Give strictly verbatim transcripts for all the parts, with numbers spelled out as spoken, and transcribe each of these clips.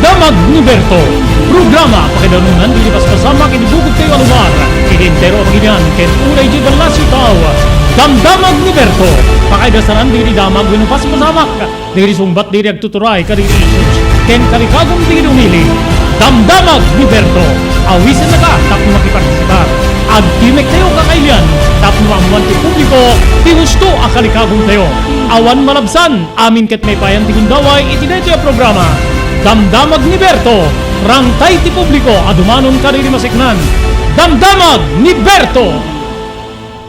Damag ni Berto. Programa pakaidanunan dagiti paspasamak iti bukod tayo a lugar, iti entero a pagilian ken uray diay ballasiw tao. Damdamag ni Berto. Pakaidasanan dagiti damag wenno paspasamak dagiti sungbat dagiti agtuturay kadagiti issues ken kalikagum dagiti umili. Damdamag ni Berto. Awisennaka tapno makipartisipar. Agtimek tayo kakailian tapno maammoan ti publiko ti husto a kalikagum tayo. Awan malabsan. Amin ket maipayan ti gundaway iti daytoy a programa. Damdamag ni Berto, rangtay ti publiko a dumanon kadagiti masiknan. Damdamag ni Berto!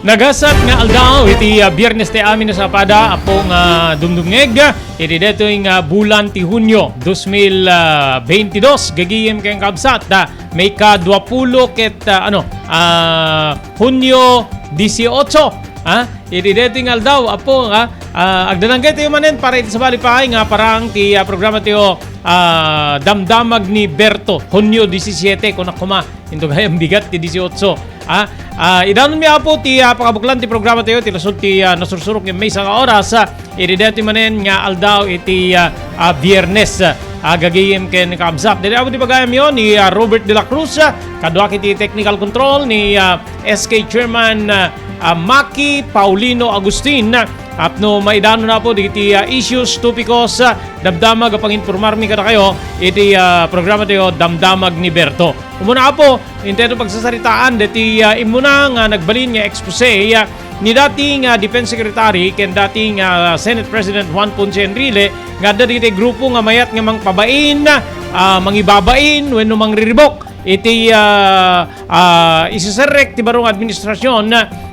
Nagasat nga aldaw iti, ah, Biernes ti amin a sapada, Apo nga dumdumngeg, iti daytoy nga bulan ti Hunio, dos mil, ah, beintidos, gagayem ken kabsat, ah, maikaduapulo ket, ah, ano, ah, Hunio dieciocho, ah, iti daytoy nga aldaw, Apo, ah, Ah, agdananggay tayo manen para iti sabali pay nga parang ti, ah, programa tayo, ah, Damdamag ni Berto, Hunio disisiete, kunak koma, into gayam bigat ti dieciocho. Ah, ah, idanonmi, Apo, ti, ah, pakabuklan ti programa tayo, ti nasod ti, ah, nasursurok nga maysa nga oras, ah, iti daytoy manen nga aldaw iti, ah, ah, Biernes, ah, gagayem ken kabsat. Daytoy, Apo, ti pagayamyo ni, ah, Robert de la Cruz, ah, kaduak iti technical control ni, ah, S K Chairman, ah, ah, Maki Paulino Agustin, ah, Tapno maidanon, Apo, dagiti, ah, issues, topikos, ah, damdamag a panginformarmi kadakayo iti, ah, programa tayo, Damdamag ni Berto. Umuna, Apo, intay pagsasaritaan dagiti, ah, immuna nga nagbalin nga expose, ah, ni dati nga Defense Secretary ken dati nga Senate President Juan Ponce Enrile nga adda dagiti grupo nga mayat nga mangpabain, ah, mangibabain wenno mangriribok iti, ah, ah, isiserrek ti baro nga administrasyon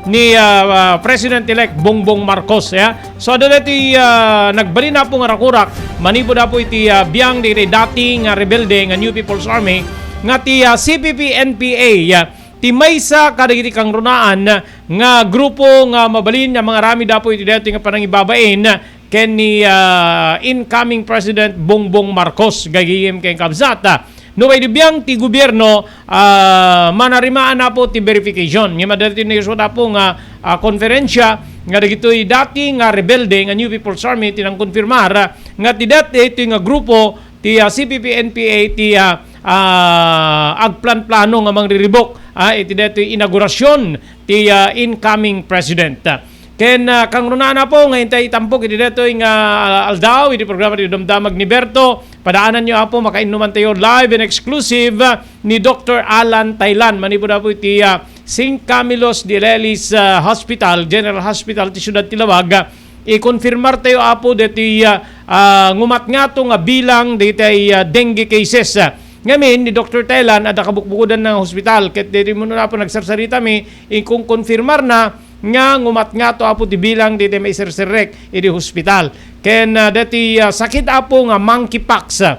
ni, ah, ah, President-elect Bongbong Marcos, ya. So, adda daytoy, ah, nagbalin, Apo, nga rakurak manipud, Apo, iti, ah, biang dagiti dati nga rebelde nga New People's Army nga ti, ah, C P P N P A, ya, ti maysa kadagiti kangrunaan nga grupo nga mabalin a mangaramid, Apo, iti daytoy nga panangibabain ken ni, ah, incoming President Bongbong Marcos, gagayem ken kabsat. Ah, no kay di biang ti gobierno, ah, manarimaan, Apo, ti verification. Ngem adda daytoy naisut, Apo, nga, ah, konferensya nga dagitoy dati nga rebelde nga New People's Army ti nangkonfirmar, ah, nga ti daytoy nga grupo ti, ah, C P P N P A ti, ah, ah, agplanplano nga mangriribok, ah, iti daytoy inaugurasyon ti, ah, incoming president. Ken, ah, kangrunaan, Apo, nga intay itampok iti daytoy nga, ah, aldaw iti programa ti Damdamag ni Berto. Padaananyo, Apo, makainnuman tayo live and exclusive, ah, ni Doktor Alan Thailand. Manipud, Apo, iti, ah, Saint Camillus de Illella's, ah, Hospital, General Hospital ti siudad ti Laoag. Ah, ikonfirmar tayo, Apo, deti, ah, ah, ngumatngato nga bilang deti, ah, dengue cases. Ngamin, ni Doktor Thailand, adda kabukbukodan nga hospital. Ket deti muna, Apo, nagsarsaritami, ikonkonfirmar na, nga ngumatngato, Apo, ti bilang daytoy maiserserrek iti hospital. Ken, ah, daytoy, ah, sakit, Apo, nga monkeypox, ah,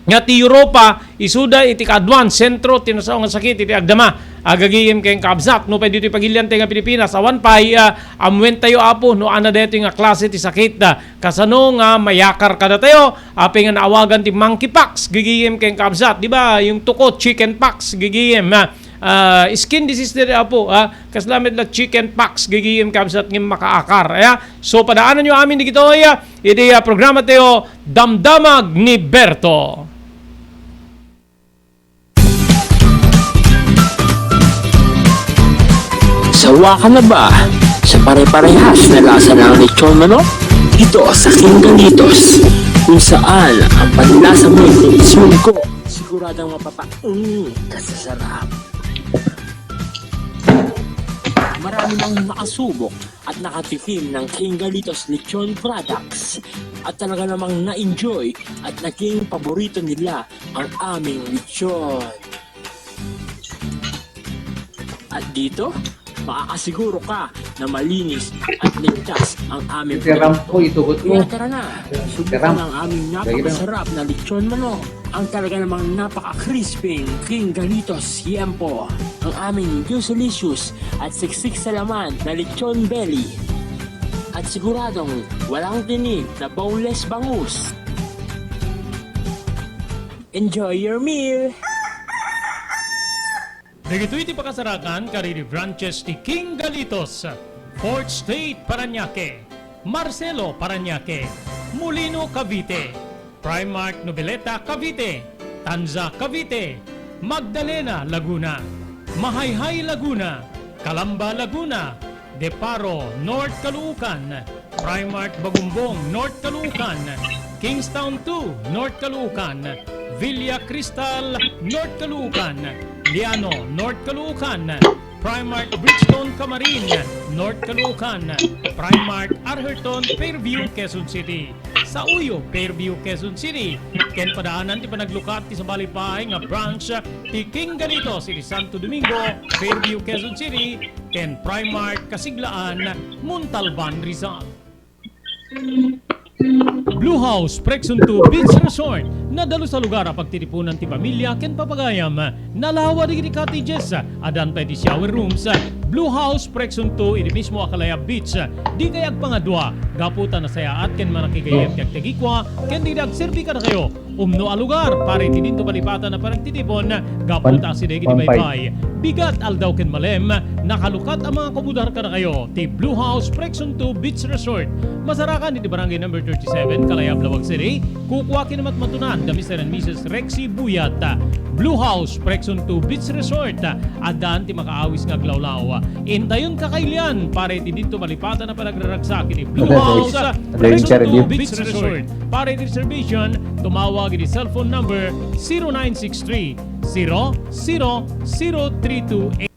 nga ti Europa, isuda iti kaaduan, sentro ti nasao nga sakit iti agdama. Agagayem ken kabsat, no pay ditoy pagilian tayo nga Pilipinas, awan pay, ah, ammuen tayo, Apo, no ania daytoy nga klase ti sakit, ah, kasano nga mayakar kadatayo, apay nga naawagan ti monkeypox, gagayem ken kabsat, di ba? Yung tuko, chicken pox, gagayem, ah, ah, skin disease diri, Apo, ah, kasla met la chicken pox, gagayem kabsat, ngem makaakar, ya. So, padaananyo amin dagitoy, ah, iti, ah, programa tayo, Damdamag ni Berto. Sawa ka na ba sa pare-parehas na lasa ng lechon manok? Dito sa King Galitos, kung saan ang panlasa mo'y kung sungko, siguradong mapapaung ka sa sarap. Marami nang nakasubok at nakatikim ng King Galitos Lechon Products at talaga namang na-enjoy at naging paborito nila ang aming lechon. At dito, makakasiguro ka na malinis at ligtas ang aming Ito yung rampo, produkto. Itugot mo. Kaya tara na, subukan Ram. Ang aming napakasarap na lechon manok. Ang talaga namang napaka-crispy King Galitos Yempo. Ang aming juicy-licious at siksik sa laman na lechon belly. At siguradong walang tinik na boneless bangus. Enjoy your meal! Dagitoy ti pakasarakan kadagiti branches ti King Galitos, Fourth Street, Parañaque, Marcelo, Parañaque, Molino, Cavite, Primark, Noveleta, Cavite, Tanza, Cavite, Magdalena, Laguna, Mahayhay, Laguna, Calamba, Laguna, Deparo, North Caloocan, Primark Bagumbong, North Caloocan, Kingstown two, North Caloocan, Villa Cristal, North Caloocan, Liano, North Caloocan, Primark Bridgestone Camarin, North Caloocan, Primark Arherton, Fairview, Quezon City, Sauyo, Fairview, Quezon City, ken padaanan ti panaglukat ti sabali pay nga branch ti King Galitos iti Santo Domingo, Fairview, Quezon City, ken Primark Kasiglaan, Montalban, Rizal. Blue House Prexon two Beach Resort. Nadalus a lugar a pagtitipunan ti pamilya ken papagayam. Nalawa dagiti cottages. Addan pay ti shower rooms. Blue House Prexon two iti mismo a Calaya Beach. Dikay agpangadua gapu ta nasayaat ken manakigayyem ti agtagikua ken dagiti agserbi kadakayo. Umno a lugar para iti dinto balipatan a panagtitipon gapu ta asideg iti baybay, bigat, aldaw ken malem, nakalukat a mga kumudar kadakayo ti Blue House Prexon two Beach Resort. Masarakan iti Barangay Number thirty-seven, Calaya, Laoag City. Kukua ken matmatunan da Mister and Missus Rexy Buyat. Blue House Prexon two Beach Resort. Addan ti makaawis nga aglawlaw. Intayon kakailian para iti dinto balipatan a panagraragsak iti Blue House Prexon two Beach Resort. Para iti reservation, tumawag iti cellphone number zero nine six three, zero zero zero three two eight.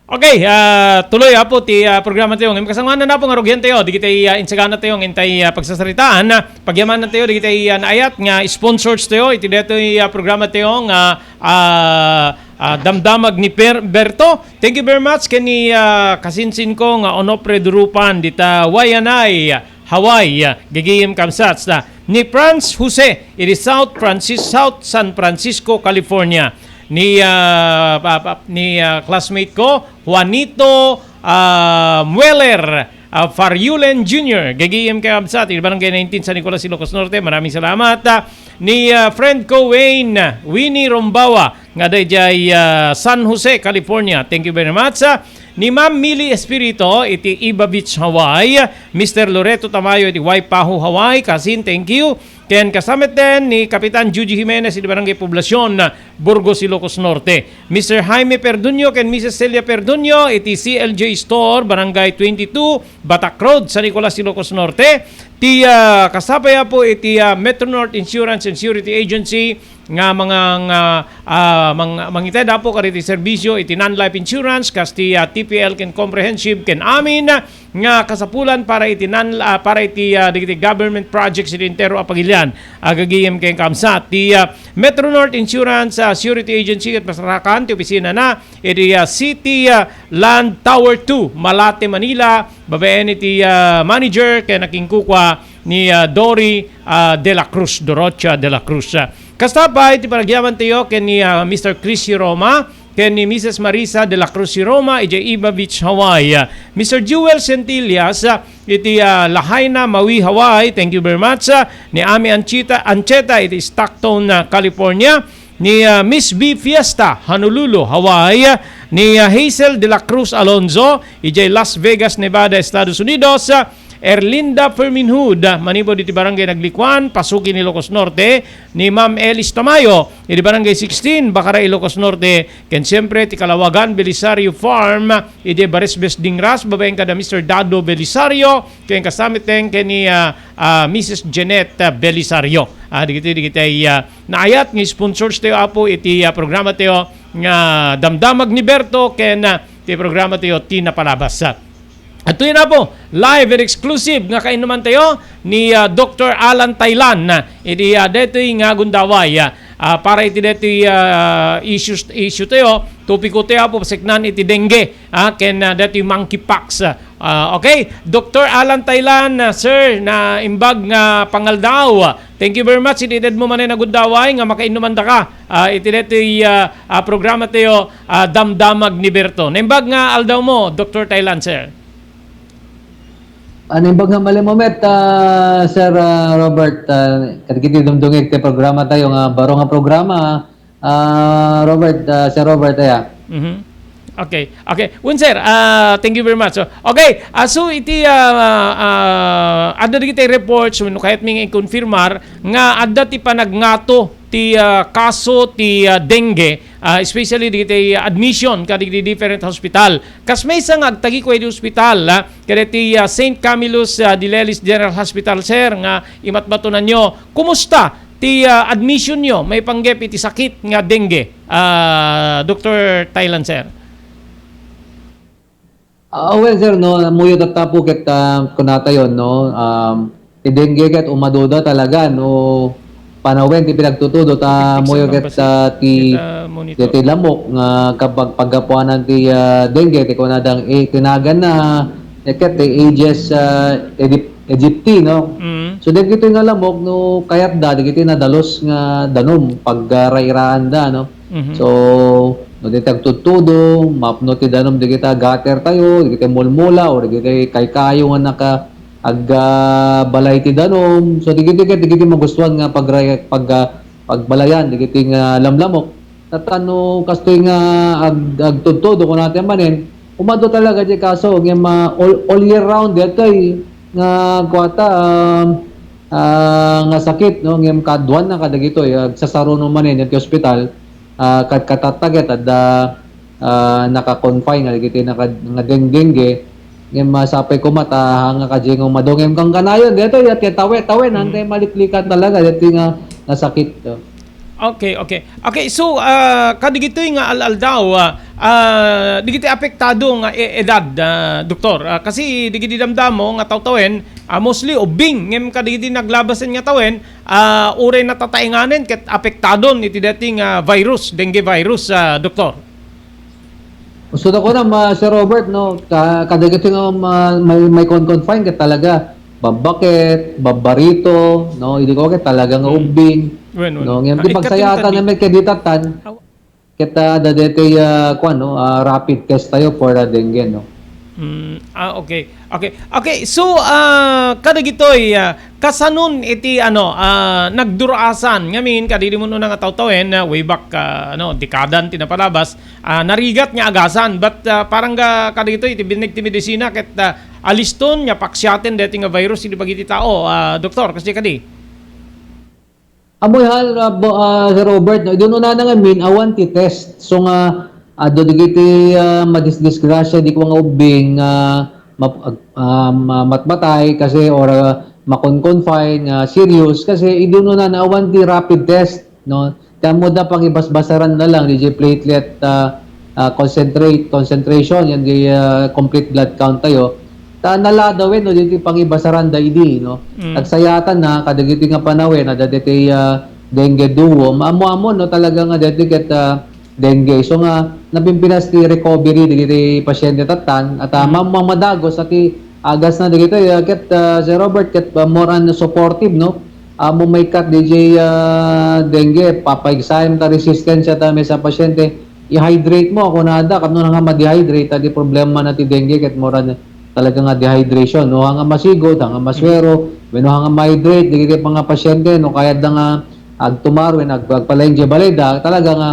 Okay, ah, tuloy, Apo, ti, ah, programa tayo. Ngem kasangoanan, Apo, nga rugian tayo, dagiti, ah, insagana tayo, intay, ah, pagsasaritaan, ah, pagyamanan tayo, dagiti, ah, naayat nga sponsors tayo, iti detoy, ah, programa tayo nga, ah, ah, damdamag ni Per-, Berto. Thank you very much, ken ni, ah, kasinsin ko nga Onofre Durupan, dita Waianae, Hawaii, ah, gagayem kabsat, ah, ni Franz Jose, iti South Francis-, South San Francisco, California. Ni, ah, pa-, pa-, ni, ah, classmate ko, Juanito, ah, Mueller, ah, Fariulen Junior, gagayem kabsat, iti Barangay nineteen, San Nicolas, Ilocos Norte. Maraming salamat. Ah, ni, ah, friend ko, Wayne, Winnie Rombawa, nga daydiay, ah, San Jose, California. Thank you very much. Ah, ni Ma'am Millie Espirito iti Iba Beach, Hawaii, Mister Loreto Tamayo iti Waipahu, Hawaii, kasin, thank you. Ken kasamet den ni Kapitan Juji Jimenez iti Barangay Poblacion, Burgos, Ilocos Norte. Mister Jaime Perduño ken Missus Celia Perduño iti C L J Store, Barangay twenty-two, Batak Road, San Nicolas, Ilocos Norte. Ti, ah, kasapay, Apo, iti, ah, Metro North Insurance and Security Agency, nga mga, nga, ah, mang-, mangited, Apo, kadagiti serbisio iti non-life insurance, kas ti, ah, T P L ken comprehensive ken amin nga kasapulan para iti non-, ah, para iti, ah, dagiti government projects iti entero a pagilian. Agagayem ken kabsat ti, ah, Metro North Insurance, ah, Security Agency ket masarakan ti opisinana iti, ah, City, ah, Land Tower two, Malate, Manila, babaen iti, ah, manager ken nakinkukua ni, ah, Dory, ah, de la Cruz, Dorocha de la Cruz. Ah, kasta pay ti panagyaman tayo ken ni, ah, Mister Chris Roma, ken ni Missus Marisa de la Cruz Roma, idiay Iba Beach, Hawaii. Ah, Mister Jewel Centillas, ah, iti, ah, Lahaina, Maui, Hawaii. Thank you very much. Ah, ni Ami Anchita, Ancheta, iti Stockton, ah, California. Ni, ah, Miss B Fiesta, Honolulu, Hawaii. Ni, ah, Hazel de la Cruz Alonzo, idiay Las Vegas, Nevada, Estados Unidos. Ah, Erlinda Ferminhud, ah, manipud iti Barangay Naglikuan, Pasukin, Ilocos Norte, ni Ma'am Elis Tamayo, iti Barangay sixteen, Bacara, Ilocos Norte, ken siempre ti Kalawagan Belisario Farm, iti Barisbes, Dingras, babaen kada Mister Dado Belisario, ken kasamiten ken ni, ah, ah, Missus Jeanette, ah, Belisario. Ah, dagiti, dagiti, ah, naayat nga sponsors tayo, Apo, iti, ah, programa tayo nga Damdamag ni Berto, ken, ah, ti programa tayo ti napalabas. Adtoy, Apo, live and exclusive nga kainnuman tayo ni, ah, Doktor Alan Taylan, ah, iti, ah, daytoy nga gundaway, ah, ah, para iti daytoy, ah, issues, issue tayo, topiko tayo, Apo, paseknan iti dengue, ah, ken, ah, daytoy monkeypox. Ah, okay, Doktor Alan Taylan, ah, sir, naimbag nga pangaldaw. Thank you very much. Iti edmo manen a gundaway nga makainnuman daka, ah, iti daytoy, ah, ah, programa tayo, ah, Damdamag ni Berto. Naimbag nga aldaw mo, Doktor Taylan, sir. Ah, naimbag nga malem met, ah, Sir, ah, Robert, ah, kadagiti dumdumngeg ti programa tayo nga baro nga programa, ah, Robert, ah, Sir Robert, aya. Mhm. Okay, okay. Wen, sir, ah, thank you very much. So, okay, ah, so iti, ah, ah, adda dagiti reports, wenno kayatmi nga ikonfirmar nga adda ti panagngato ti, ah, kaso ti, ah, dengue, ah, especially dagiti admission kadagiti different hospital. Kas maysa nga agtagikuay di hospital, ah, kadagiti, ah, Saint Camillus, ah, de Lelis General Hospital, sir, nga imatmatonanyo. Kumusta ti, ah, admission nyo maipanggep iti sakit nga dengue, ah, Doktor Thailand, sir? Ah, well, sir, no, ammoyo tatta po ket, ah, kunatayon, no, um, ti dengue ket umaduda talaga, no, panawen ti pinagtutudo, ta Epekto ammoyo ket, basta ah, ti, ket, ah, monitor. Deti lamok nga kapag paggapuanan ti, ah, dengue, ti kunadang, eh, tinagan na, eh, ket ti Aedes, ah, aegyp-, aegypti, no? Mm. So, dagitoy nga lamok, no, kayatda, dagitoy nadalus nga danum, pag, ah, rairaanda, no? Mhm. So, no, deti agtudtudo, mapno ti danum, dagita gutter tayo, dagiti mulmula, or dagiti kaykayo nga naka-, ag-, ah, balay ti danum. So, dagiti ket, dagiti magustuhan nga pagray-, pag, ah, pagbalayan, dagiti nga lamlamok. Tapno kastoy nga ag-, agtudtudo, kunata manen, umadu talaga ti kaso, ngem, ah, all, all year round, detoy nga kuata, ah, ah, nga sakit, no? Ngem kaduan na kadagitoy, agsasaruno manen iti ospital, ah, kad-, katattaget, adda, ah, naka-confine nga dagiti naka-, nga deng-, dengue, ngem masapay koma ta, ah, nga kadi nga umadu, ngem kankanayon, detoy, ket tawen, tawen, Mhm. Antay maliklikan talaga, detoy nga, nga sakit, no? Okay, okay. Okay, so, ah, kadigitoy nga al-aldaw, ah, ah, digiti apektado nga e-, edad, ah, doktor, ah, kasi digiti damdamo nga tawtawen, ah, mostly ubbing, ngem kadigiti naglabasen nga tawen, ah, uray natataenganen ket apektadon iti dating, ah, virus, dengue virus, ah, doktor. Gusto na ko na, ma-, Sir Robert, no, ka-, kadagiti nga ma-, may, may con-, confine ket talaga, babbaket, babbarito, no, idi ko ket talaga nga Mm. ubbing, Wen, wen. No, ngem Ah, ti ikatlo pagsayatan kadi. Namin ket ditatan, Aw- ket, ah, adda detoy, ah, kuan, no, ah, rapid test tayo for, ah, dengue, no. Mm, ah, okay. Okay. Okay, so, ah, kadagitoy, ah, kasanon iti, ano, ah, nagduraasan ngamin, kadidi mo nga tawtawen, ah, way back, ah, ano, dekadan ti napalabas, ah, narigat nga agasan, but, ah, parang ga-, kadagitoy, iti binneg ti medisina, ket, ah, aliston nga paksiaten deti nga virus, iti bagiti tao, ah, doktor, kasi kadi? Amoy hal, ah, bo-, ah, Sir Robert, no? Idi unana ngamin, awan ti test. So nga, adu dagiti, ah, madisdisgrasya, di ko nga ubbing, ah, map-, ag-, ah, ma-, matmatay kasi or, ah, makon-confine, ah, serious kasi idi unana awan ti rapid test, no? Ti ammoda pangibasbasaran na lang, di platelet, ah, ah, concentrate, concentration, yan di, ah, complete blood count tayo. Ta naladawen, no, diti pangibasaran da idi, no? Mm. Nagsayatan na, kadagiti nga panawen, adda diti, ah, dengue duo. Maammo-ammo, no, talaga nga deti ket, ah, dengue. So nga, napimpinas ti recovery dagiti pasyente tattan, at, ah, Mm. mam-, mamadagos, ati agas na dagiti, ah, ket, ah, Sir Robert, ket, ah, more on supportive, no? Ammo maikkat diti, ah, dengue, papaigsaem ta resistensya ta may sa pasyente, i-hydrate mo, kunada, tapno nga ma-dehydrate, adi problema na ti dengue, ket mura na talaga nga dehydration, no? Hanga masigod, hanga maswero, wenno hanga ma-hydrate, dagiti mga pasyente, no? Kayat da nga agtumar, wenno ag-, agpalaing di balay da, talaga nga,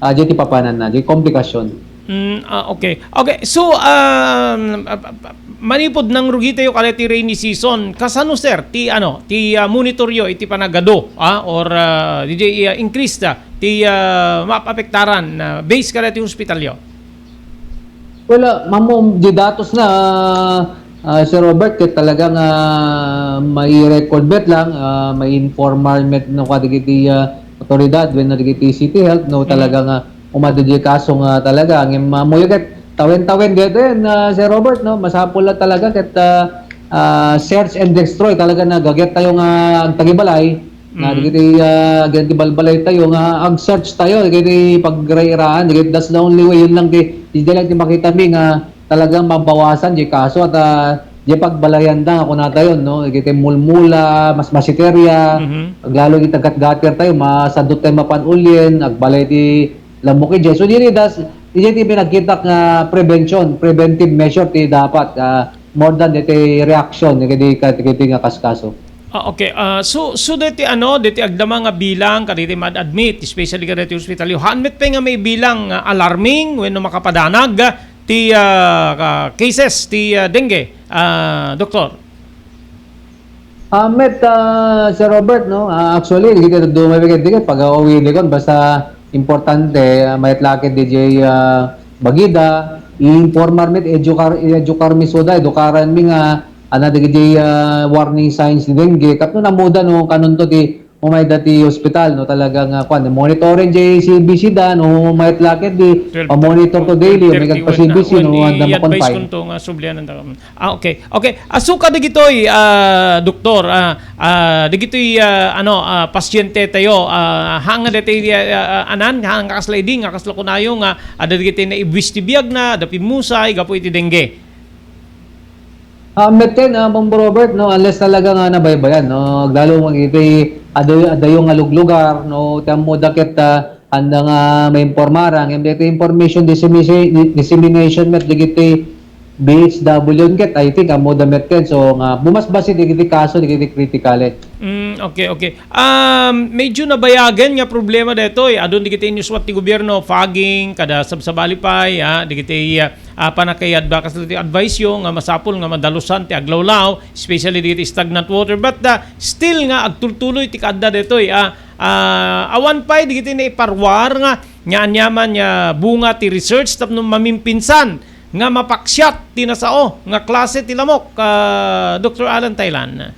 ah, di ti papanan na, di komplikasyon. Mm, ah, okay. Okay, so, um, ah, ah, ah, manipud nangrugi tayo kada ti rainy season, kasano, sir, ti, ano, ti, ah, monitoryo iti panagadu, ah, or, ah, di, di, ah, increase, ah, ti, ah, maapektaran, ah, base kada ti hospitalyo? Well, ah, mamum, di datos na, ah, ah, Sir Robert, ket talaga nga mai-record met lang, ah, mai-informal met no kadagiti, ah, otoridad wenno dagiti City Health, no, Mm. talaga nga umadu di kaso nga talaga. Ngem, ah, ammoyo ket tawen-tawen daytoyen, ah, Sir Robert, no, masapul la talaga ket, ah, ah, search and destroy talaga nga gaget tayo nga agtagibalay, nga Mm. dagiti, ah, dagiti balbalay tayo nga ag-search tayo, dagiti pagray-iraan, dagiti, that's the only way, yun lang di, di lang di makita mi nga talagang mabawasan di kaso at, ah, di pagbalayan da nga kuna tayo, no? Dagiti mulmula, mas masiterya, Mhm. aglalo di tagat-gater tayo, masadot tayo mapan ulien, agbalay ti lamok idiay. So, di, di, das, di, di pinagkita nga prevention, preventive measure ti dapat, ah, more than iti reaction, iti, iti nga kaskaso. Ah, okay. Ah, so, so deti ano, deti agdama nga bilang kadagiti maad-admit, especially kadagiti ospitalyo. Haan met pay nga maibilang nga alarming wenno makapadanag ti, ah, ka-, cases ti, ah, dengue, ah, Doktor? Ah, met, ah, Sir Robert, no? Ah, actually, dagiti dumay kadagiti pag-aawidekon, basta importante, ah, mayat la ket D J, ah, Bagida, i-informar met, edukar, edukar mi suda, edukaran mi nga, ana, dagiti, ah, warning signs ni dengue. Tapno ammoda, no, kanunto ti umayda ti ospital, no, talaga nga, kuan, monitoring J C B C da, no, mayat la ket di, twelve, pa-monitor to daily, may thirty-one na, kagpa-C B C, no, anda i-advise makonfine. Kunto nga sublianan da. Ah, okay. Okay. Asu kadagitoy, ah, doktor, ah, ah, dagitoy, ah, ano, ah, pasyente tayo, ah, haan nga dagitoy, ah, ah, anan, haan nga kasla idi, nga kasla kunayo nga, adda dagitoy naibwis ti biagna, adda pimmusay, gapu iti dengue. Ah, met ken, ah, Bombo Robert, no, unless talaga nga nabaybayan, no, aglalo mo iti adayo, adayo nga luglugar, no, ti ammoda ket, ah, anda nga maimpormara, ngem dagiti information dissemination, dissemination met dagiti B H W ket, I think, ammoda met ken, so, nga bumasbasi dagiti kaso, dagiti critical. Mm, okay, okay. Um, medyo nabayagen nga problema daytoy. Adu dagiti inyusuat ti gobierno, fogging, kada sabsabali pay, ah, dagiti, ah, ah, panakayadbakas ti advice yo nga masapul nga madalusan ti aglawlaw, especially dagiti stagnant water. But, ah, still nga agtultuloy ti kaadda daytoy, ah, ah, awan pay dagiti naiparuar nga, nga aniaman nga bunga ti research tapno mamimpinsan nga mapaksiat ti nasao nga klase ti lamok, ah, Doktor Alan Thailan.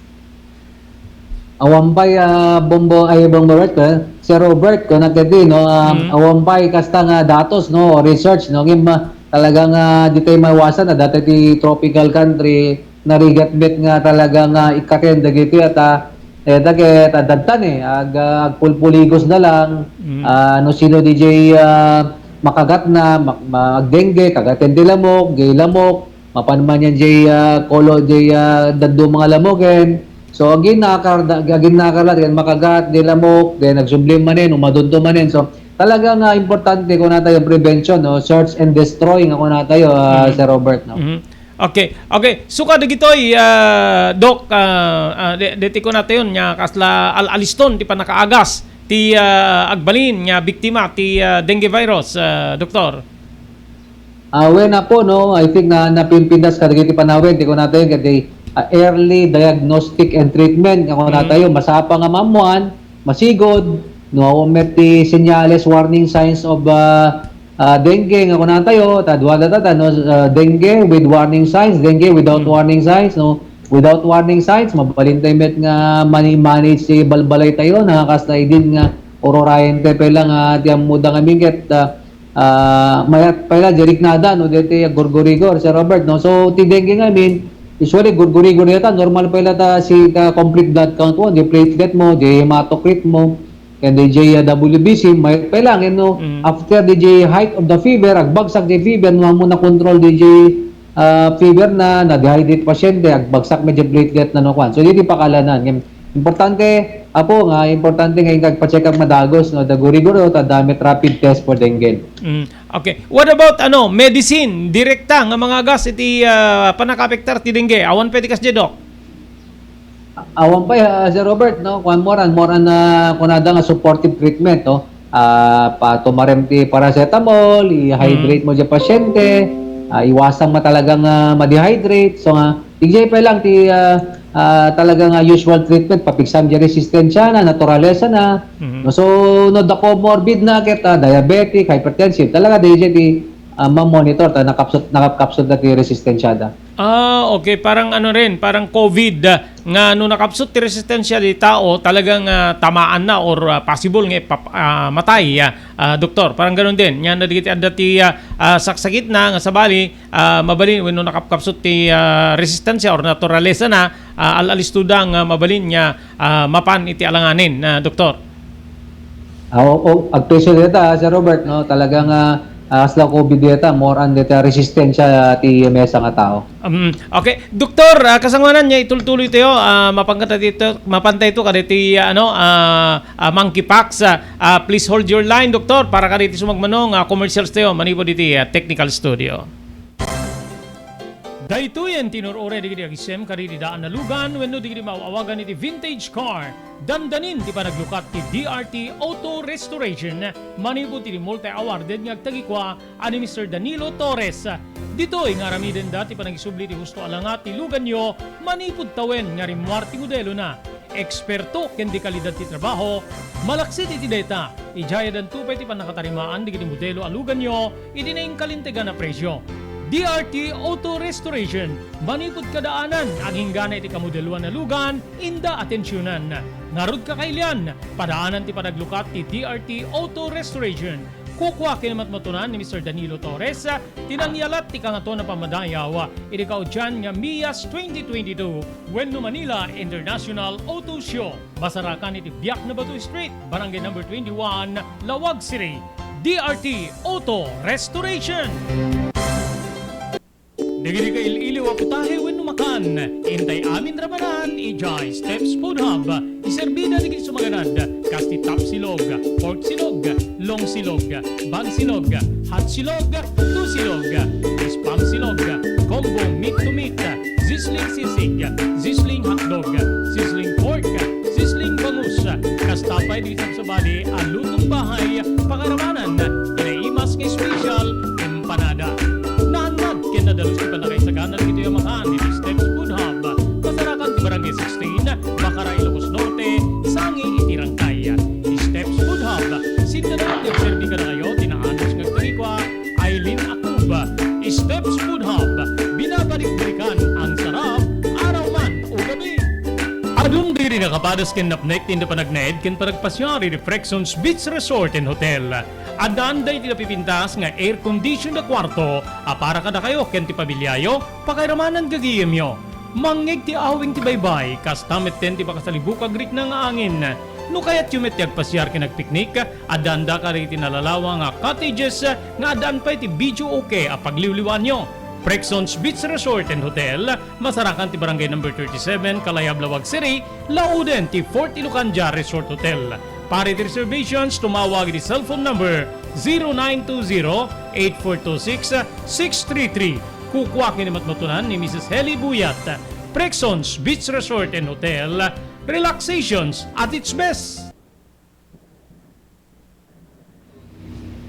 Awan pay, ah, Bombo, ay, Bombo Robert, eh. Sir Robert, kuna kadi, no, ah, Mm. awan pay kasta nga datos, no, research, no, ngem, ah, talaga nga di tayo maiwasan, adda tayo ti tropical country, narigat met nga talaga nga ikkaten dagiti at, ah, eh, daget, ah, dadtan, eh, ag-, ah, agpulpuligos na lang, Mm. ah, no sino di jay, ah, makagat na, mak-, ma-, agdengge, kagaten ti lamok, jay lamok, mapan man yan jay, ah, kolo, jay, ah, dadduma nga lamoken. So, aginnakar, da-, aginnakar la, then makagat, di lamok, then agsubli manen, umadunto manen. So, talaga nga importante, kuna tayo, prevention, no? Search and destroy, nga kuna tayo, ah, Mhm. Sir Robert, no? Mhm. Okay. Okay. Suka dagitoy, ah, Doc, ah, ah, de-, deti kuna tayo, nya kasla al-aliston, ti panakaagas, ti, ah, agbalin, nya biktima, ti, ah, dengue virus, ah, Doktor. Ah, wen, Apo, no, I think nga napimpintas kadagiti panawen, ti kunatayo, ket ti, ah, early diagnostic and treatment, nga kunatayo, Mm. masapa nga maammuan, masigud, no, awan met ti senyales, warning signs of, ah, ah, dengue, nga kunatayo, ta dua data, no, ah, dengue with warning signs, dengue without Mm. warning signs, no, without warning signs, mabalin tayo met nga mani-, manage ti balbalay tayo, na kas ta idin nga urorayen tayo pay lang, ah, ti ammoda ngamin ket, ah, Ah, mayat pay la, di riknada, no, deti gurgurigor, Sir Robert, no? So, ti dengue nga, I mean, usually, gurgurigor deta, normal pay la ta si, ta complete blood count mo, di platelet mo, di hematocrit mo, and di J W B C, mayat pay la, no? Mm. After di J height of the fever, agbagsak di fever, no, mo na control di J, ah, fever na, na-dehydrate pasyente, agbagsak medyo platelet na, no, kwan. So, di, di pakalanan. Importante, Apo, nga importante nga inka agpa-check up madagos, no, da guri-guri, ta adda met rapid test for dengue. Mm, okay. What about, ano, medicine? Direkta nga mangagas iti, ah, panakaapektar ti dengue. Awan pay ti kasdiay, Doc? Awan pay, ah, Sir Robert, no? Kuan mo ran, mo ran, ah, kunada nga supportive treatment, no? Ah, patumarem ti paracetamol, i-hydrate Mm. mo di pasyente, ah, iwasang ma talaga nga ma-dehydrate. So nga, idiay pay lang ti, ah, ah, talaga nga usual treatment, papigsam di resistensya na, naturalesa na. Mhm. No, so, no, da comorbid na, ket, ah, diabetic, hypertensive, talaga di, di, ah, ma-monitor, ta nakapsut, nakapsut na ti resistensya da. Ah, okay. Parang ano rin, parang covid, ah, nga no nakapsut ti resistensya di tao, talagang, ah, tamaan na or, ah, possible nga ipap-, ah, matay, ah, ah, doktor. Parang ganun din. Nya na dagiti adda ti, ah, ah, saksakit na nga sabali, ah, mabalin wenno nakapkapsut ti, ah, resistensya or naturalesa na, ah, al-alisto da nga mabalin nga, ah, mapan iti alanganin, ah, doktor. Ah, oo, agpresyo dita, Sir Robert, no? Talagang, ah, ah, asla covid dita, more on dita resistensya, ah, ti mesa nga tao. Um, okay. Doktor, ah, kasangoanan nga itultuloy tayo, ah, mapangkata dito, mapantay to kaditi, ah, ano, ah, ah, monkeypox, ah, ah, please hold your line, doktor, para kaditi sumagmano nga commercials tayo, manipod iti, ah, technical studio. Daytoyen ti nur-uray dagiti agisem kadagiti daan a lugan wenno dagiti maaw-awagan iti vintage car. Dandanin ti panaglukat ti D R T Auto Restoration manipud iti multi-awarded nga agtagikua a ni Mister Danilo Torres. Ditoy nga aramidenda ti panagisubli ti husto a langat ti luganyo manipud tawen nga rimmuar ti modelona. Eksperto ken dekalidad ti trabaho, malaksid iti dayta, idiay addanto pay ti pannakatarimaan dagiti modelo a luganyo iti nainkalintegan a presio. D R T Auto Restoration, manipud kadaanan, aginggana iti kamodeloan a lugan, inda atensionan. Ngarud, kakailian, padaanan ti panaglukat ti D R T Auto Restoration. Kukua ken matmatunan ni Mister Danilo Torres, ti nangyalat ti Kangatoan a Pammadayaw iti kaudian nga MIAS twenty twenty-two wenno Manila International Auto Show. Masarakan iti Biak na Bato Street, Barangay Number twenty-one, Laoag City. D R T Auto Restoration. Dagiti kail-iliw a putahe wenno makan, intay amin ramanan idiay Steps Food Hub. Iserbida dagiti sumaganad, kas ti top silog, pork silog, long silog, bang silog, hot silog, two silog, spam silog, combo meat to meat, sizzling sisig, sizzling hotdog, sizzling pork, sizzling bangus, kasta pay dagiti sabsabali a lutong bahay, pakaramanan, kinaimas nga special, empanada. Naannad ken nadalus ti pannakaisagana dagitoy a makan iti Steps Food Hub. Masarakan ti Barangay sixteen, Bacara, Ilocos Norte, sangi iti Rangkay. Steps Food Hub, sinta naman nga serbi kadakayo ti naanus nga agtagikua, Aileen Acuba. Steps Food Hub, binabalik-balikan ang sarap, araw man o gabi. Adun diri nakapadas ken napnek ti inda panagnaed ken panagpasiar iti Frexons Beach Resort and Hotel. Addan daydi napipintas nga air condition a kuarto a para kadakayo ken ti pamiliayo, pakairamanan gagayemyo. Mangngeg ti awing ti baybay, kasta metten ti pakasalibuk a agrikna nga angin. No kayatyo met ti agpasiar ken agpiknik, addanda kadagiti nalalawa nga cottages nga addaan pay ti video okay a pagliwliwaanyo. Frexons Beach Resort and Hotel, masarakan ti Barangay Number thirty-seven, Kalayab, Laoag City, lauden ti Fort Ilocandia Resort Hotel. Para iti reservations, tumawag iti cellphone number zero nine two zero, eight four two six, six three three. Kukua ken matmatunan ni Missus Heli Buyat. Frexons Beach Resort and Hotel, relaxations at its best.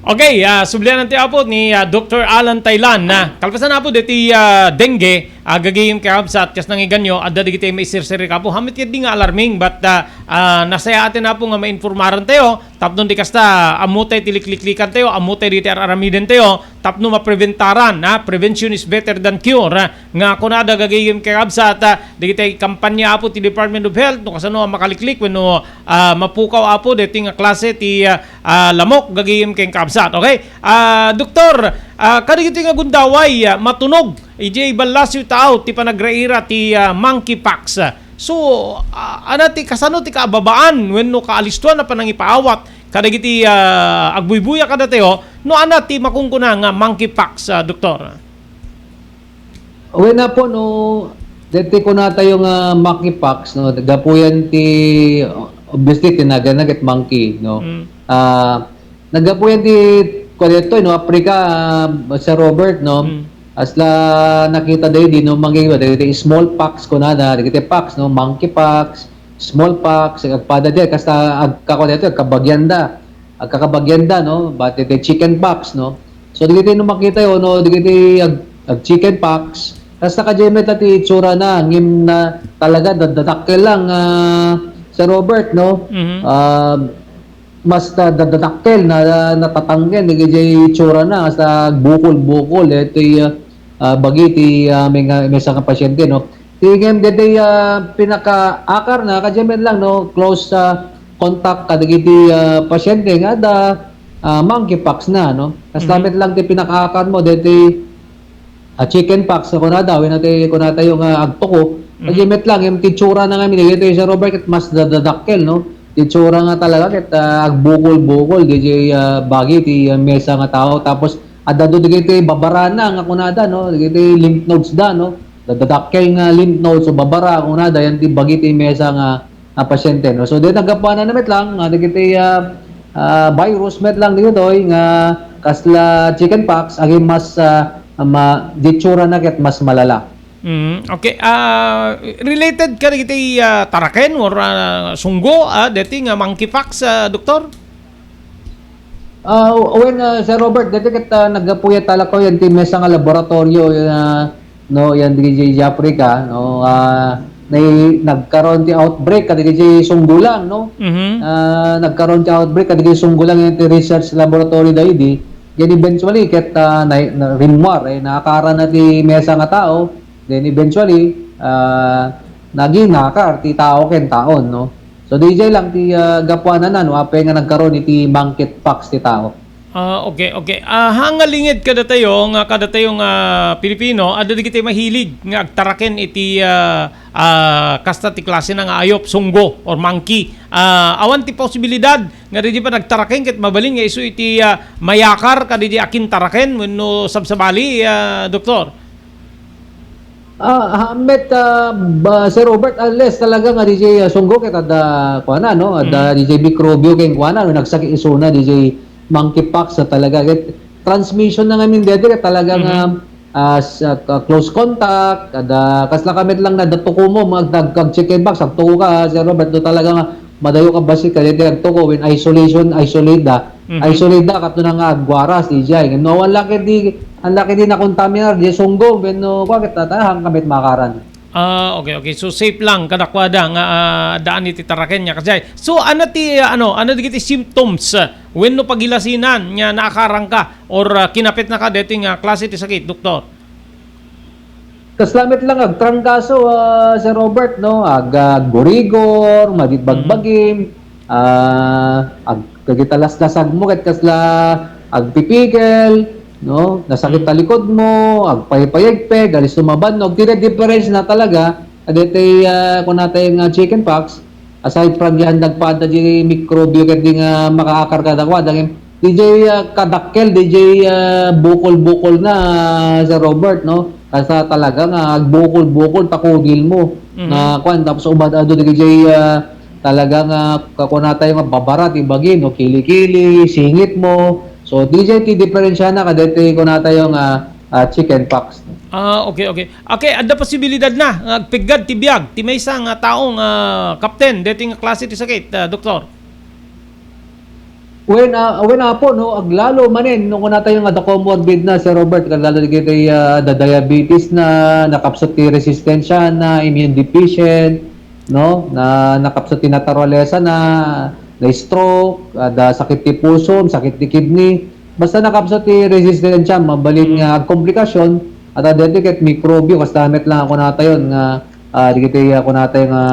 Okay, ah, sublianan ti Apo ni, ah, Doktor Alan Taylan, ah. Kalpasan, Apo, deti, ah, dengue, ah, gagayem ken kakabsat, kas nangngeganyo, adda dagiti maisirsirek, Apo. Hamet ketdi nga alarming, but, ah, ah, nasayaaten, Apo, nga mainformarantayo, tapno di kasta, ammotay ti likliklikantayo, ammotay dagiti ar-aramidentayo, tapno mapreventaran, ah. Prevention is better than cure, ah. Nga kunada gagayem ken kakabsat, ah, dagiti kampanya, Apo, ti Department of Health, no kasano a makaliklik wenno, ah, mapukaw, Apo, deti nga klase ti, ah, ah, lamok gagayem ken kakabsat. Okay? Ah, Doktor, ah, kadagiti nga gundaway, ah, matunog idiay ballasiw tao ti panagraira ti, ah, monkeypox. So, ah, ania ti kasano ti kaababaan wenno kaalistoan a panangipaawat kadagiti, ah, agbuybuya kadatayo, no ania ti makunkuna nga monkeypox, ah, Doktor? Wen, Apo, no, deti kunatayo nga monkeypox, no, gapuyan ti, obviously, ti nagana ket monkey, no. Mm. Ah, naggapuyan ti, kuan daytoy, no, Africa, ah, Sir Robert, no. Mm. Kasla nakita daydi, no, manggiwa dagiti smallpox kunada, dagiti pox, no, monkeypox, smallpox, agpada di, kasta agkakua daytoy, agkabagianda. Agkakabagianda, no, bat iti chicken pox, no. So, dagiti no makitayo, no, dagiti ag-, ag-chicken pox, kasta kadiay met ti itsurana, ngem na talaga dadadakkel lang, ah, Sir Robert, no. Mhm. Ah, mas na-, dadadakkel na, natatangken dagiti itsurana, kasta bukol-bukol, iti, ah, bagi ti, ah, may nga, maysa nga pasyente, no. Ti ngem daydi, ah, pinakaakarna, kadiay met lang, no, close, ah, contact kadagiti, ah, pasyente nga adda, ah, monkeypox na, no. Kasla Mhm. met lang ti pinakaakarmo, daydi, ah, chicken pox, kunada, wenno ti kunatayo nga agtuko. Mhm. Kadiay met lang, ngem ti itsurana ngamin, daydi, Sir Robert, ket mas dadadakkel, no. Ti itsura nga talaga, ket, ah, agbukol-bukol, daydi, ah, bagi ti, ah, maysa nga tao. Tapos, adda dagiti babarana nga kunada, no, dagiti lymph nodes da, no, dadadakkel nga lymph nodes o babara, kunada, yan ti bagi ti maysa nga, nga pasyente, no. So, di naggapuanan na met lang, nga dagiti, ah, ah, virus met lang dagitoy nga kasla chicken pox, agi mas, ah, ma-, di itsurana ket mas malala. Mm, okay. Ah, related kadagiti, ah, taraken or, ah, sunggo, ah, deti nga monkeypox, ah, Doktor? Ah, wen, ah, Sir Robert, deti ket, ah, naggapuy talaga yan ti mesa nga laboratorio, ah, no, yan digi Africa, no, ah, nay-, nagkaroon ti outbreak kadagiti sunggo lang, no? Mhm. Ah, nagkaroon ti outbreak kadagiti sunggo lang yan ti research laboratory daydi. Then eventually, ket, ah, na, na, rimmuar, eh, naakaran na ti mesa nga tao. Then eventually, ah, naging nakar ti tao ken taon, no? So, D J lang ti, ah, gapuanan, no, apay nga nagkaroon iti monkeypox ti tao. Ah, okay, okay. Ah, hangalinged kadatayo nga, kadatayo nga Pilipino, adda dagiti mahilig nga agtaraken iti, ah, ah, kasta ti klase na nga ayop, sunggo or monkey. Ah, awan ti posibilidad nga di pa nagtaraken ket mabalin nga isu iti, ah, mayakar kadagiti akintaraken wenno sabsabali, ah, Doktor? Ah, ha, met, ah, ba, Sir Robert, unless talaga nga D J, ah, sunggo ket adda, kuana, no? Adda Mm. D J mikrobyo ken kuana, no? Nagsakit isuna D J monkeypox na talaga. Ket transmission na ngamin deti ket talaga nga, Mhm. ah, sa, ka-, close contact, adda, kasla ka met lang na adda tuko mo, mag-, nag-, nag-chicken pox, agtuko ka, Sir Robert, no? Talaga nga madayo ka bassit kadeti agtuko when isolation, isolate da. Mhm. Isolate da, kato na nga agwaras, D J. No, ang laki di, ang laki di nakontaminar, di sunggo, wenno, bakit tata, hangkamit makaran. Ah, okay, okay. So, safe lang kadakwada nga, ah, daan iti taraken niya, kasi. So, ano ti, ano, ano dagiti symptoms, ah, wenno pagilasinan nga naakaran ka or, ah, kinapit na ka deti nga klase ti sakit, Doktor? Kasla met lang agtrangkaso, ah, Sir Robert, no? Ag-, aggurigor, maditbagbagim, ah, ag-, dagiti laslasag mo ket kasla agpipigel, no? Nasakit ta likod mo, agpaypayegpeg, alis mabannog. Ti difference na talaga, adetay, ah, kunatay nga chicken pox, aside from yan, nagpada di mikrobyo ket di nga makaakar kadakuada, ngem di jay, ah, kadakkel, di jay, ah, bukol-bukol na, Sir Robert, no? Kasta talaga nga agbukol-bukol, takudil mo. Mhm. Nga, kwan, tapos umad-adu di jay, ah, talaga nga, kakunatayo nga babara ti bagi, no? Kili-kili, singit mo. So, di jay ti diferensya na, kadeti kunatayo nga, ah, chicken pox. Ah, okay, okay. Okay, adda posibilidad na nga agpiggad ti biag ti maysa nga tao nga, ah, kapten, deti nga klase ti sakit, ah, Doktor? Wen, ah, wen, Apo, no, aglalo manen, no, kunatayo nga adda comorbid na, Sir Robert, aglalo dagiti, ah, adda diabetes na, nakapsut ti resistensya na, immune deficient, no, na, nakapsut ti naturalesa na, na-stroke, adda sakit ti puso, sakit ti kidney, basta nakapsut ti resistensya, mabalin nga agkomplikasyon, at adda ti ket mikrobyo, kasta met lang a kunatayon nga, ah, dagiti, ah, kunatayo nga,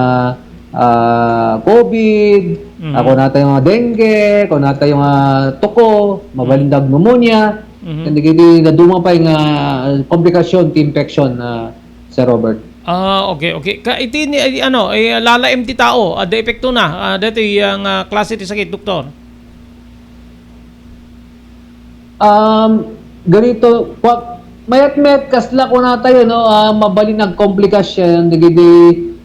ah, COVID, Mm. ah, kunatayo nga dengue, kunatayo nga tuko, mabalin Mm. dag pneumonia, Mhm. ken dagiti dadduma pay nga komplikasyon ti infection, ah, Sir Robert. Ah, okay, okay. Ka-, iti ni, ay, ano, eh, lalaem ti tao, adda epekto na, ah, daytoy, ah, nga klase ti sakit, Doktor? Um, ganito, kwa-, mayat-mayat kasla kunatayo, no, ah, mabalin nagkomplikasyon, dagiti,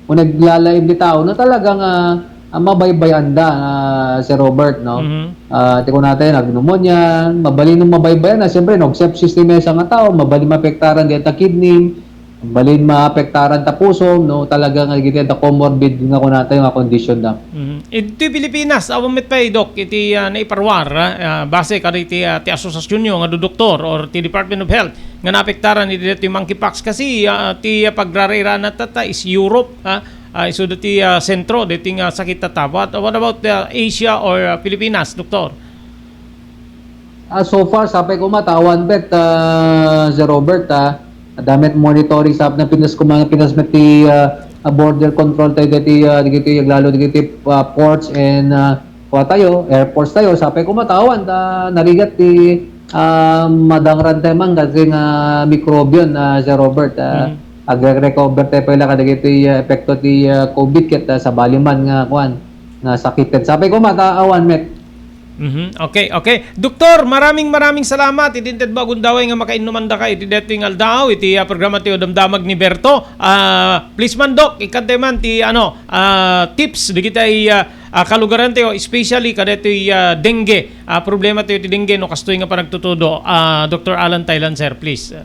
o naglalaem ti tao, no, talagang, ah, ah, mabaybay-anda, ah, Sir Robert, no? Mhm. Ah, ti kunatayo, nagpneumonia, mabalin no mabaybayan na, siyempre, no, sepsis ti maysa nga tao, mabalin maapektaran dita kidney, Balin maapektaran ta puso, no? Talaga nga dagiti adda comorbid nga kunatayo nga kondisyon da. Mhm. Iti Pilipinas, awan met pay, Doc, iti, ah, naiparuar, ah, ah, base kadagiti, ah, ti asosiasyonyo nga dudoktor or ti Department of Health nga naapektaran iti daytoy monkeypox kasi, ah, ti, ah, pagrarayraan na tatta is Europe, ah, ah, isu daytoy, ah, sentro, daytoy nga sakit tatta. What, what about, ah, Asia or, ah, Pilipinas, Doktor? Ah, so far, sapay koma, ta awan met, ah, Sir Robert, ah, adda met monitoring sa Pinas koma, Pinas met ti, ah, ah, border control tayo dagiti, ah, dagiti, lalo dagiti, ah, ports and, ah, kuha tayo, airports tayo, sapay koma, ta awan, ta narigat ti, ah, madangran tayo man, kasi nga mikrobyon, ah, Sir Robert, ah, Mhm. agre-recover tayo pala kadagiti, ah, epekto ti, ah, COVID, ket, ah, sabali man nga, kuan, nga sakit. Sapay koma, ta awan met. Mhm. Okay, okay. Doktor, maraming, maraming salamat. Iti inted mo agundaway nga makainnuman daka iti daytoy nga aldaw, iti, ah, programa ti Damdamag ni Berto. Ah, please man, Doc, ikkan tayo man ti, ano, ah, tips, dagiti, ah, ah, kalugaran tayo, especially kadaytoy, ah, dengue. Ah, problema tayo ti dengue, no, kastoy nga panagtutudo. Ah, Doktor Alan Thailand, sir, please.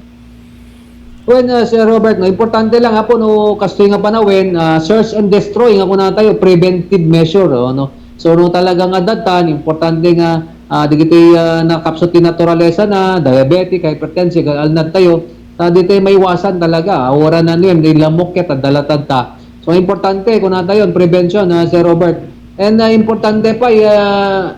Wen, ah, Sir Robert, no, importante lang, Apo, no, kastoy nga panawen, ah, search and destroy nga kunatayo, preventive measure, oh, no. So, no, talaga nga datan, importante nga, ah, digiti, ah, nakapsut ti naturalesa na, diabetic, hypertensive, alnad tayo, ta di tayo maiwasan talaga, ah, wara na niyan, di lamok ket, adda latad ta. So, importante, kunatayo, prevention, ah, Sir Robert. And, ah, importante pa, ah,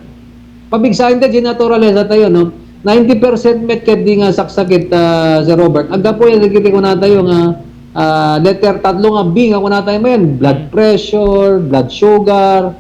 pabigsaen ta di naturalesa tayo, no? Ninety percent met ket di nga saksakit, ah, Sir Robert. Aggapu yan, dagiti kunatayo nga, ah, letter tatlo nga B nga kunatayo manen, blood pressure, blood sugar,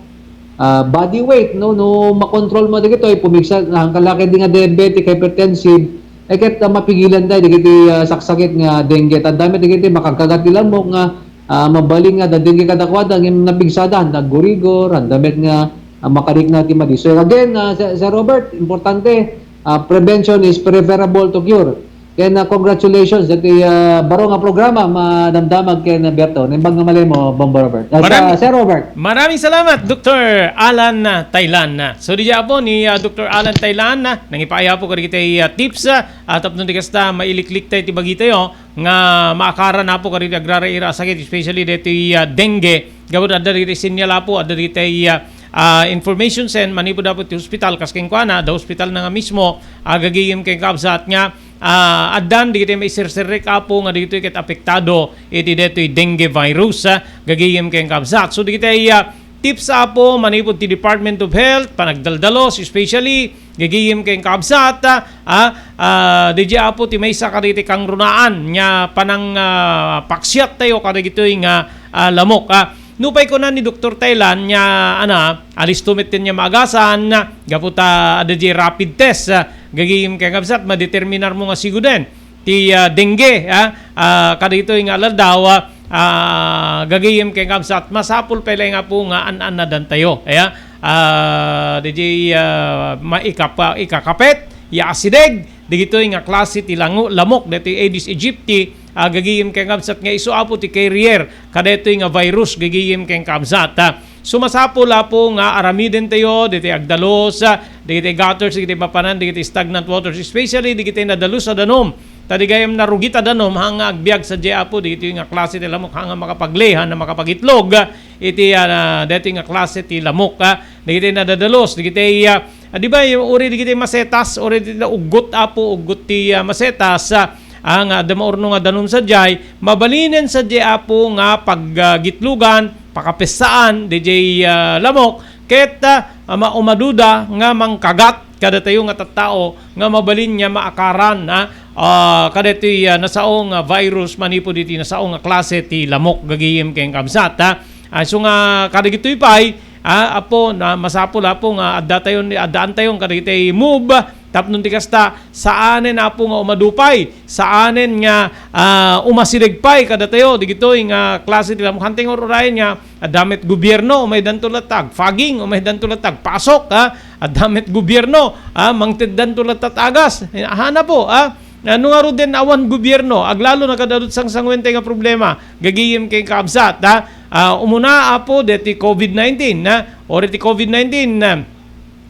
ah, body weight, no? No makontrol mo dagitoy, pumigsa, ang kalaki di nga diabetic, hypertensive, eh, ket, ah, mapigilan tayo, dagiti, ah, saksakit nga dengue. Tanda met, dagiti makagkagat ti lamok nga, ah, mabalin nga adda dengue kadakuada, ngem napigsada, handa aggurigor, handa met nga, ah, makarikna ti madi. So, again, ah, Sir, Sir Robert, importante, ah, prevention is preferable to cure. Ken, ah, congratulations, dati, ah, baro nga programa, madamdamag ken, ah, Berto. Naimbag nga malay mo, Bombo Robert. Ah, sa-, Maraming, Sir Robert. Maraming salamat, Doktor Alan, ah, Taylan. So, di Apo ni, ah, Doktor Alan Taylan, ah, nangipaay Apo kadagiti, ah, tips, ah, tapno di kasta, mailiklik tayo ti bagitayo nga maakaran Apo kadagiti agraraira a sakit, especially ditoy, ah, dengue. Gapu adda dagiti sinyal Apo, adda dagiti, ah, ah, information sen manipud Apo ti hospital, kas kenkuana, da hospital na nga mismo, agagayem ken kabsat nga, ah, addan dagiti maiserserrek Apo nga dagitoy ket apektado iti detoy dengue virus, ah, gagayem ken kabsat. So, dagiti, ah, tips Apo manipud ti Department of Health, panagdaldalos, especially gagayem ken kabsat, ah, ah, ah, daydiay Apo ti maysa kadagiti kangrunaan nga panang, ah, paksiat tayo kadagitoy nga, ah, lamok, ah. Nupay kuna ni Doktor Thailand nga, ana, alisto met ken nga maagasan, gapu ta adda di rapid test, ah, gagayem ken kabsat, madeterminar mo nga siguden ti, ah, dengue, ah, ah, kadagitoy nga aldaw, ah, ah, gagayem ken kabsat, masapul pay laeng Apo nga an-annadan tayo. Aya, ah, daydiay, ah, maikapa-, ikakapet, ya asideg, dagitoy nga klase ti lango-, lamok, daytoy Aedes aegypti, ah, gagayem ken kabsat nga isu Apo ti carrier kadaytoy nga virus, gagayem ken kabsat, ah. So, masapul Apo nga aramiden tayo, dagiti agdalus, ah, dagiti gutters, dagiti mapanan, dagiti stagnant waters, especially dagiti nadalus a danum. Ta di gayam narugit a danum, haan nga agbiag sadiay Apo, dagiti nga klase ti lamok, haan nga makapagle, haan nga makapagitlog, ah, iti, ah, daytoy nga klase ti lamok, ah, dagiti nadadalus, dagiti, ah, Ah, di ba, yung uri digiti masetas, uri dagiti uggot, Apo, uggot ti, ah, masetas, ah, ah, nga adda maurno nga danum sadiay, mabalinen sadiay, Apo, nga pag, ah, gitlogan, pakapessaan, daydiay, ah, lamok, ket, ah, ma-, umaduda nga mangkagat kadatayo nga tattao nga mabalin nga maakaran, ah, ah, kadaytoy, ah, nasao nga virus manipud iti nasao nga klase ti lamok, gagayem ken kabsat, ah. Ah, isu nga kadagitoy pay, Ah, Apo, na masapul, Apo, nga adda tayon, addaan tayon kadagiti move, tapno ti kasta, saanen, Apo, nga umadupay, saanen nga, ah, umasideg pay kadatayo, digitoy nga klase ti lamok. Hanteng ur-urayen nga, adda met gobierno, umaydanto latta agfaging, umaydanto latta agpasok, ha? Adda met gobierno, ha? Mangteddanto latta agas. Hana po, ha? Ano nga ruden awan gobierno, aglalo na kadadot sangsanguente nga problema, gagayem ken kaabsat, ha? Ah, umuna, Apo, deti covid nineteen, ha? Ori ti covid nineteen, ah,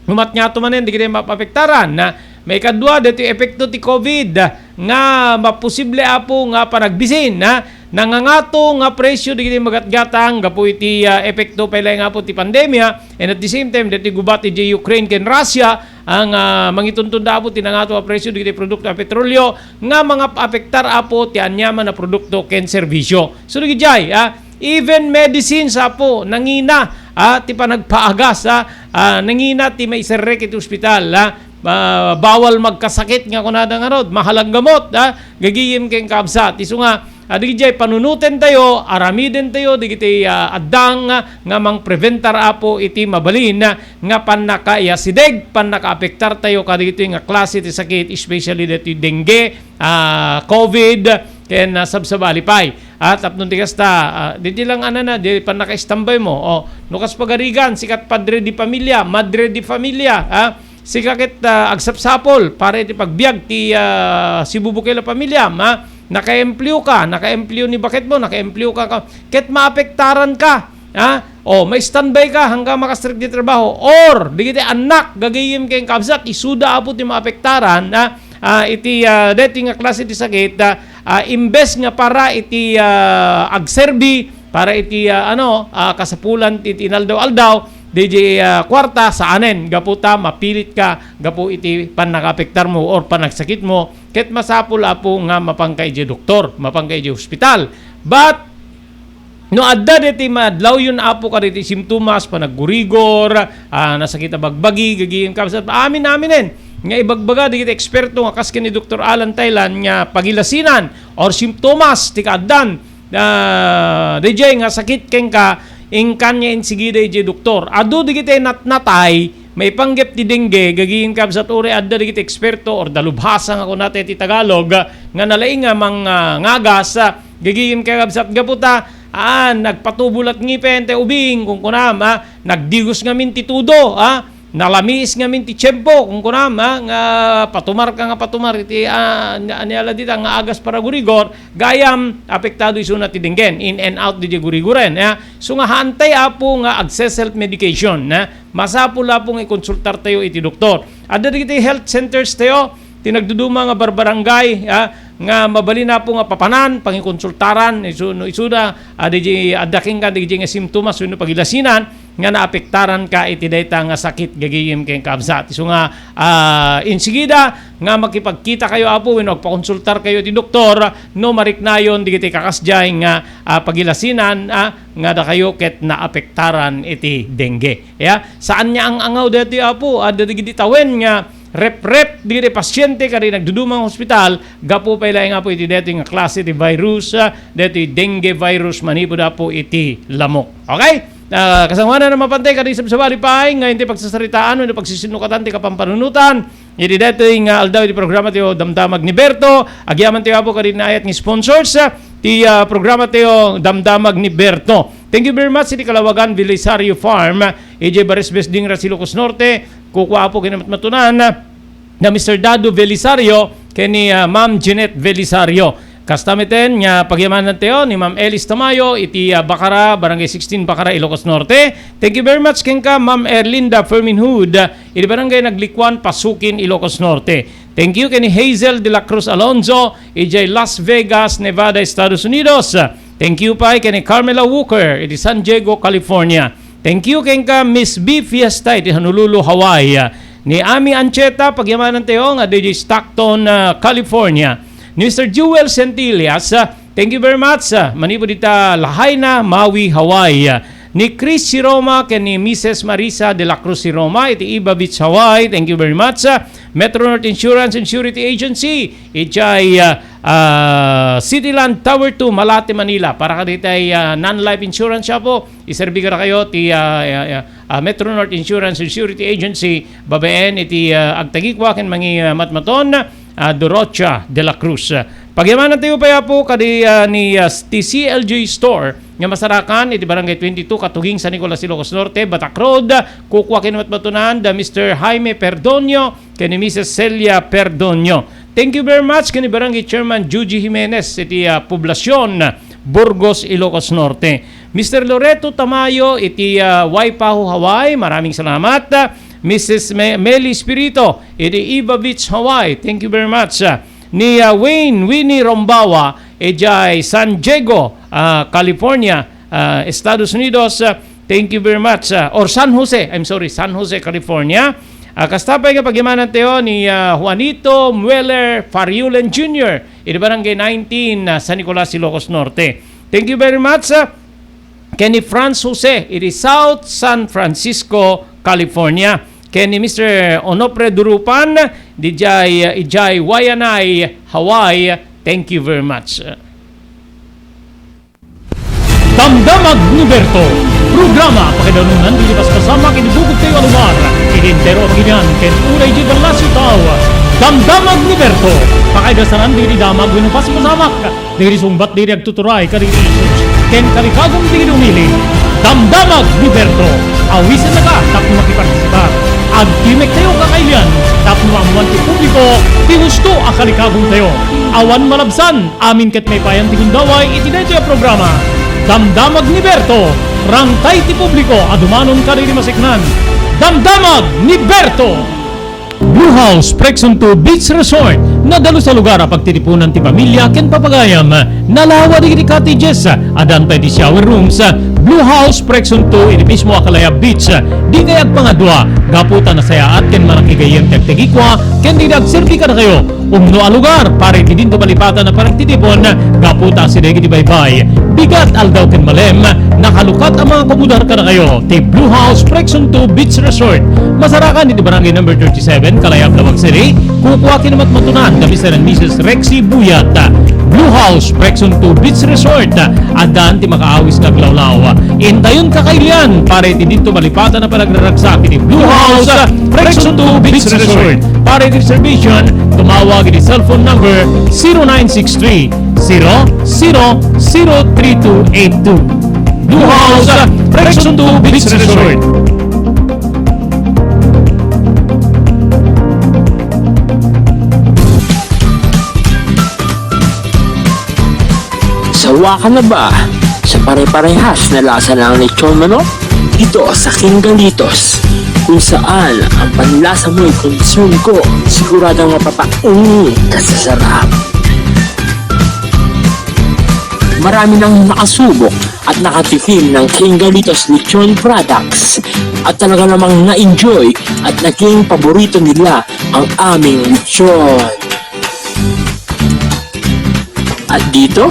umat nga to manen, di kita mapapektaran, ha? Maikadua, deti epekto ti covid, ah, nga maposible, Apo, nga panagbisin, ha? Nangangato nga presyo dagiti magatgatang gapu iti, ah, epekto pay laeng, Apo, ti pandemia, and at the same time, deti gubat iti Ukraine ken Russia, ang, ah, mangituntunda, Apo, ti nangato a presyo dagiti produkto a petrolyo nga mangapektar, Apo, ti aniaman a produkto ken serbisyo. So, dagiti, ah, even medicines, Apo, nangina, ah, ti panagpaagas, ah, ah, nangina ti maiserrek iti ospital, ah, ah, bawal magkasakit nga kunada ngarud, mahal a gamot, ah, gagayem ken kaabsat. Isu nga, ah, dagiti panunoten tayo, aramiden tayo, dagiti, ah, addang, ah, nga mangpreventar, Apo, iti mabalin, ah, nga pannakaiyasideg, pannakaapektar tayo kadagitoy nga klase ti sakit, especially ditoy dengue, ah, covid, ken, ah, sabsabali pay. Ah, tapno ti kasta, ah, di, di lang anana, di pannakaistambay mo. Oh, no kas pagarigan, sikat padre di familia, madre di familia, ah, sika ket, ah, agsapsapol para iti pagbiag ti, ah, sibubukel a pamiliam, ah. Nakaempleo ka, nakaempleo ni baket mo, nakaempleo ka, ka, ket maapektaran ka. Ha? O, ma-standby ka hanggang makastrek di trabaho. Or, digiti annak, gagayem ken kabsat, isuda, Apo, ti maapektaran, ha? ah, iti, ah, daytoy nga klase ti sakit, ah, ah, imbes nga para iti, ah, agserbi, para iti, ah, ano, ah, kasapulan iti inaldaw-aldaw, diay, ah, kuarta, saanen, gapu ta mapilit ka, gapu iti pannakaapektar mo or panagsakit mo, ket masapul, Apo, nga mapanka idiay doktor, mapanka idiay hospital. But, no adda daytoy maadlawyon, Apo, kadagiti simptomas, panaggurigor, ah, nasakit a bagbagi, gagayem kabsat, amin-aminen nga ibagbaga dagiti eksperto nga kas ken ni Doktor Alan Thailand nga pagilasinan or simptomas ti kaaddan, ah, daydiay nga sakit kenka, inkan nga insigida idiay doktor. Adu dagiti natnatay, maipanggep ti dengue, gagayem kabsat, uray adda dagiti eksperto or dalubhasa nga kunata iti Tagalog, nga nalaing nga mang-, ah, ngagas, ah, gagayem kabsat, gapu ta, ah, nagpatubo la't ngipen ti ubing, kunkunam, ah, nagdigos ngamin ti tudo, ah, nalamiis ngamin ti tiempo, kunkunam, ah, nga patumar ka nga patumar iti, ah, ania la dita nga agas paragurigor, gayam, apektado isuna ti dengue, in and out diay gurigoren, ah. So nga haantay, Apo, nga agse-self-medication, ah. Masapul, Apo, nga ikonsultartayo iti doktor. Adda dagiti health centers tayo, ti nagduduma nga barbarangay, ah, nga mabalin, Apo, nga papanan, pangikonsultaran, isu-, no isuda, ah, diay adda kenka diay nga simptomas wenno pagilasinan nga naapektaran ka iti dayta nga sakit gagayem ken kabsat. Isu nga, ah, insigida nga makipagkita kayo, Apo, wenno agpakonsultar kayo iti doktor no mariknayon dagiti kakasdiay nga, ah, pagilasinan, ah, nga dakayo ket naapektaran iti dengue. Ya, saan nga ang-angaw daytoy, Apo, adda dagiti tawen nga rep-rep dagiti pasiente kadi nagduduma nga hospital, gapu pay laeng, Apo, iti daytoy nga klase ti virus, ah, daytoy dengue virus manipud, Apo, iti lamok. Okay? Ah, kasangoanan a mapantay kadi sabsabali pay nga iti pagsasaritaan wenno pagsisinukatan ti kapampanunotan iti daytoy nga aldaw iti programa tayo, Damdamag ni Berto. Agyaman tayo, Apo, kadi naayat nga sponsors, ah, ti, ah, programa tayo, Damdamag ni Berto. Thank you very much iti Kalawagan Belisario Farm, idiay Bares Besding, Ilocos Norte. Kukua, Apo, ken ni matmatunan da Mister Dado Belisario ken ni, ah, Ma'am Jeanette Belisario. Kasta metten nga pagyamanan tayo ni Ma'am Elis Tamayo iti, ah, Bacara, Barangay sixteen Bacara, Ilocos Norte. Thank you very much kenka, Ma'am Erlinda Ferminhood, iti Barangay Naglikuan, Pasukin, Ilocos Norte. Thank you ken ni Hazel de la Cruz Alonzo, idiay Las Vegas, Nevada, Estados Unidos. Thank you pay ken ni Carmela Walker, iti San Diego, California. Thank you kenka, Miss B Fiesta, iti Honolulu, Hawaii. Ni Ami Ancheta, pagyamanan tayo nga diay Stockton, ah, California. Mister Jewel Centillas, ah, thank you very much, ah, manipud ita Lahaina, Maui, Hawaii. Ni Chris Siroma ken ni Missus Marisa de la Cruz Siroma iti Iba Beach, Hawaii. Thank you very much, ah. Metro North Insurance and Surety Agency, idiay, ah, ah, Cityland Tower two, Malate, Manila. Para kaditay, ah, non-life insurance, Apo, iserbi kadakayo ti, ah, ah, ah, ah, Metro North Insurance and Surety Agency, babaen iti, ah, agtagikua ken mangi-, ah, matmaton, ah, Dorocha de la Cruz. Pagyamanan tayo pay, Apo, kadi, ah, ni, ah, ti C L J Store nga masarakan iti Barangay twenty-two, Katuging, San Nicolas, Ilocos Norte, Batak Road. Kukua ken matmatunan da Mister Jaime Perdonio ken ni Missus Celia Perdonio. Thank you very much ken ni Barangay Chairman Juji Jimenez iti, ah, Poblacion, Burgos, Ilocos Norte. Mister Loreto Tamayo iti, ah, Waipahu, Hawaii. Maraming salamat. Missus Me-, Meli Espirito iti Iba Beach, Hawaii. Thank you very much. Ah, ni, ah, Wayne Winnie Rombawa idiay San Diego, ah, California, ah, Estados Unidos. Ah, thank you very much. Ah, or San Jose, I'm sorry, San Jose, California. Ah, kasta pay nga pagyamanan tayo ni, ah, Juanito Mueller Fariulen Junior iti Barangay nineteen, ah, San Nicolas, Ilocos Norte. Thank you very much, ah, ken ni Franz Jose iti South San Francisco, California. Ken ni Mister Onofre Durupan, dijay, ah, ijay Waianae, Hawaii. Thank you very much. Damdamag ni Berto. Programa pakaidanunan dagiti paspasamak iti bubugtayo a lugar, iti entero a baginian, ken uray idiay dalas a tao. Damdamag ni Berto. Pakaidasanan dagiti damag wenno paspasamak, dagiti sungbat dagiti agtuturay kadagiti issues, ken kalikagum dagiti umili. Damdamag ni Berto. Awisennaka tapno makipartisipar. Agtimek tayo kakailian tapno maammoan ti publiko ti husto a kalikagumtayo. Awan malabsan, amin ket maipayan ti gundaway iti daytoy a programa. Damdamag ni Berto, rangtay ti publiko a dumanon kadagiti maseknan. Damdamag ni Berto! Blue House Presunto Beach Resort. Nadalus a lugar a pagtitipunan ti pamilia ken papagayam. Nalawa dagiti cottages. Addan pay ti shower rooms. Blue House Presunto iti mismo a Calaya Beach. Dikay agpangadua gapu ta nasayaat ken manakigayyem ti agtegikua ken dida agserbi kadakayo. Umno a lugar para iti dinto malipatan a panagtitipon gapu ta asideg iti baybay. Bigat, aldaw ken malem, nakalukat a mga komodar kadakayo ti Blue House Presunto Beach Resort. Masarakan iti Barangay Number thirty-seven, Kalayab, Laoag City. Kukua ken matmatunan da Mister and Missus Rexy Buyat. Blue House Presunto Beach Resort. Addan ti makaawis nga aglawlaw. Intayon kakailian para iti dinto malipatan a panagraragsak iti Blue House Presunto Beach Resort. Para iti reservation, tumawag iti cellphone number zero nine six three, zero zero zero three two eight two. Blue House Presunto Beach Resort. Sawa ka na ba sa pare-parehas na lasa ng lechon manok? Dito sa King Galitos, kung saan ang panlasa mo'y concern ko, siguradong mapapaunong ka sa sarap. Marami nang nakasubok at nakatikim ng King Galitos Lechon Products at talaga namang na-enjoy at naging paborito nila ang aming lechon. At dito,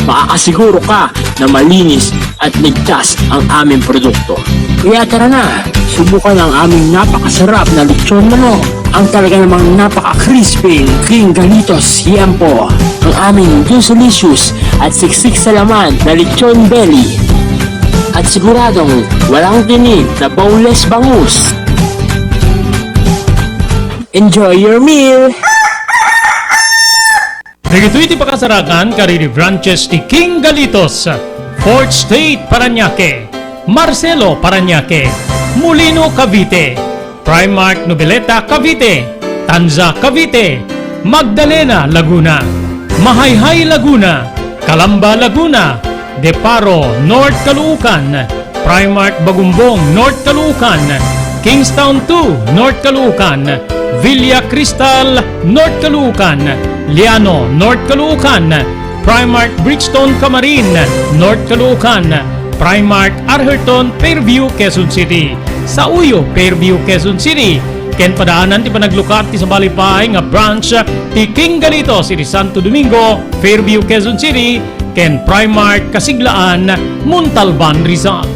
makakasiguro ka na malinis at ligtas ang aming produkto. Kaya tara na, subukan ang aming napakasarap na lechon manok, ang talaga namang napaka-crispy King Galitos Tiempo, ang aming juicy-licious at siksik sa laman na lechon belly. At siguradong walang tinik na boneless bangus. Enjoy your meal! Dagitoy ti pakasarakan kadagiti branches ti King Galitos, Fourth State Parañaque, Marcelo Parañaque, Molino Cavite, Primark Noveleta Cavite, Tanza Cavite, Magdalena Laguna, Mahayhay Laguna, Calamba Laguna, Deparo North Caloocan, Primark Bagumbong North Caloocan, Kingstown two North Caloocan, Villa Cristal North Caloocan, Liano North Caloocan, Primark Bridgestone Camarin North Caloocan, Primark Arherton Fairview, Quezon City, Sauyo Fairview, Quezon City, ken padaanan ti panaglukat ti sabali pay nga branch ti King Galitos iti Santo Domingo, Fairview, Quezon City, ken Primark Kasiglaan, Montalban, Rizal.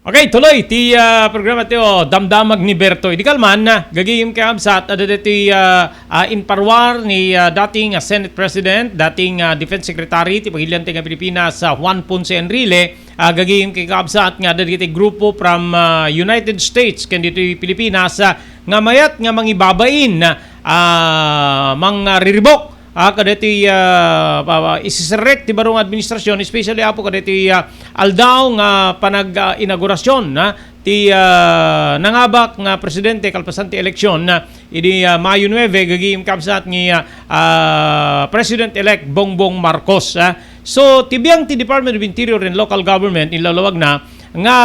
Okay, tuloy ti, ah, programa ti, oh, Damdamag ni Berto. Idi kalman, ah, gagayem kakabsat, adda ditoy, ah, ah, inparuar ni, ah, dating, ah, Senate President, dating, ah, Defense Secretary ti pagilian ti nga Pilipinas, ah, Juan Ponce Enrile, ah, gagayem kakabsat nga adda dagiti grupo from, ah, United States ken ditoy Pilipinas, ah, nga mayat nga mangibabain, ah, mangriribok ah, kadagiti, ah, pa-, pa-, isiserrek ti baro nga administrasyon, especially, Apo, kadagiti, ah, aldaw nga panag, ah, inaugurasyon, ah, ti, ah, nangabak nga presidente kalpasan ti eleksyon, ah, idi, ah, Mayo nuebe, gagayem kakabsat ni, ah, ah, President-elect Bongbong Marcos, ah. So, ti biang ti Department of Interior and Local Government, inlawlawagna, nga,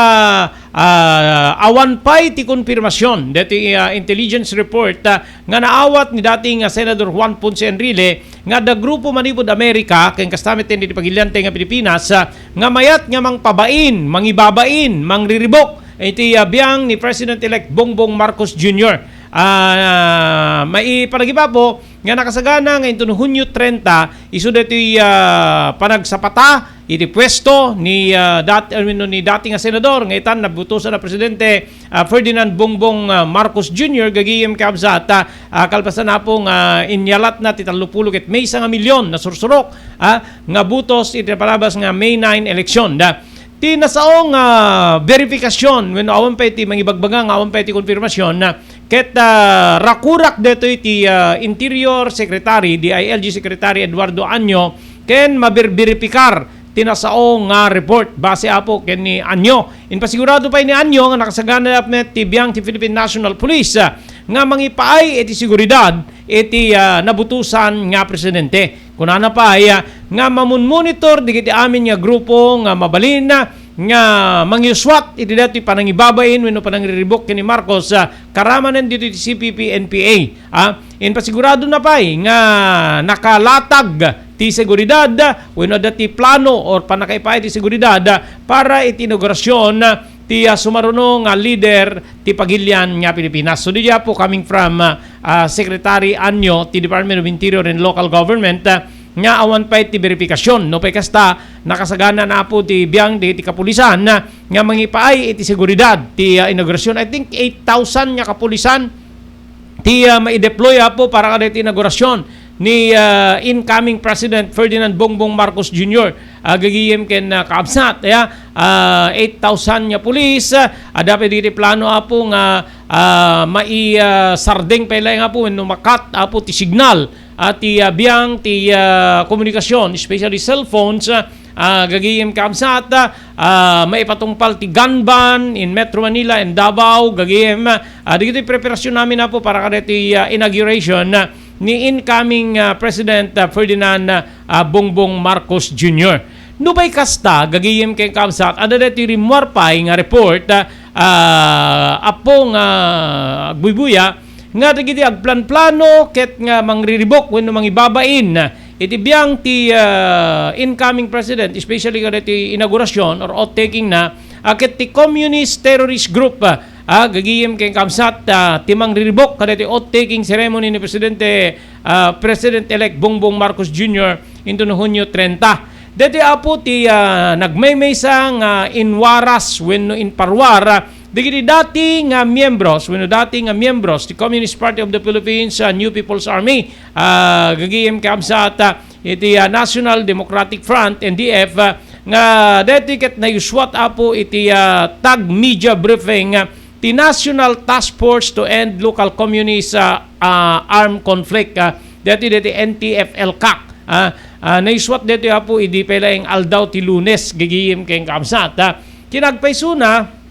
ah, awan pay ti konfirmasyon deti, ah, intelligence report, ah, nga naawat ni dating, ah, Senador Juan Ponce Enrile nga adda grupo manipud Amerika ken kasta met ti pagilian ti nga Pilipinas, ah, nga mayat nga mangpabain, mangibabain, mangriribok iti, ah, biang ni President-elect Bongbong Marcos Junior. Ah, maipanagibapo nga nakasagana nga inton Hunyo trenta, isu daytoy, ah, panagsapata iti puesto ni, ah, dat-, I mean, ni dati nga senador nga itan nabutosan a presidente, ah, Ferdinand Bongbong, ah, Marcos Junior, gagayem kakabsat, ah, ah, kalpasan, Apo, nga inyalatna ti tallopulo ket maysa nga milyon na sursurok, ah, nga butos iti napalabas nga May nine eleksyon. Da, ti nasao nga verifikasyon wenno awan pay ti mangibagbaga nga awan pay ti konfirmasyon, ah, ket, ah, rakurak daytoy ti, ah, Interior Secretary, D I L G Secretary Eduardo Año, ken maberberipikar ti nasao nga report base, Apo, ken ni Año. Inpasigurado pay ni Año nga nakasagana met ti biang ti Philippine National Police, ah, nga mangipaay iti seguridad iti, ah, nabutosan nga presidente. Kunana pay, ah, nga mamunmonitor dagiti amin nga grupo nga mabalin, ah, nga mangiuswat iti daytoy panangibabain wenno panangriribuk ken ni Marcos, ah, karamanen ditoy ti C P P N P A. Ah, inpasigurado na pay nga nakalatag ti seguridad, ah, wenno adda ti plano or pannakaipaay ti seguridad, ah, para iti inaugurasyon, ah, ti, ah, sumaruno nga lider ti pagilian nga Pilipinas. So, diay, Apo, coming from, ah, ah, Secretary Anyo ti Department of Interior and Local Government, ah, nga awan pay ti beripikasyon. No pay kasta, nakasagana na, Apo, ti biang dagiti kapulisan, ah, nga mangipaay iti seguridad ti, ah, inaugurasyon. I think eight thousand nga kapulisan ti, ah, maideploy, Apo, para kadagiti inaugurasyon ni, ah, incoming President Ferdinand Bongbong Marcos Junior, ah, gagayem ken, ah, kaabsat, ya. Ah, eight thousand nga pulis, ah, adda pay dagiti plano, Apo, nga, ah, mai, ah, sardeng pay laeng, Apo, wenno makat, Apo, ti signal, ah, ti, ah, biang ti, ah, komunikasyon, especially cellphones, ah, ah, gagayem kaabsat, ah, maipatungpal ti gun ban in Metro Manila and Davao, gagayem, ah, dagitoy preparasyon namin, Apo, para kadagiti, ah, inauguration, ah, ni incoming, ah, President, ah, Ferdinand, ah, Bongbong Marcos Junior. No pay kasta, gagayem ken kaabsat, adda daytoy rimmuar pay nga report, ah, ah, Apo, nga agbuybuya, nga dagiti agplanplano ket nga mangriribuk wenno mangibabain iti biang ti, ah, incoming president, especially kadagiti inaugurasyon or oath-taking na, ah, ket ti communist terrorist group, ah, ah, gagayem ken kaabsat, ah, ti mangriribuk kadagiti oath-taking ceremony ni Presidente, ah, President-elect Bongbong Marcos Junior into no Hunyo trenta. Daytoy, Apo, ti, ah, nagmaymaysa nga inwaras wenno inparuar, ah, dagiti dati nga miyembros wenno dati nga miyembros ti Communist Party of the Philippines, ah, New People's Army, ah, gagayem kaabsat, ah, iti, ah, National Democratic Front, N D F, ah, nga daytoy ket naiuswat, Apo, iti, ah, tag media briefing, ah, ti National Task Force to End Local Communist, ah, ah, Armed Conflict, ah, daytoy, daytoy N T F L CAC, ah, ah, naiswat daytoy, Apo, idi pay laeng aldaw ti Lunes, gagayem ken kaabsat, ah. Kinagpaysona,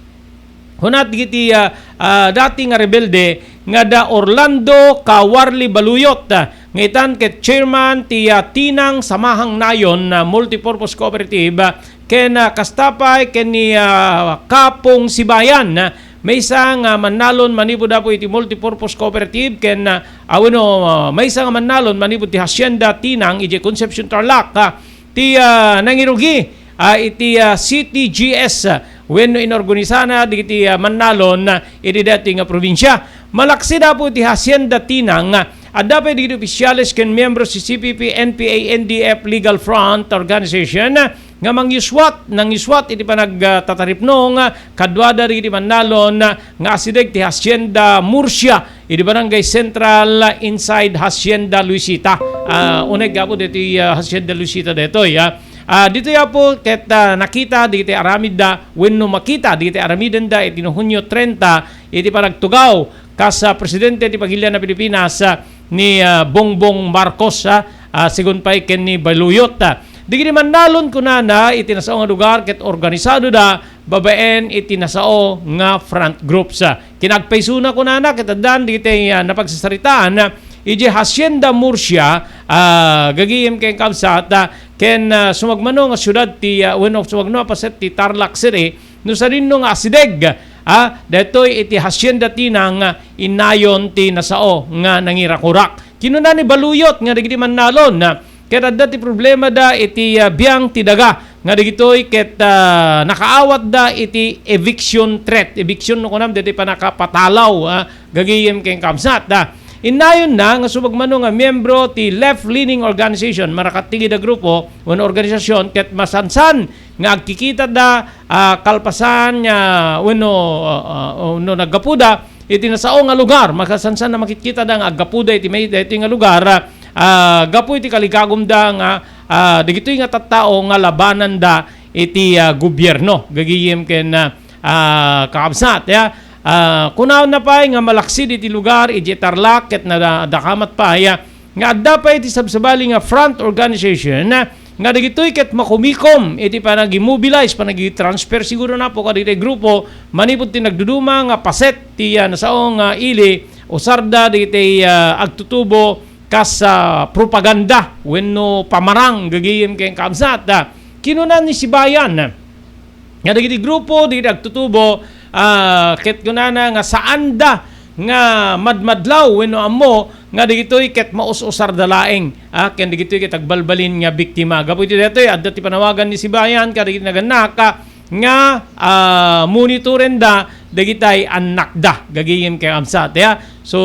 hunat dagiti, ah, ah, dati nga rebelde nga da Orlando Kawarli Baluyot, ah, nga itan ket chairman ti, ah, Tinang Samahang Nayon, ah, Multipurpose Cooperative, ah, ken, ah, kasta pay ken ni, ah, Kapong Sibayan, ah, maysa nga mannalon manipud, Apo, iti Multipurpose Cooperative ken, ah, ah, wenno, ah, maysa nga mannalon manipud ti Hacienda Tinang idiay Concepcion, Tarlac, ah, ti, ah, nangirugi, ah, iti, ah, C T G S, ah, wenno inorganisana dagiti, ah, mannalon, ah, iti daytoy nga probinsia. Malaksid, Apo, iti Hacienda Tinang, ah, adda pay dagiti opisyales ken miyembro ti C P P, N P A, N D F Legal Front Organization, ah, nga mangiuswat, nangiuswat iti panagtataripnong, ah, kaduada dagiti mannalon, ah, nga asideg ti Hacienda Murcia, idi Barangay Central, inside Hacienda Luisita. Ah, uneg, Apo, ditoy, ah, Hacienda Luisita daytoy, ah. Ah, ditoy, Apo, ket, ah, nakita dagiti aramidda wenno makita dagiti aramidenda iti no Hunyo trenta iti panagtugaw kas, ah, presidente ti pagilian a Pilipinas, ah, ni, ah, Bongbong Marcos, ah, ah, segun pay ken ni Baluyot, ah. Dagiti mannalon, kunana, iti nasao nga lugar ket organisadoda babaen iti nasao nga front groups, ah. Kinagpaysona, kunana, ket addan dagiti, ah, napagsasaritaan, ah, idiay Hacienda Murcia, ah, gagayem ken kaabsat, ah, ken, ah, sumagmano nga siudad ti, ah, wenno sumagmano a paset ti Tarlac City, no sadino nga asideg, ah, daytoy iti Hacienda Tinang, ah, innayon ti nasao nga nangirakurak. Kinuna ni Baluyot nga dagiti mannalon, ah, ket adda ti problemada iti, ah, biang ti daga nga dagitoy ket, ah, nakaawatda iti eviction threat. Eviction, no kunam, daytoy pannakapatalaw, ah, gagayem ken kaabsat, ah. Innayonna nga sumagmano nga miyembro ti left-leaning organization, marakatigid a grupo wenno organisasyon, ket masansan nga agkikitada, ah, kalpasan nga wenno, ah, ah, no naggapuda iti nasao nga lugar, makasansan a makitkitada nga aggapuda iti may-, daytoy nga lugar, ah, gapu iti kaligagumda nga, ah, dagitoy nga tattao nga labananda iti, ah, gobierno. Gagayem ken, ah, ah, kaabsat, ya. Ah, kunana pay nga malaksid iti lugar, idiay Tarlac, ket nadakamat pay, ah, nga adda pay iti sabsabali nga front organization, ah, nga dagitoy ket makumikom iti panag-immobilize, panag-transfer siguro na po kadagiti grupo manipud ti nagduduma nga paset ti, ah, nasao nga ili usarda dagiti, ah, agtutubo kas, ah, propaganda wenno pamarang gagayem ken kaabsat, ah. Kinuna ni Sibayan, nga dagiti grupo, dagiti agtutubo, ah, ket kunana nga saanda nga madmadlaw wenno ammo nga dagitoy ket maus-usarda laeng, ah, ken dagitoy ket agbalbalin nga biktima. Gapu iti daytoy, adda ti panawagan ni Sibayan kadagiti nagannak, ah, nga, ah, monitorenda dagitay annakda. Gagayem ken kabsat, ya. So,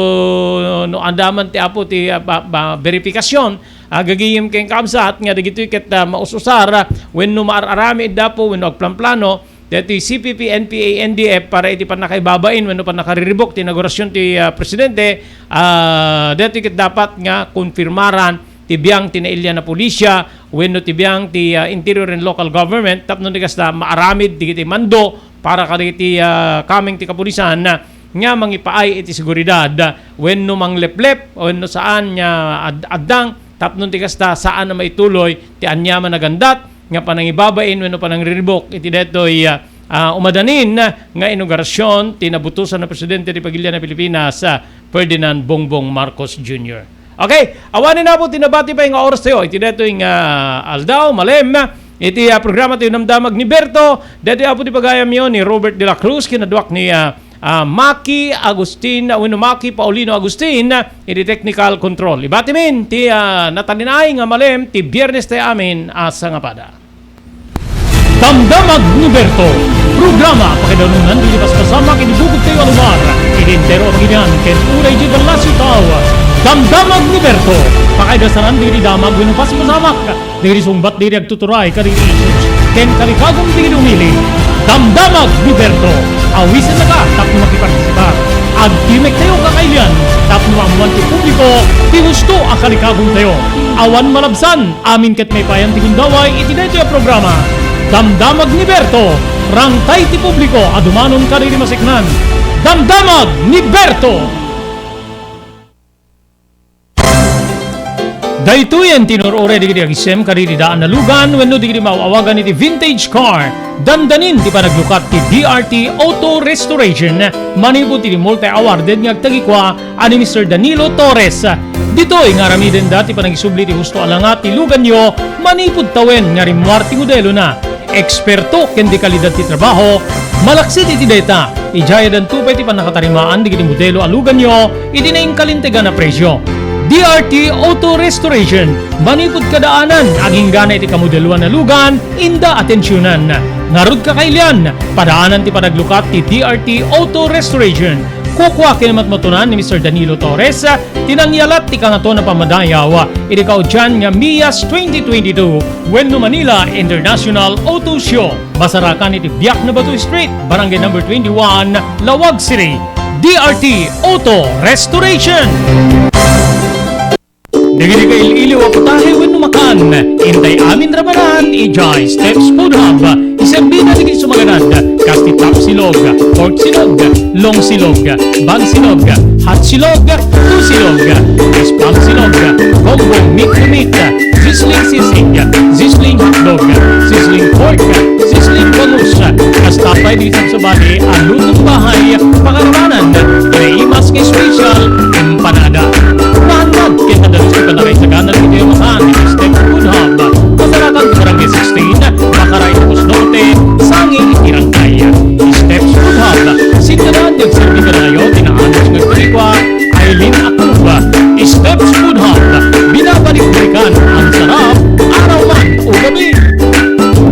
no, anda man ti apo ti, ah, ba-, ba-, beripikasion, ah, gagayem ken kabsat nga dagitoy ket, ah, maus-usar, ah, wenno maar-aramid, apo, wenno agplanplano, daytoy C P P, N P A, N D F para iti pannakaibabain wenno pannakariribuk ti inaugurasion ti, ah, presidente, ah, daytoy ket dapat nga konfirmaran ti biang ti nailian a pulisya wenno ti biang ti, ah, Interior and Local Government tapno ti kasta maaramid dagiti mando para kadagiti, ah, kameng ti kapulisan, ah, nga mangipaay iti seguridad, ah, wenno mangleplep wenno saan nga ad-, addang tapno ti kasta saan a maituloy ti aniaman a gandat nga panangibabain wenno panangriribuk iti daytoy, ah, ah, umadanin nga inaugurasion ti nabutosan a presidente ti pagilian a Pilipinas, ah, Ferdinand Bongbong Marcos Junior. Okay, awanen apo ti nabati pay nga oras tayo iti daytoy nga aldaw, malem, iti, ah, programa tayo Damdamag ni Berto, daytoy apo ti pagayamyo ni Robert de la Cruz, kinaduak ni, ah, ah, Maki Agustin, ah, wenno Maki Paulino Agustin, ah, iti technical control. Ibatimin ti, ah, natalinaay nga malem ti Biernes tayo amin a sangapada. Damdamag ni Berto, programa pakaidanunan dagiti paspasamak iti bukod tayo a lugar, iti entero a baginian ken uray idiay dalas a tao. Damdamag ni Berto, pakaidasanan dagiti damag wenno paspasamak dagiti sungbat dagiti agtuturay kadagiti issues ken kalikagum dagiti umili. Damdamag ni Berto, awisennaka tapno makipartisipar. Agtimek tayo kakailian tapno maammoan ti publiko ti husto a kalikagum tayo. Awan malabsan, amin ket maipayan ti gundaway iti daytoy a programa. Damdamag ni Berto, rangtay ti publiko a dumanon kadagiti maseknan. Damdamag ni Berto! Daytoyen ti inur-uray dagiti agisem kadagiti daan a lugan wenno dagiti maaw-awagan iti vintage car. Dandanin ti panaglukat ti D R T Auto Restoration manipud iti multi-awarded nga agtagikua a ni Mister Danilo Torres. Ditoy nga aramidenda ti panagisubli ti husto a langat ti luganyo manipud tawen nga rimmuar ti modelona. Eksperto ken di kalidad ti trabaho, malaksid iti dayta, idiay addanto pay ti pannakatarimaan dagiti modelo a luganyo iti nainkalintegan a presio. D R T Auto Restoration, manipud kadaanan, aginggana iti kamodeloan a lugan, inda atensionan. Ngarud kakailian, padaanan ti panaglukat ti D R T Auto Restoration. Kukua ken matmatunan ni Mister Danilo Torres ti nangyalat ti Kangatoan a Pammadayaw iti kaudian nga MIAS twenty twenty-two wenno Manila International Auto Show. Masarakan iti Biak na Bato Street, Barangay Number twenty-one, Laoag City. D R T Auto Restoration. Dagiti kail-iliw a putahe wenno makan, intay amin ramanan idiay Steps Food Hub. Iserbida dagiti sumaganad, kas ti tapsilog, porksilog, longsilog, bansilog, hotsilog, tusilog, spam silog, combo meat to meat, sizzling sisig, sizzling hotdog, sizzling pork, sizzling bangus, kasta pay dagiti sabsabali a lutong bahay, pakaramanan, kinaimas nga special, empanada. Naannad ken nadalus ti pannakaisagana dagiti amahan iti Steps Food Hub. Masarakan ti Barangay sixteen, Makaray, Ilocos Norte, sangi iti Rangkay. Steps Food Hub, sinaganaan nga agserbi kadakayo ti naanus nga agtarigua, Aileen Acuba. Steps Food Hub, binabalik-balikan ang sarap, araw man o gabi.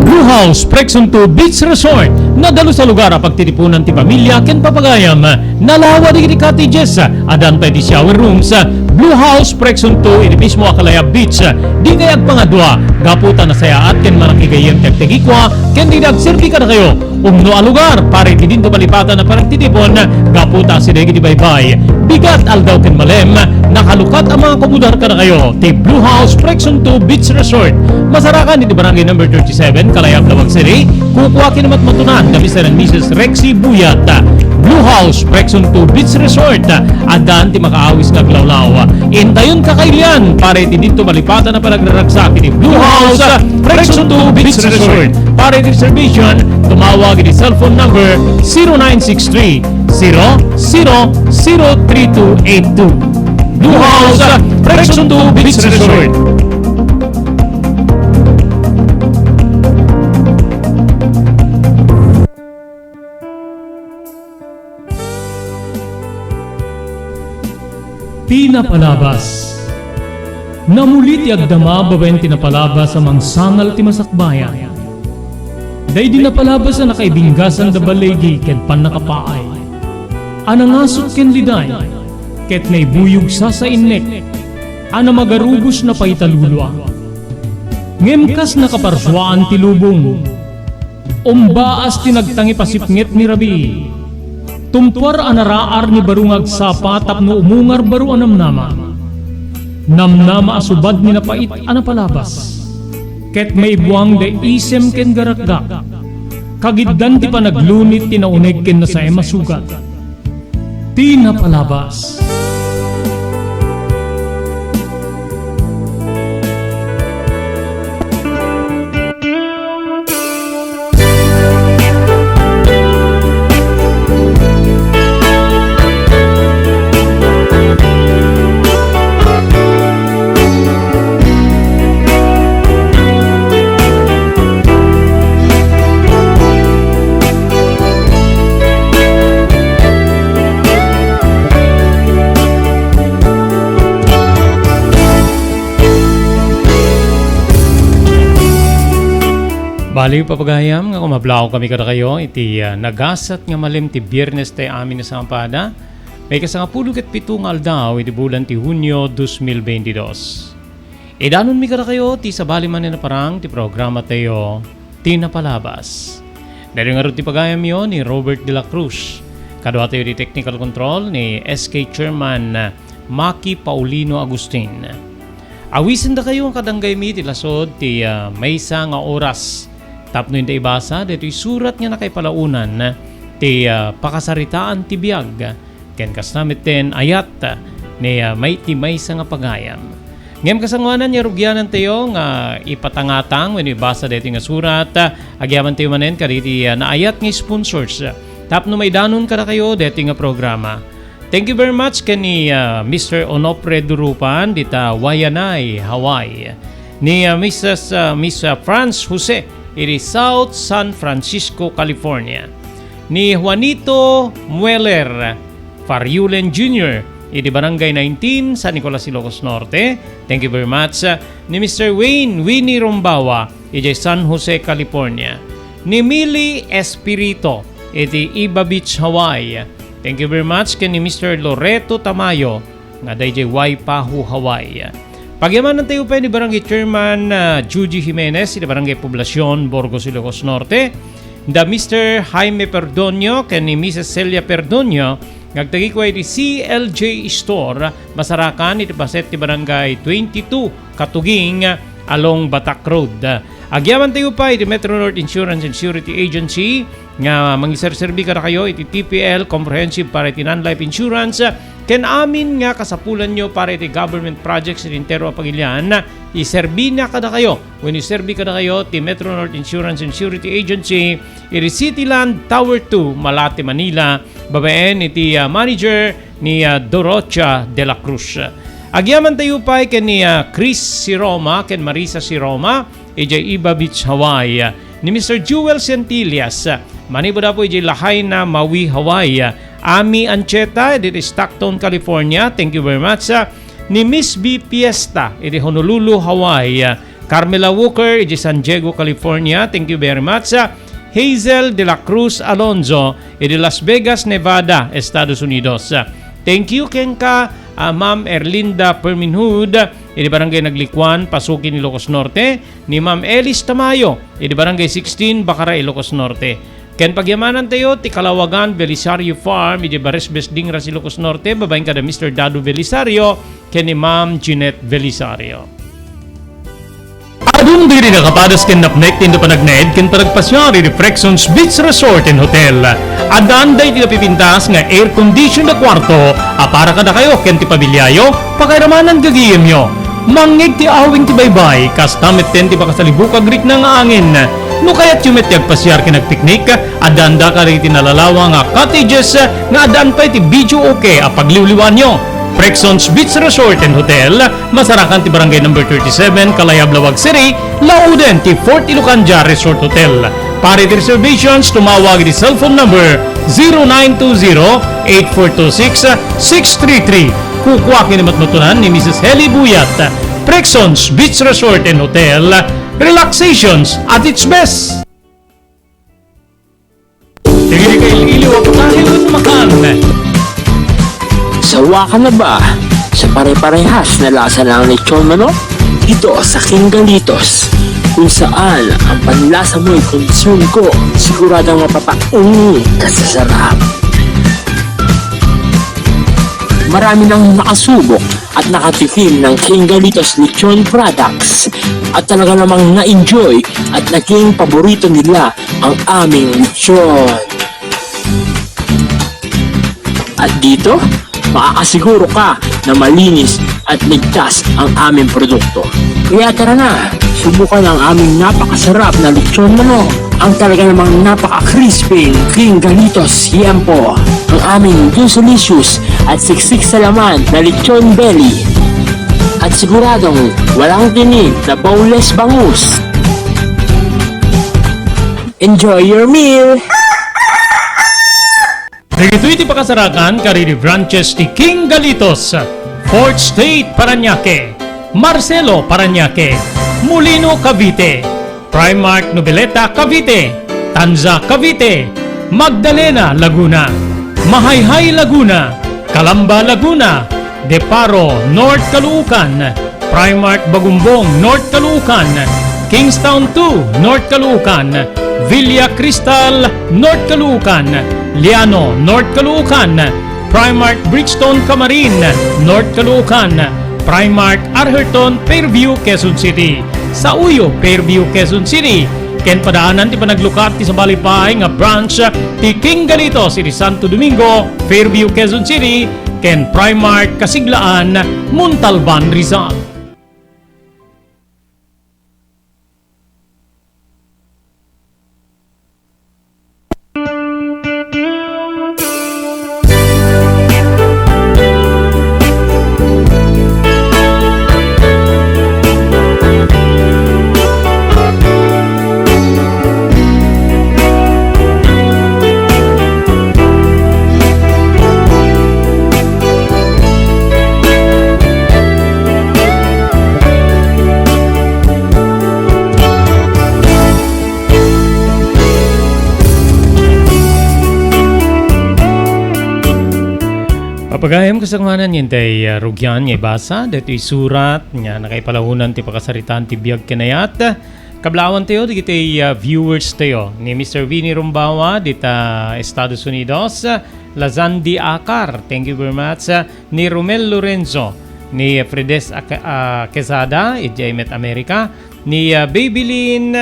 Blue House Prexon two Beach Resort, nadalus a lugar a pagtitipunan ti pamilya ken papagayam. Nalawa dagiti cottages, addan pay ti shower rooms. Blue House Prexon two iti mismo a Kalayab Beach. Dikay agpangadua, gapu ta nasayaat ken manakigayyem ti agtagikua ken dida agserbi kadakayo. Umno a lugar para iti dinto malipatan a panagtitipon, gapu ta asideg iti baybay. Bigat, aldaw ken malem, nakalukat a makakomodar kadakayo ti Blue House Prexon two Beach Resort. Masarakan iti Barangay Number thirty-seven, Kalayab, Laoag City. Kukua ken matmatunan da Mister and Missus Rexy Buyat. Blue House Prexon two Beach Resort. Addan ti makaawis nga aglawlaw. Intayon kakailian para iti dinto malipatan a panagraragsak iti Blue House Prexon two Beach Resort. Para iti reservation, tumawag iti cellphone number zero nine six three, zero zero zero three two eight two. Blue House Prexon two Beach Resort. Ti napalabas. Namuli ti agdama babaen ti napalabas a mangsangal ti masakbayan. Daydi napalabas a nakaibinggasan da baligi ken pannakapaay. A nangasut ken liday, ket naibuyog sasainnek, a namagarubos na paitalulua. Ngem kas nakaparsuaan ti lubong, umbaas ti nagtangip a sipnget ni rabii. Tumpuar a naraar ni baro nga agsapa tapno umungar baro a namnama. Namnama a subad ni napait a napalabas. Ket maibuang da isem ken garakgak. Kagiddan ti panaglunit ti nauneg ken nasaem a sugat. Ti napalabas. Bali, papagayam, nga kumablaw kami kadakayo iti, ah, nagasat nga malem ti Biernes ti amin a sangapada. Maikasangapulo ket pito nga aldaw iti bulan ti Hunio dos mil veintidós. Idanonmi kadakayo ti sabali manen a parang ti programa tayo, Ti Napalabas. Daytoy ngarud ti pagayamyo ni Robert de la Cruz. Kaduatayo ti technical control ni S K Chairman Maki Paulino Agustin. Awisendakayo nga kadanggaymi ti lasod ti, ah, maysa nga oras tapno inda ibasa daytoy surat nga nakaipalaonan ti, ah, pakasaritaan ti biag ken kasta metten ayat ni, ah, may, ti maysa nga pagayam. Ngem kasangoanan nga rugianantayo nga ipatangatang wenno ibasa daytoy nga surat, ah, agyamantayo manen kadagiti, ah, naayat nga sponsors, ah, tapno maidanon kadakayo daytoy nga programa. Thank you very much ken ni, ah, Mister Onofre Durupan dita Waianae, Hawaii. Ni, ah, Missus, ah, Miss, ah, Franz Jose iti South San Francisco, California. Ni Juanito Mueller Fariulen Junior iti Barangay nineteen, San Nicolas, Ilocos Norte. Thank you very much. Ah, ni Mister Wayne Winnie Rombawa idiay San Jose, California. Ni Millie Espirito iti Iba Beach, Hawaii. Thank you very much ken ni Mister Loreto Tamayo nga daydiay Waipahu, Hawaii. Pagyamanantayo pay ni Barangay Chairman, ah, Juji Jimenez iti Barangay Poblacion, Burgos, Ilocos Norte. Da Mister Jaime Perdonio ken ni Missus Celia Perdonio nga agtagikua iti C L J Store, Masarakan iti paset ti Barangay twenty-two Katuging along Batak Road. Agyamantayo pay iti Metro North Insurance and Surety Agency nga mangiserserbi kadakayo iti T P L Comprehensive para iti non-life insurance ken amin nga kasapulanyo para iti government projects iti entero a pagilian, iserbina kadakayo wenno iserbi kadakayo ti Metro North Insurance and Surety Agency iti City Land Tower two, Malate, Manila, babaen iti, ah, manager ni, ah, Dorocha de la Cruz. Agyamantayo pay ken ni, ah, Chris Siroma ken Marisa Siroma idiay Iba Beach, Hawaii. Ni Mister Jewel Centillas, ah, manipud apo idiay Lahaina, Maui, Hawaii. Ami Ancheta iti Stockton, California. Thank you very much. Ah, ni Miss B Fiesta iti Honolulu, Hawaii. Carmela Walker iti San Diego, California. Thank you very much. Ah, Hazel de la Cruz Alonzo iti Las Vegas, Nevada, Estados Unidos. Ah, thank you kenka, ah, Ma'am Erlinda Perminhud iti Barangay Naglikuan, Pasukin, Ilocos Norte. Ni Ma'am Elis Tamayo iti Barangay sixteen, Bacara, Ilocos Norte. Ken pagyamanantayo ti Kalawagan Belisario Farm iti Baresbes, Dingras, Ilocos Norte, babaen kada Mister Dado Belisario ken ni Ma'am Jeanette Belisario. Adun diri nakapadas ken napnek ti inda panagnaed ken panagpasiar iti Frexons Beach Resort and Hotel. Addan daydi napipintas nga air condition a kuarto a para kadakayo ken ti pamiliayo, pakairamanan gagayemyo. Mangngeg ti awing ti baybay, kasta metten ti makasalibuk a agrikna nga angin. No kayatyo met ti agpasiar ken agpiknik, addaan da kadagiti nalalawa nga cottages nga addaan pay ti videoke a pagliwliwaanyo. Frexons Beach Resort and Hotel, masarakan ti Barangay Number thirty-seven, Kalayab, Laoag City, lauden ti Fort Ilocandia Resort Hotel. Para iti reservations, tumawag iti cellphone number zero nine two zero, eight four two six, six three three. Kukua ken ni matmatunan ni Missus Helly Buyat, Prexons Beach Resort and Hotel, relaxations at its best. Dagiti kail-iliw a pagkain ket makan. Sawa ka na ba sa pare-parehas na lasa ng lechon manok? Dito sa King Galitos, kung saan ang panlasa mo'y concern ko, siguradong mapapaunong ka sa sarap. Marami nang nakasubok at nakatikim ng King Galitos Lechon products at talaga namang na-enjoy at naging paborito nila ang aming lechon. At dito, makakasiguro ka na malinis at ligtas ang aming produkto. Kaya tara na, subukan ang aming napakasarap na lechon manok, ang talaga namang napaka-crispy King Galitos Yempo, ang aming delicious at siksik sa laman na lechon belly, at siguradong walang tinik na boneless bangus. Enjoy your meal! Dagitoy ti pakasarakan kadagiti branches ti King Galitos, Fourth Street, Parañaque, Marcelo, Parañaque, Molino, Cavite, Primark Noveleta, Cavite, Tanza, Cavite, Magdalena, Laguna, Mahayhay, Laguna, Calamba, Laguna, Deparo, North Caloocan, Primark Bagumbong, North Caloocan, Kingstown two, North Caloocan, Villa Cristal, North Caloocan, Liano, North Caloocan, Primark Bridgestone Camarin, North Caloocan, Primark Arherton, Fairview, Quezon City, Sauyo, Fairview, Quezon City, ken padaanan ti panaglukat ti sabali pay nga branch ti King Galitos iti Santo Domingo, Fairview, Quezon City, ken Primark Kasiglaan, Montalban, Rizal. Papagayam, kasakumanan, yantay, ah, rugian nga ibasa daytoy surat nga nakaipalaonan ti pakasaritaan ti biag ken ayat. Kablawan tayo, dagiti, ah, viewers tayo ni Mister Vinny Rumbawa dita Estados Unidos, Lazandi Akar, thank you very much, ah, ni Romel Lorenzo, ni Fredes Ak-, ah, Quezada, idiay met America, ni, ah, Babylin,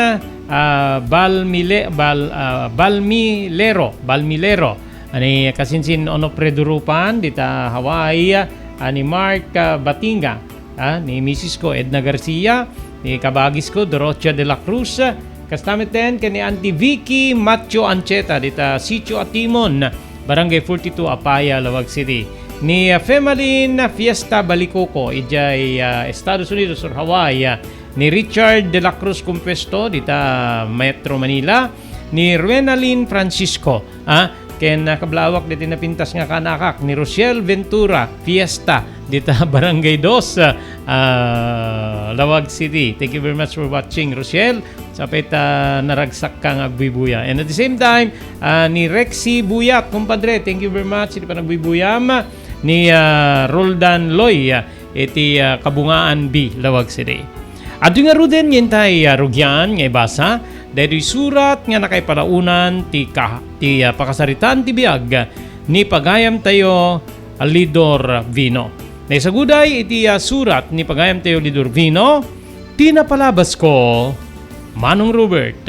ah, Balmile-, Bal-, ah, Balmilero, Balmilero, ani kasinsin Onofre Durupan, dita Hawaii, ah, ni Mark, ah, Batinga, ah, ni misis ko, Edna Garcia, ni kabagis ko, Dorothea de la Cruz, kasta met ken ni Auntie Vicky Macho Ancheta, dita Sitio Atimon, Barangay forty-two, Apaya, Laoag City. Ni, ah, Femalin Fiesta Balicoco, idiay, ah, Estados Unidos or Hawaii, ah, ni Richard de la Cruz Compuesto, dita Metro Manila, ni Renalyn Francisco, ah, ken, ah, kablawak diti napintas nga kaanakak, ni Rochelle Ventura Fiesta, dita Barangay Dos, ah, Laoag City. Thank you very much for watching, Rochelle. Sapay ta naragsak ka nga agbuybuya. And at the same time, ah, ni Rexy Buyat, kumpadre, thank you very much iti panagbuybuyam. Ni, ah, Roldan Loy, ah, iti, ah, Kabungaan B, Laoag City. Adtoy ngaruden nga intay, ah, rugian nga ibasa, daytoy surat nga nakaipalaonan ti ka-, ti, ah, pakasaritaan ti biag ni pagayamtayo, ah, Lidor Vino. Naisaguday iti, ah, surat ni pagayamtayo, Lidor Vino, ti napalabasko, Manong Robert.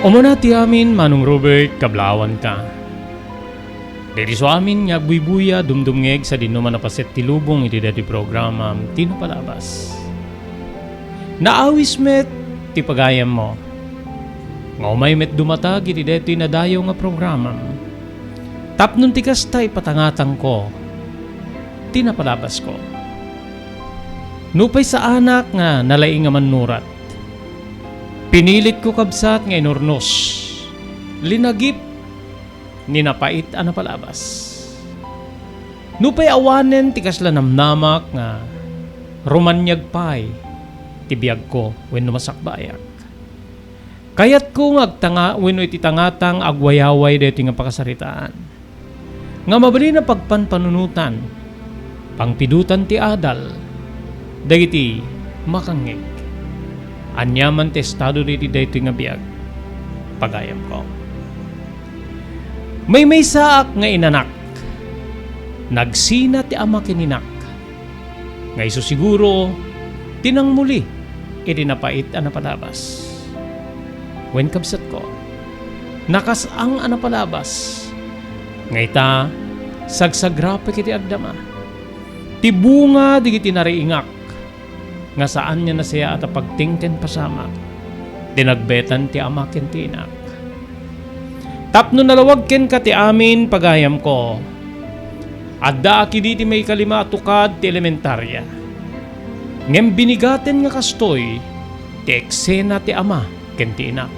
Umuna ti amin, Manong Robert, kablawanka. Daytoy isu amin nga agbuybuya, dumdumngeg sadino man a paset ti lubong iti daytoy programam ti napalabas. Naawis met ti pagayammo. Nga umay met dumatag iti daytoy nadayaw nga programam. Tapno ti kasta ipatangatangko ti napalabasko. Nupay saanak nga nalaing a mannurat, pinilitko, kabsat, nga inurnos, linagip ni napait a napalabas. Nupay awanen ti kasla namnamak nga rumaniag pay ti biagko wenno masakbayak, kayatko nga agtanga wenno iti tangatang agwayaway daytoy nga pakasaritaan nga mabalin a pagpanpanunotan, pangpidutan ti adal dagiti makangngeg. Aniaman ti estado daytoy nga biag, pagayamko. Maymaysaak nga inanak. Nagsina ti ama ken inak. Nga isu siguro ti nangmuli iti napait a napalabas. Wen, kabsatko, nakas-ang a napalabas. Nga ita, sagsagrapek iti agdama. Ti bunga dagiti nariingak nga saan nga nasayaat a pagting ken pasamak ti nagbetan ti ama ken ti inak. Tapno nalawag kenka ti amin, pagayamko, addaak idi ti maikalima a tukad ti elementaria. Ngem binigaten nga kastoy ti eksena ti ama ken ti inak.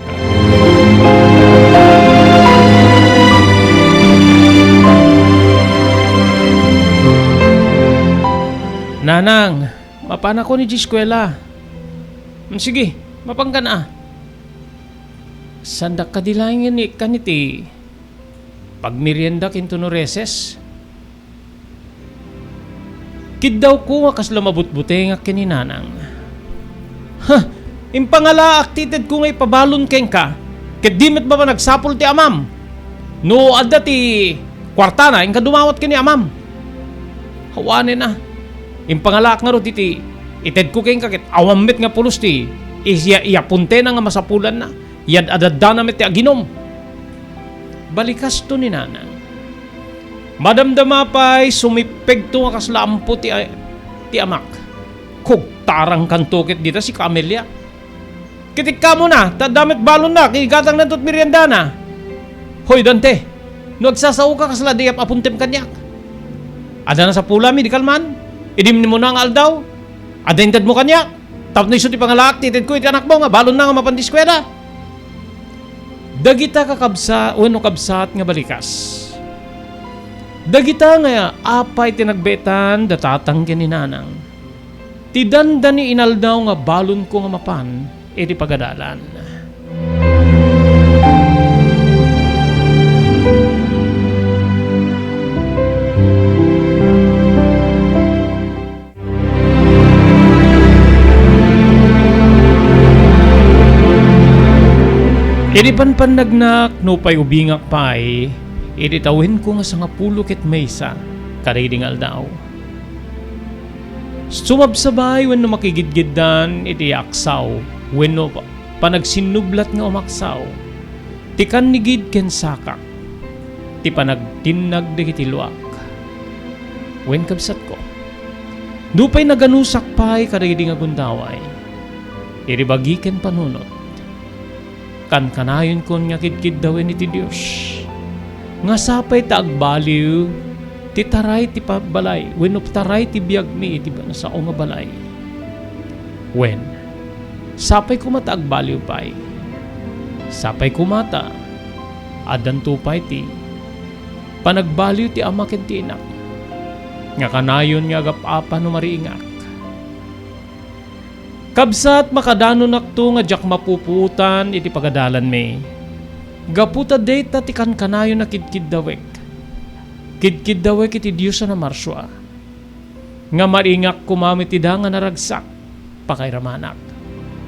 Nanang, mapanakon idiay eskuela. Mm, sige, mapankan a. Saandak kadi laengen nga ikkan iti pagmerienda ken no recess? Kiddawko nga kasla mabutbutengak ken ni Nanang. Ha! Impangalaak ti itedko nga ipabalon kenka, ket di met mapanagsapul ti amam. No adda ti kuartana, inka dumawat ken ni amam. Awanen a. Impangalaak ngarud iti itedko kenka ket awan met nga pulos ti iya-, iyapuntena nga masapulanna. Yad-adaddana met ti aginum. Balikasto ni Nanang. Madamdama pay, sumippegto nga kasla ampo ti, ti amak. Kugtarangkanto ket dita si Camelia. Ket ikkamuna, ta adda met balonna, ket igatangnanto ti meriendana. Hoy, Dante, no agsasaoka, kasla di apuntem kaniak. Adda nasapulam idi kalman, idi nimuna nga aldaw, adda intedmo kaniak. Tapno isu ti pangalaak ti itedko iti anakmo nga balonna nga mapan ti eskuela. Dagita kakabsa-, wenno kabsat nga balikas. Dagita nga apay ti nagbetan da tatang ken ni Nanang. Ti dandani inaldaw nga balonko nga mapan iti pagadalan. Idi panpannagnak, nupay ubingak pay, iti tawenko nga sangapulo ket maysa kadagidi nga aldaw. Sumabsabay wenno makigidgiddan iti aksaw wenno pa-, panagsinnublat nga umaksaw, ti kannigid ken sakak, ti panagtinnag dagiti luak. Wen, kabsatko, nupay naganusak pay kadagidi nga gundaway, iti bagi ken panunot, kankanayonko nga kidkiddawen iti Dios nga sapay ta agbaliw ti taray ti pa-, balay wenno taray ti biagmi iti ba-, sao nga balay. Wen, sapay koma ta agbaliw pay. Sapay koma ta addanto pay ti panagbaliw ti ama ken ti inak nga kanayon nga agap-apa no mariingak. Kabsat, makadanonakto nga diak mapupuotan iti pagadalanmi. Gapu ta dayta ti kankanayon a kidkiddawek. Kidkiddawek iti Dios a namarsua. Nga maringak koma met ida nga naragsak, pakairamanak.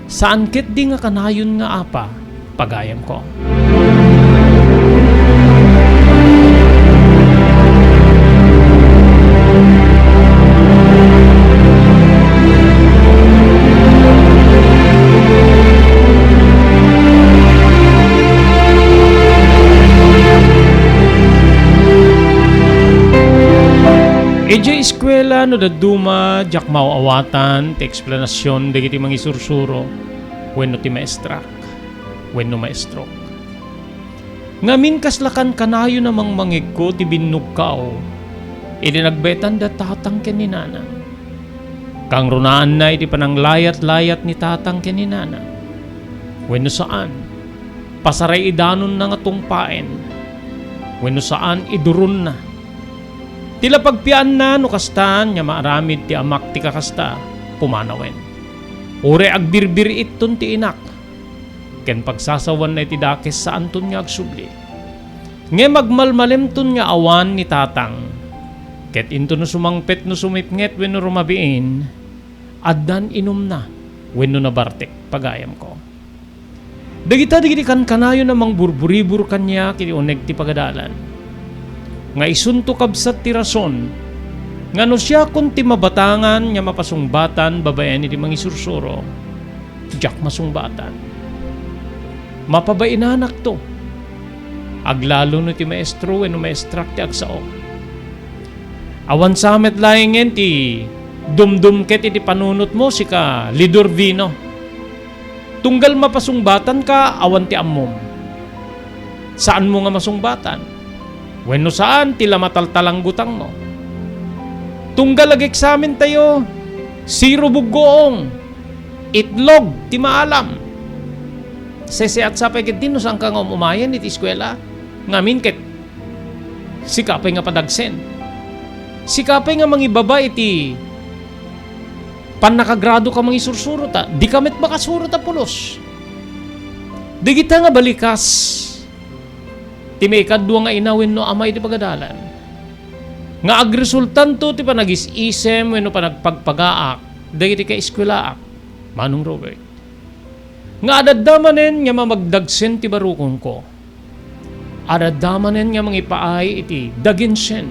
Saan ketdi nga kanayon nga apa, pagayamko. Idiay eskuela no dadduma, diak maaw-awatan ti eksplanasion dagiti mangisursuro wenno ti maestrak wenno maestrok. Ngamin, kasla kankanayon a mangmangegko ti binnugko idi nagbaetan da tatang ken ni nanang. Kangrunaanna iti pananglayat-layat ni tatang ken ni nanang. Wenno saan, pasaraidanonna nga tungpaen. Wenno saan, iduronna. Ti la pagpianna no kastan nga maaramid ti amak ti kakasta, pumanawen. Uray agbirbir-itton ti inak, ken pagsasawanna iti dakes saanton nga agsubli. Ngem agmalmalemton nga awan ni tatang, ket into no sumangpet no sumipnget wenno rumabiin, addan inumna wenno nabartek, pagayamko. Dagita dagiti kankanayon a mangburburibur kaniak iti uneg ti pagadalan. Nga isunto kabsat ti rason nga no siakon ti mabatangan nga mapasungbatan babaen iti mangisursuro, diak masungbatan. Mapabainanakto. Aglalo no ti maestro wenno maestrak ti agsao. Awan sa met laengen ti dumdumket iti panunotmo, sika Lidor Vino. Tunggal mapasungbatanka, awan ti ammom. Saanmo nga masungbatan. Wenno saan ti la mataltalanggutangmo. Tunggal ageksamentayo, zero buggoong, itlog ti maalam. Seseat sa pay ketdi no saanka nga um-umayen iti eskuela. Ngamin ket sika pay nga padagsen. Sika pay nga mangibaba iti pannakagrado ka mangisursuro, ta dika met makasuro ta pulos. Dagita nga balikas ti maikadua nga ina wenno ama iti pagadalan, nga agresultanto ti panagis-isem wenno panagpagpagaak dagiti kaeskuelaak, Manong Robert, nga adda manen nga mamagdagsen ti barukonko. Adda manen nga mangipaay iti daginsen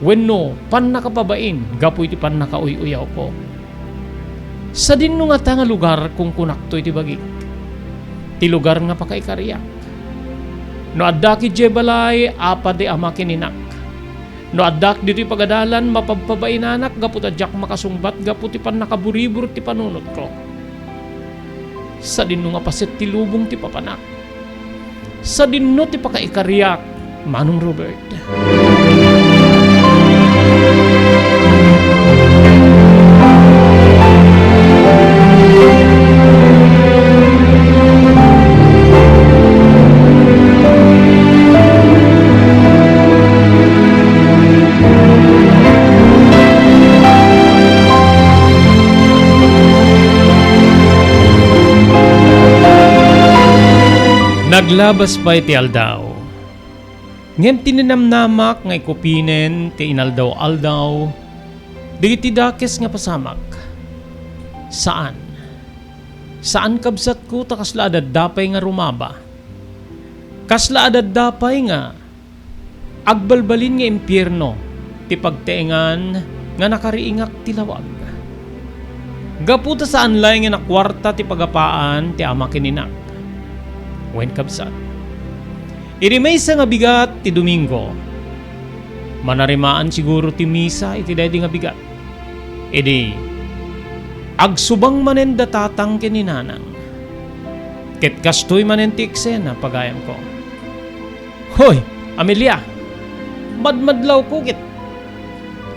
wenno pannakababain gapu iti pannakauy-uyawko. Sadinno ngata nga lugar kunkunakto iti bagik, ti lugar nga pakaikariak. No addak idiay balay, apaday ama ken inak. No addak ditoy pagadalan, mapabpabainanak gapu ta diak makasungbat gapu ti pannakaburibur ti panunotko. Sadinno nga paset ti lubong ti papanak. Sadinno ti pakaikariak, Manong Robert. Naglabas pay ti aldaw. Ngem ti ninamnamak nga ikupinen ti inaldaw-aldaw dagiti dakes nga pasamak. Saan. Saan, kabsatko, ta kasla adda pay nga rumaba. Kasla adda pay nga agbalbalin nga impierno ti pagtaengan nga nakariingak ti lawag. Gapu ta saan laeng nga nakuarta ti pagapaan ti ama ken inak. Wen, kabsat, idi maysa nga bigat ti Domingo, manarimaan siguro ti misa iti daydi nga bigat. Idi agsubang manen da tatang ken ni nanang. Ket kastoy manen ti eksena, pagayamko. Hoy, Amelia! Madmadlawko ket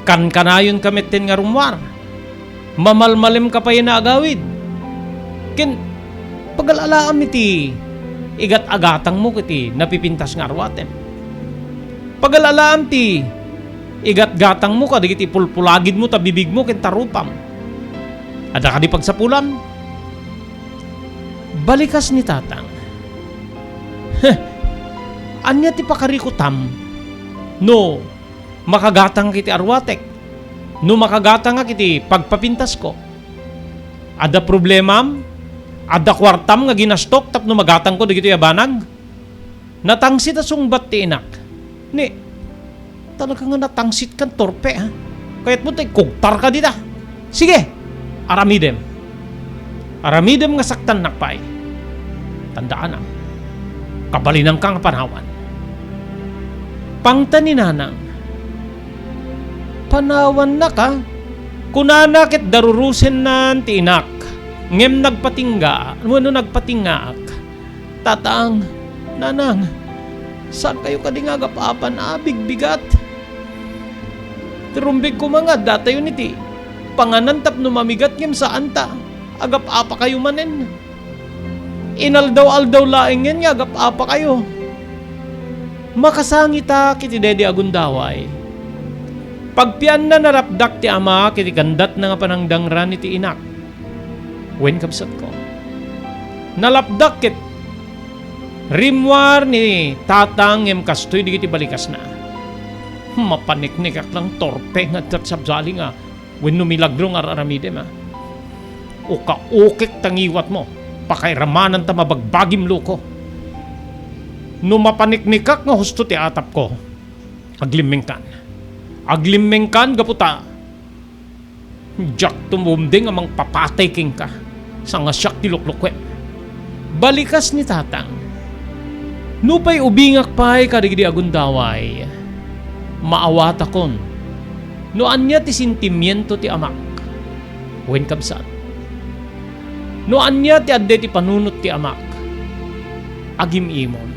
kankanayonka metten nga rummuar. Mamalmalemka pay nga agawid. Ken pagal-alaam iti igat-agatangmo iti napipintas nga arwatem. Pagal-alaam ti igat-gatangmo kadagiti pulpulagidmo ta bibigmo ken ta rupam. Adda kadi pagsapulam? Balikas ni tatang. Heh, ania ti pakarikutam no makagatangak iti arwatek? No makagatangak iti pagpapintasko? Adda problemam? Adda kuartam nga ginastok tapno magatangko dagitoy a banag? Natangsit a sungbat ti inak. Ni, talaga nga natangsit kan torpe, ha? Kayatmo ta ikugtarka dita. Sige, aramidem. Aramidem nga saktannak pay. Tandaanam, kabalinanka nga panawan. Pangta ni nanang, Panawannaka? Kunana ket darurusennan ti inak, ngem nagpatingga, wenno nagpatingaak. Tatang, nanang, saankayo kadi nga agap-apan a bigbigat? Ti rumbeg koma nga addatayon iti panganan tapno mamigat ngem saan ta agap-apakayo manen. Inaldaw-aldaw laengen nga agap-apakayo. Makasangitak iti daydi a gundaway. Pagpianna, nalapdak ti amak iti kandatna nga panangdangran iti inak wen kabsatko. Nalapdak ket rimmuar ni tatang ngem kastoy dagiti balikasna. Mapaniknikak lang torpe nga adda sabali nga wenno milagro nga ar-aramidem, a. Ukaukek ta ngiwatmo, pakairamananta mabagbagim, loko. No mapaniknikak nga husto ti atapko, aglimmengkan. Aglimmengkan gapu ta diak tumumdeng a mangpapatay kenka, saan nga siak ti luklukuem. Balikas ni tatang. Nupay ubingak pay kadagidi a gundaway, maawatakon no ania ti sentimiento ti amak wen kabsat. No ania ti adda iti panunot ti amak, agim-imon.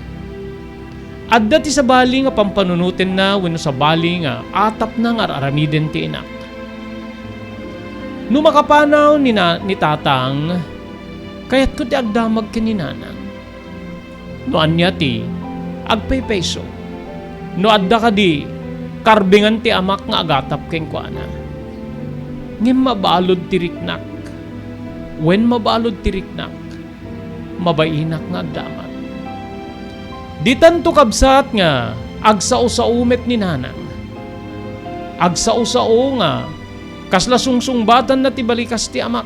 Adda ti sabali nga pampanunotenna wenno sabali nga atapna nga ar-aramiden ti inak. No makapanaw ni na-, ni tatang, kayatko ti agdamag ken ni nanang. No ania ti agpaypayso, no adda kadi karbingan ti amak nga agatap kenkuana. Ngem mabalud ti riknak, wen mabalud ti riknak, mabainak nga agdamag. Ditanto kabsat nga agsao-sao met ni nanang. Agsao-sao nga kasla sungsungbatanna ti balikas ti amak.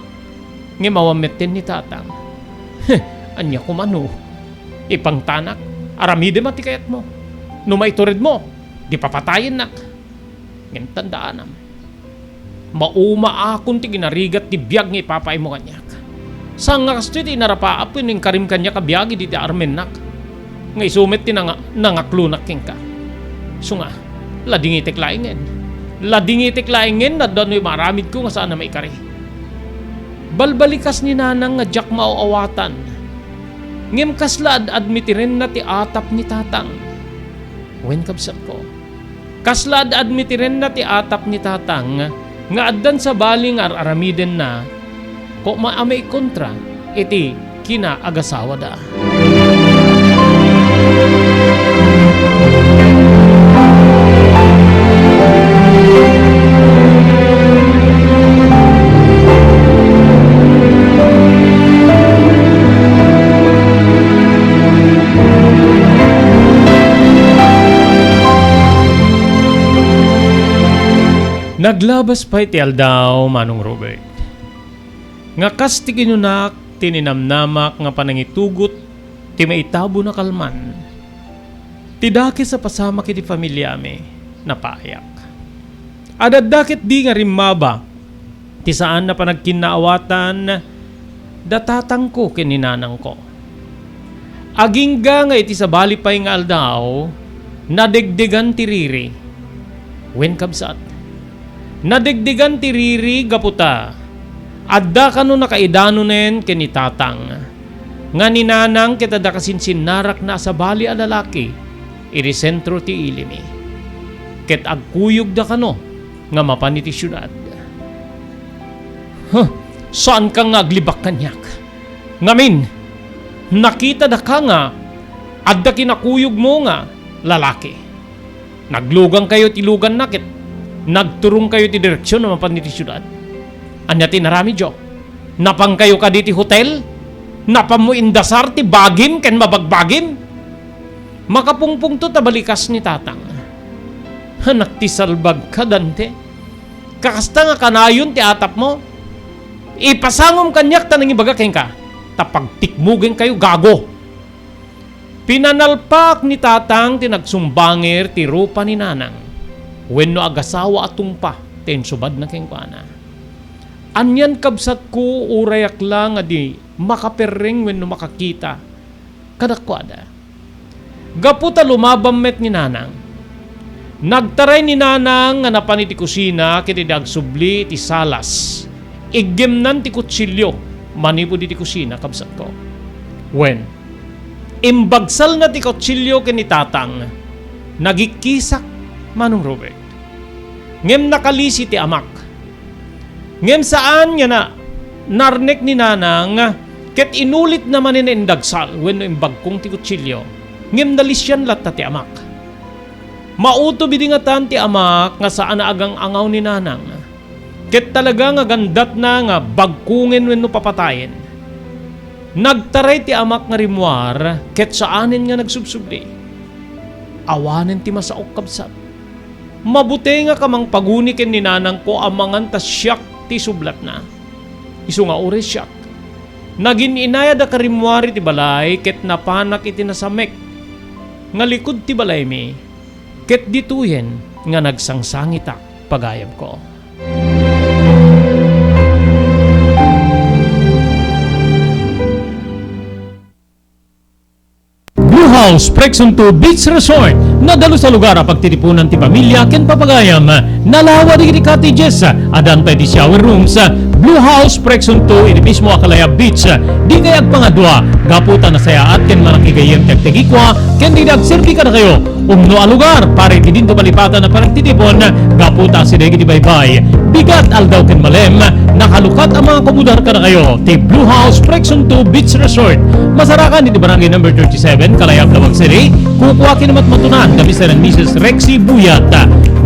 Ngem awan metten ni tatang. Heh, ania koma no ipangtanak? Aramidem a ti kayatmo. No maituredmo, di papatayennak. Ngem tandaanam, maumaakon ti ginarigat ti biag nga ipapaaymo kaniak. Saan nga kastoy ti inarapaap wenno inkarim kaniak a biag idi ti armennak, nga isu met ti nanga-, nangaklonak kenka. Isu nga, ladingitek laengen. Ladingitek laengen no adda no maaramidko nga saan a maikari. Balbalikas ni nanang nga diak maaw-awatan. Ngem kasla ad-admitirenna ti atap ni tatang. Wen, kabsatko, kasla ad-admitirenna ti atap ni tatang nga addan sabali nga ar-aramidenna, koma a maikontra iti kinaagasawada. Naglabas pay ti aldaw, Manong Robert, nga kas ti kinunak ti ninamnamak nga panangitugot ti maitabon a kalman. Ti dakes a pasamak iti familiami, napayak. Adda ketdi nga rimmaba ti saan a panagkinnaawatan da tatangko ken ni nanangko. Agingga nga iti sabali pay nga aldaw, nadegdegan ti riri. Wen, kabsat, nadegdegan ti riri gapu ta adda kano nakaidanonen ken ni tatang nga ni nanang ket adda kasinsinnarakna a sabali a lalaki iti sentro ti ilimi. Ket agkuyogda kano nga mapan iti siudad. Huh, saanka nga aglibak kaniak. Ngamin, nakitadaka nga adda kinakuyogmo nga lalaki. Naglugangkayo ti luganna ket nagturongkayo ti direksion a mapan iti siudad. Ania ti inaramidyo? Napankayo kadi ti hotel? Napanmo indasar ti bagim ken mabagbagim? Makapungpungto ta balikas ni tatang. Anak ti salbagka, Dante. Kakasta nga kanayon ti atapmo? Ipasangom kaniak ta nangibaga kenka, ta pagtikmugengkayo, gago. Pinanalpak ni tatang ti nagsumbangir ti rupa ni nanang wenno agasawa a tungpa ti insubadna kenkuana. Anian, kabsatko, urayak la nga di makaperreng wenno makakita kadakuada. Gapu ta lumabam met ni nanang, Nagtaray ni Nanang nga napan iti kusina ket idi agsubli iti salas, iggemnan ti kutsilio manipud iti kusina, kabsatko. Wen, imbagsalna ti kutsilio ken ni Tatang, nagikkisak, Manong Robert. Ngem nakalisi ti amak. Ngem saan nga na, narnek ni Nanang ket inulitna manen a indagsal wenno imbagkong ti kutsilio, ngem nalisian latta ti amak. Mautob idi ngatan ti amak nga saan a agang-angaw ni Nanang, ket talaga nga gandatna nga bagkongen wenno papatayen. Nagtaray ti amak nga rimmuar ket saanen nga nagsubsubli. Awanen ti masaok, kabsat. Mabutengak a mangpaguni ken ni nanangko a mangan ta siak ti sublatna. Isu nga uray siak, nagin-inayad a karimmuar iti balay ket napanak iti nasamek nga likud ti balaymi, ket ditoyen nga nagsangsangitak, pagayamko. Blue House Prexon two Beach Resort. Nadalus a lugar a pagtitipunan ti pamilia ken papagayam. Nalawa dagiti cottages. Addan pay ti shower rooms. Blue House Prexon two iti mismo a Kalayab Beach. Dikay agpangadua gapu ta nasayaat ken manangigayyem ti agtagikua ken dida agserbi kadakayo. Umno a lugar para iti dinto malipatan a panagtitipon gapu ta asideg iti baybay. Bigat, aldaw ken malem, nakalukat a makakomodar kadakayo ti Blue House Prexon two Beach Resort. Masarakan iti Barangay Number thirty-seven, Kalayab, Laoag City. Kukua ken matmatunan da Mister and Missus Rexy Buyat.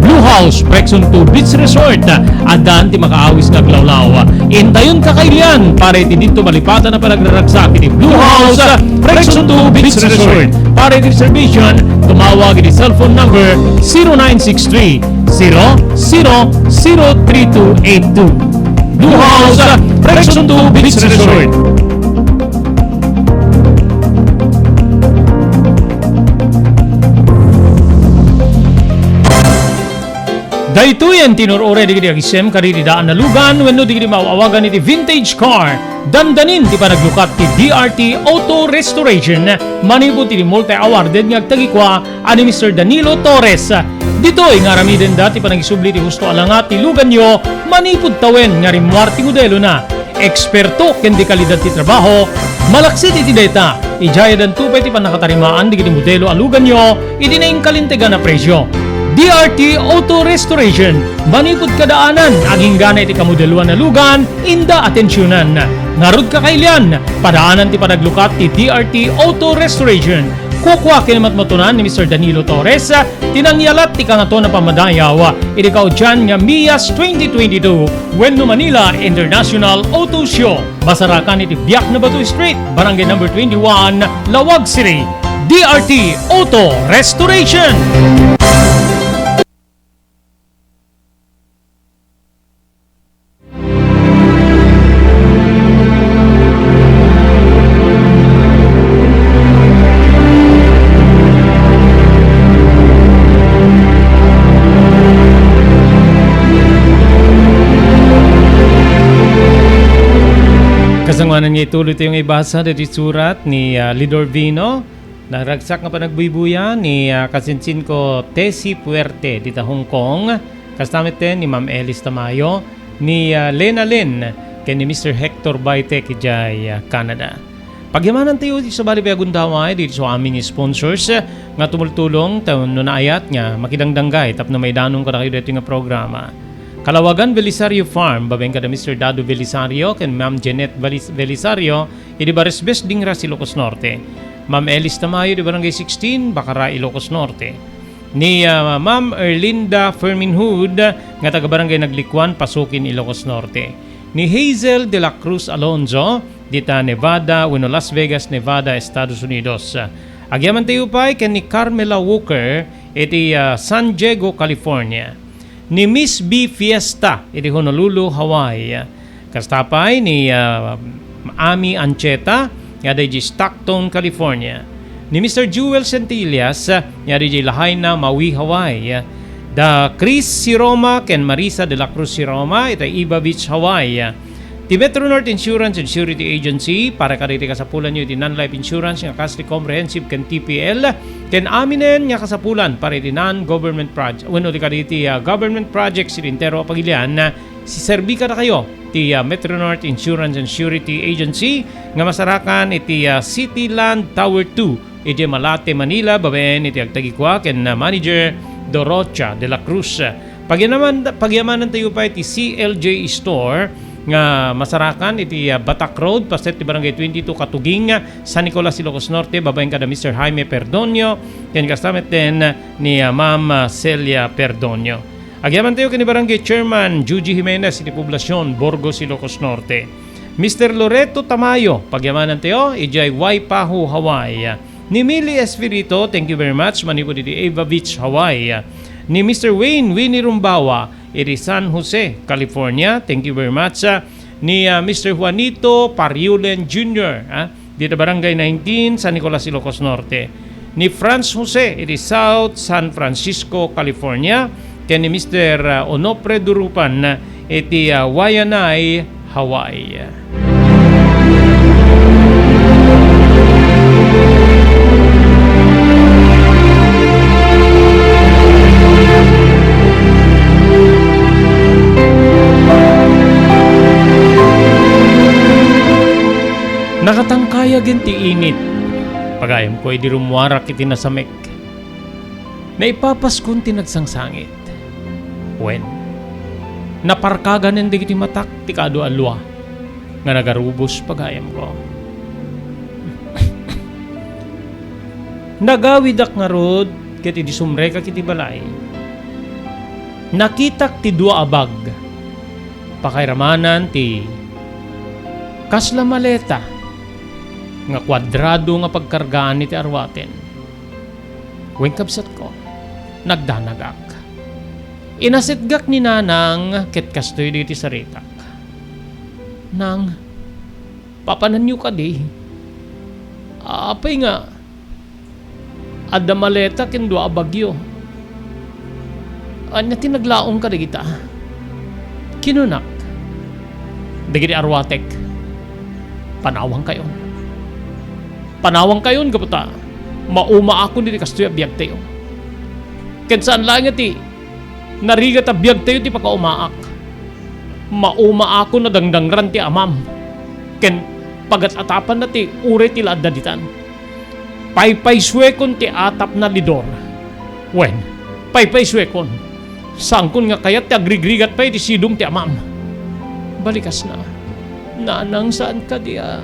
Blue House Prexon two Beach Resort. Addan ti makaawis nga aglawlaw. Intayon kakailian para iti dinto malipatan a panagraragsak iti Blue House Prexon two Beach Resort. Para iti reservation, tumawag iti cellphone number zero nine six three, zero zero zero three two eight two. Blue House Prexon two Beach Resort. Daytoyen ti nur-uray dagiti agisem kadagiti daan a lugan wenno dagiti maaw-awagan iti vintage car. Dandanin ti panaglukat ti D R T Auto Restoration manipud iti multi-awarded nga agtagikua a ni Mister Danilo Torres. Ditoy nga aramidenda ti panagisubli ti husto a langat ti luganyo manipud tawen nga rimmuar ti modelona. Eksperto ken de kalidad ti trabaho, malaksid iti dayta, idiay addanto pay ti pannakatarimaan dagiti modelo a luganyo iti nainkalintegan a presio. D R T Auto Restoration, manipud kadaanan, aginggana iti kamodeloan a lugan, inda atensionan. Ngarud kakailian, padaanan ti panaglukat ti D R T Auto Restoration. Kukua ken matmatunan ni Mister Danilo Torres, ti nangyalat ti Kangatoan a Pammadayaw iti kaudian nga MIAS twenty twenty-two wenno Manila International Auto Show. Masarakan iti Biak na Bato Street, Barangay Number twenty-one, Laoag City. D R T Auto Restoration. Kasangoanan nga ituloy tayo nga ibasa ditoy surat ni, ah, Lidor Vino. Naragsak nga panagbuybuya ni, ah, kasinsinko Tessie Puerte dita Hong Kong, kasta met ni Ma'am Elis Tamayo, ni, ah, Lena Lynn, ken ni Mister Hector Baitek idiay, ah, Canada. Pagyamanantayo iti sabali pay a gundaway ditoy amin nga sponsors, ah, nga tumultulong, ta no naayat nga makidangdanggay tapno maidanon kadakayo daytoy nga programa. Kalawagan Belisario Farm, babaen kada Mister Dado Belisario ken Ma'am Jeanette Belis-, Belisario, idi Barisbes, Dingras, Ilocos Norte. Ma'am Elis Tamayo, di Barangay sixteen, Bacara, Ilocos Norte. Ni, ah, Ma'am Erlinda Ferminhood, nga taga Barangay Naglikuan, Pasukin, Ilocos Norte. Ni Hazel de la Cruz Alonzo, dita Nevada, wenno Las Vegas, Nevada, Estados Unidos. Agyamantayo pay ken ni Carmela Walker, iti, ah, San Diego, California. Ni Miss B Fiesta iti Honolulu, Hawaii. Kasta pay ni, ah, Ami Ancheta nga adi Stockton, California. Ni Mister Jewel Centillas nga adi Lahaina, Maui, Hawaii. Da Chris Siroma ken Marisa de la Cruz Siroma iti Iba Beach, Hawaii. Ti Metro North Insurance and Surety Agency, para kadagiti kasapulanyo iti non-life insurance nga kas ti comprehensive ken T P L, ken aminen nga kasapulan para iti non-government project, wenno ti kadagiti, ah, government projects iti entero a pagilian, ah, siserbi kadakayo ti, ah, Metro North Insurance and Surety Agency nga masarakan iti, ah, City Land Tower two, idiay Malate, Manila, babaen iti agtagikua ken, ah, Manager Dorocha de la Cruz. Pagyaman-, pagyamanantayo pay ti C L J Store nga masarakan iti, ah, Batak Road, paset ti Barangay twenty-two Katuging, San Nicolas, Ilocos Norte, babaen kada Mister Jaime Perdonio, ken kasta met den ni, ah, Ma'am, ah, Celia Perdonio. Agyamantayo ken ni Barangay Chairman Juji Jimenez iti Poblacion, Burgos, Ilocos Norte. Mister Loreto Tamayo, pagyamanantayo, idiay Waipahu, Hawaii. Ni Millie Espirito, thank you very much, manipud iti Ava Beach, Hawaii. Ni Mister Wayne, Winnie Rumbawa, iti San Jose, California, thank you very much. Ni, ah, Mister Juanito Pariulen Junior, ah, dita Barangay nineteen, San Nicolas, Ilocos Norte. Ni Franz Jose, iti South San Francisco, California. Ken ni Mister, ah, Onofre Durupan, iti, ah, Waianae, Hawaii. Nakatangkayagen ti init. Pagayamko idi rummuarak iti nasamek. Naipapaskon ti nagsangsangit. Wen, naparkaganen dagiti matak ti kaadu-alua nga nagarubos pagayamko. Nagawidak ngarud ket idi sumrekak iti balay, nakitak ti dua a bag. Pakairamanan ti kasla maleta nga kuadrado nga pagkargaan iti arwaten. Wen, kabsatko, nagdanagak. Inasitgak ni Nanang ket kastoy dagiti saritak. "Nang, papananyo kadi? Apay nga adda maleta ken dua a bagyo? Ania ti naglaong kadagita?" Kinunak, "Dagiti arwatek, panawangkayon. Panawangkayon gapu ta maumaakon iti kastoy a biagtayo. Ken saan laeng nga ti narigat a biagtayo ti pagaumaak. Maumaakon a dangdangran ti amam, ken pagat-atapanna ti uray ti la adda ditan. Paypaysuekon ti atapna, Lidor. Wen, paypaysuekon. Saankon nga kayat ti agrigrigat pay iti sidong ti amam." Balikasna, "Nanang, saan kadi a?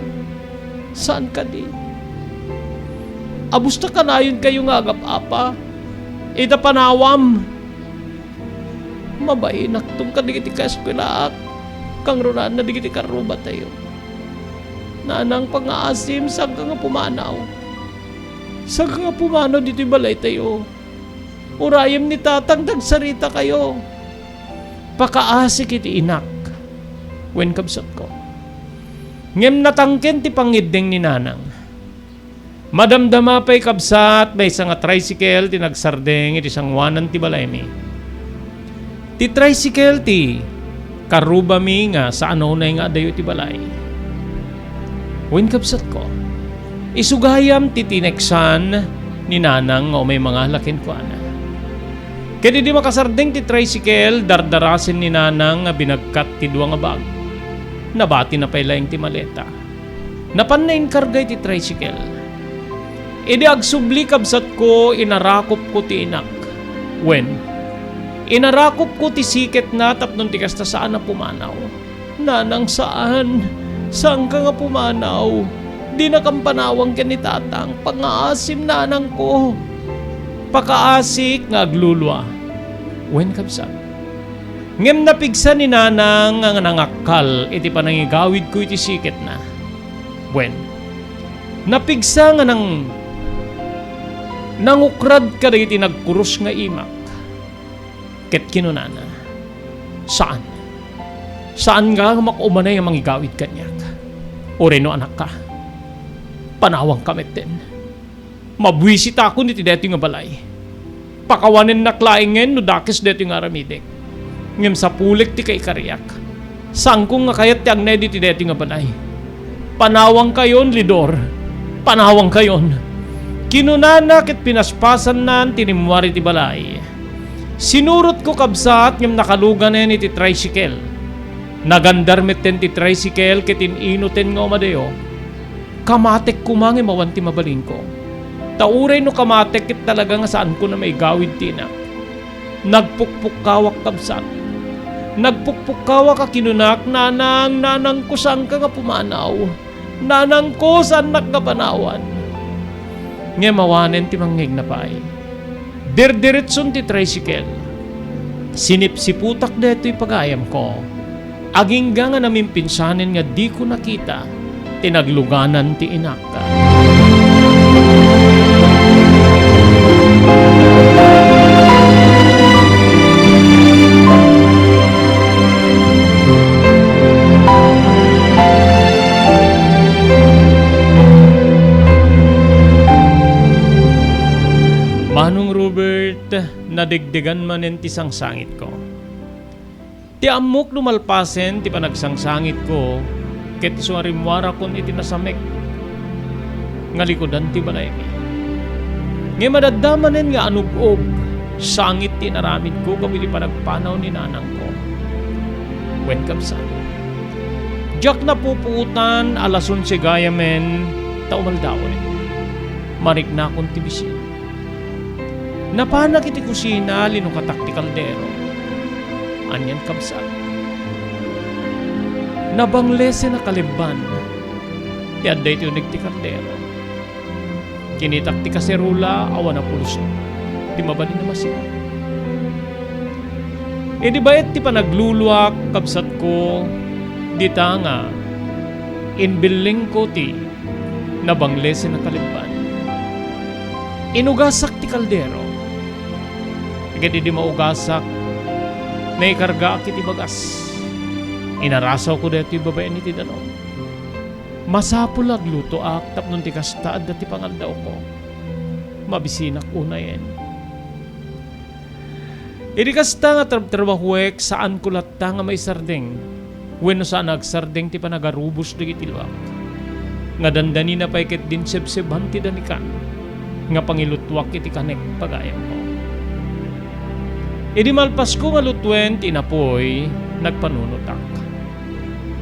Saan kadi? Abusta kanayonkayo nga agap-apa ita panawam? Mabainakton kadagiti kaeskuelaak, kangrunaanna dagiti karrubatayo. Nanang, pangaasim, saanka nga pumanaw. Saanka nga pumanaw ditoy balaytayo. Urayem ni Tatang ta agsaritakayo. Pakaasik iti inak wen kabsatko." Ngem natangken ti pangiddeng ni Nanang. Madamdama pay, kabsat, maysa nga tricycle ti nagsardeng iti sanguanan ti balaymi. Ti tricycle ti karrubami nga saan a unay nga adayo iti balay. Wen, kabsatko, isu gayam ti tineksan ni Nanang nga umay mangala kenkuana. Ket idi makasardeng ti tricycle, dardarasen ni Nanang nga binagkat ti dua nga bag. Nabatina pay laeng ti maleta. Napanna inkarga iti tricycle. Idi agsubli, kabsatko, inarakopko ti inak. Wen, inarakopko ti siketna tapno ti kasta saan a pumanaw. "Nanang, saan. Saanka nga pumanaw. Dinakam panawang ken ni Tatang. Pangaasim, nanangko. Pakaasik nga aglulua." Wen, kabsat. Ngem napigsa ni Nanang nga nangakkal iti panangigawidko iti siketna. Wen, napigsa nga nang-, nangukrad kadagiti nagkurus nga imak. Ket kinunana, "Saan. Saanka nga makaumanay nga mangigawid kaniak. Uray no anakka, panawangka metten. Mabuisitakon iti daytoy nga balay. Pakawanennak laengen no dakes daytoy nga aramidek. Ngem sapulek ti kaikariak. Saanko nga kayat ti agna ditoy daytoy nga balay. Panawankayon, Lidor. Panawankayon. Kinunana ket pinaspasanna ti rimmuar iti balay. Sinurotko, kabsat, ngem nakaluganen iti tricycle. Nagandar metten ti tricycle ket in-inuten nga umadayo. Kamatek koma ngem awan ti mabalinko. Ta uray no kamatek ket talaga nga saanko a maigawid ti inak. Nagpukpukkawak, kabsat. Nagpukpukkawak a kinunak, "Nanang, nanangko, saanka nga pumanaw? Nanangko, saannak nga panawan?" Ngem awanen ti mangngegna pay. Dirdiritson ti tricycle. Sinipsiputak daytoy pagayamko. Agingga nga namimpinsanen nga diko nakita ti nagluganan ti inak. Manong Robert, nadegdegan manen ti sangsangitko. Ti ammok no malpasen ti panagsangsangitko ket isu a rimmuarakon iti nasamek nga likudan ti balaymi. Ngem adda manen nga anug-og, sangit ti inaramidko gapu iti panagpanaw ni nanangko. Wen, kabsat, diak napupuotan a las onse gayamen ta umaldawen. Mariknakon ti bisin. Napanak iti kusina, linukatak ti kaldero. Anian, kabsat? Nabanglesen a kalebban ti adda iti uneg ti kaldero. Kinitak ti kaserola, awan a pulos ti mabalin a masiak. Idi bayat ti panagluluak, kabsatko, dita nga inbillingko ti nabanglesen a kalebban. Inugasak ti kaldero. Ket idi maugasak, naikargaak iti bagas. Inarasawko daytoy babaen iti danum. Masapul a aglutoak tapno ti kasta adda ti pangaldawko. Mabisinak unayen. Idi kasta nga trabtrabahuek, saanko latta nga maisardeng wenno saan a agsardeng ti panagarubos dagiti luak. Nga dandanina pay ketdin sebseban ti danikan nga pangilutuak iti kanek pagayamko. Idi malpasko nga lutuen ti inapuy, nagpanunotak.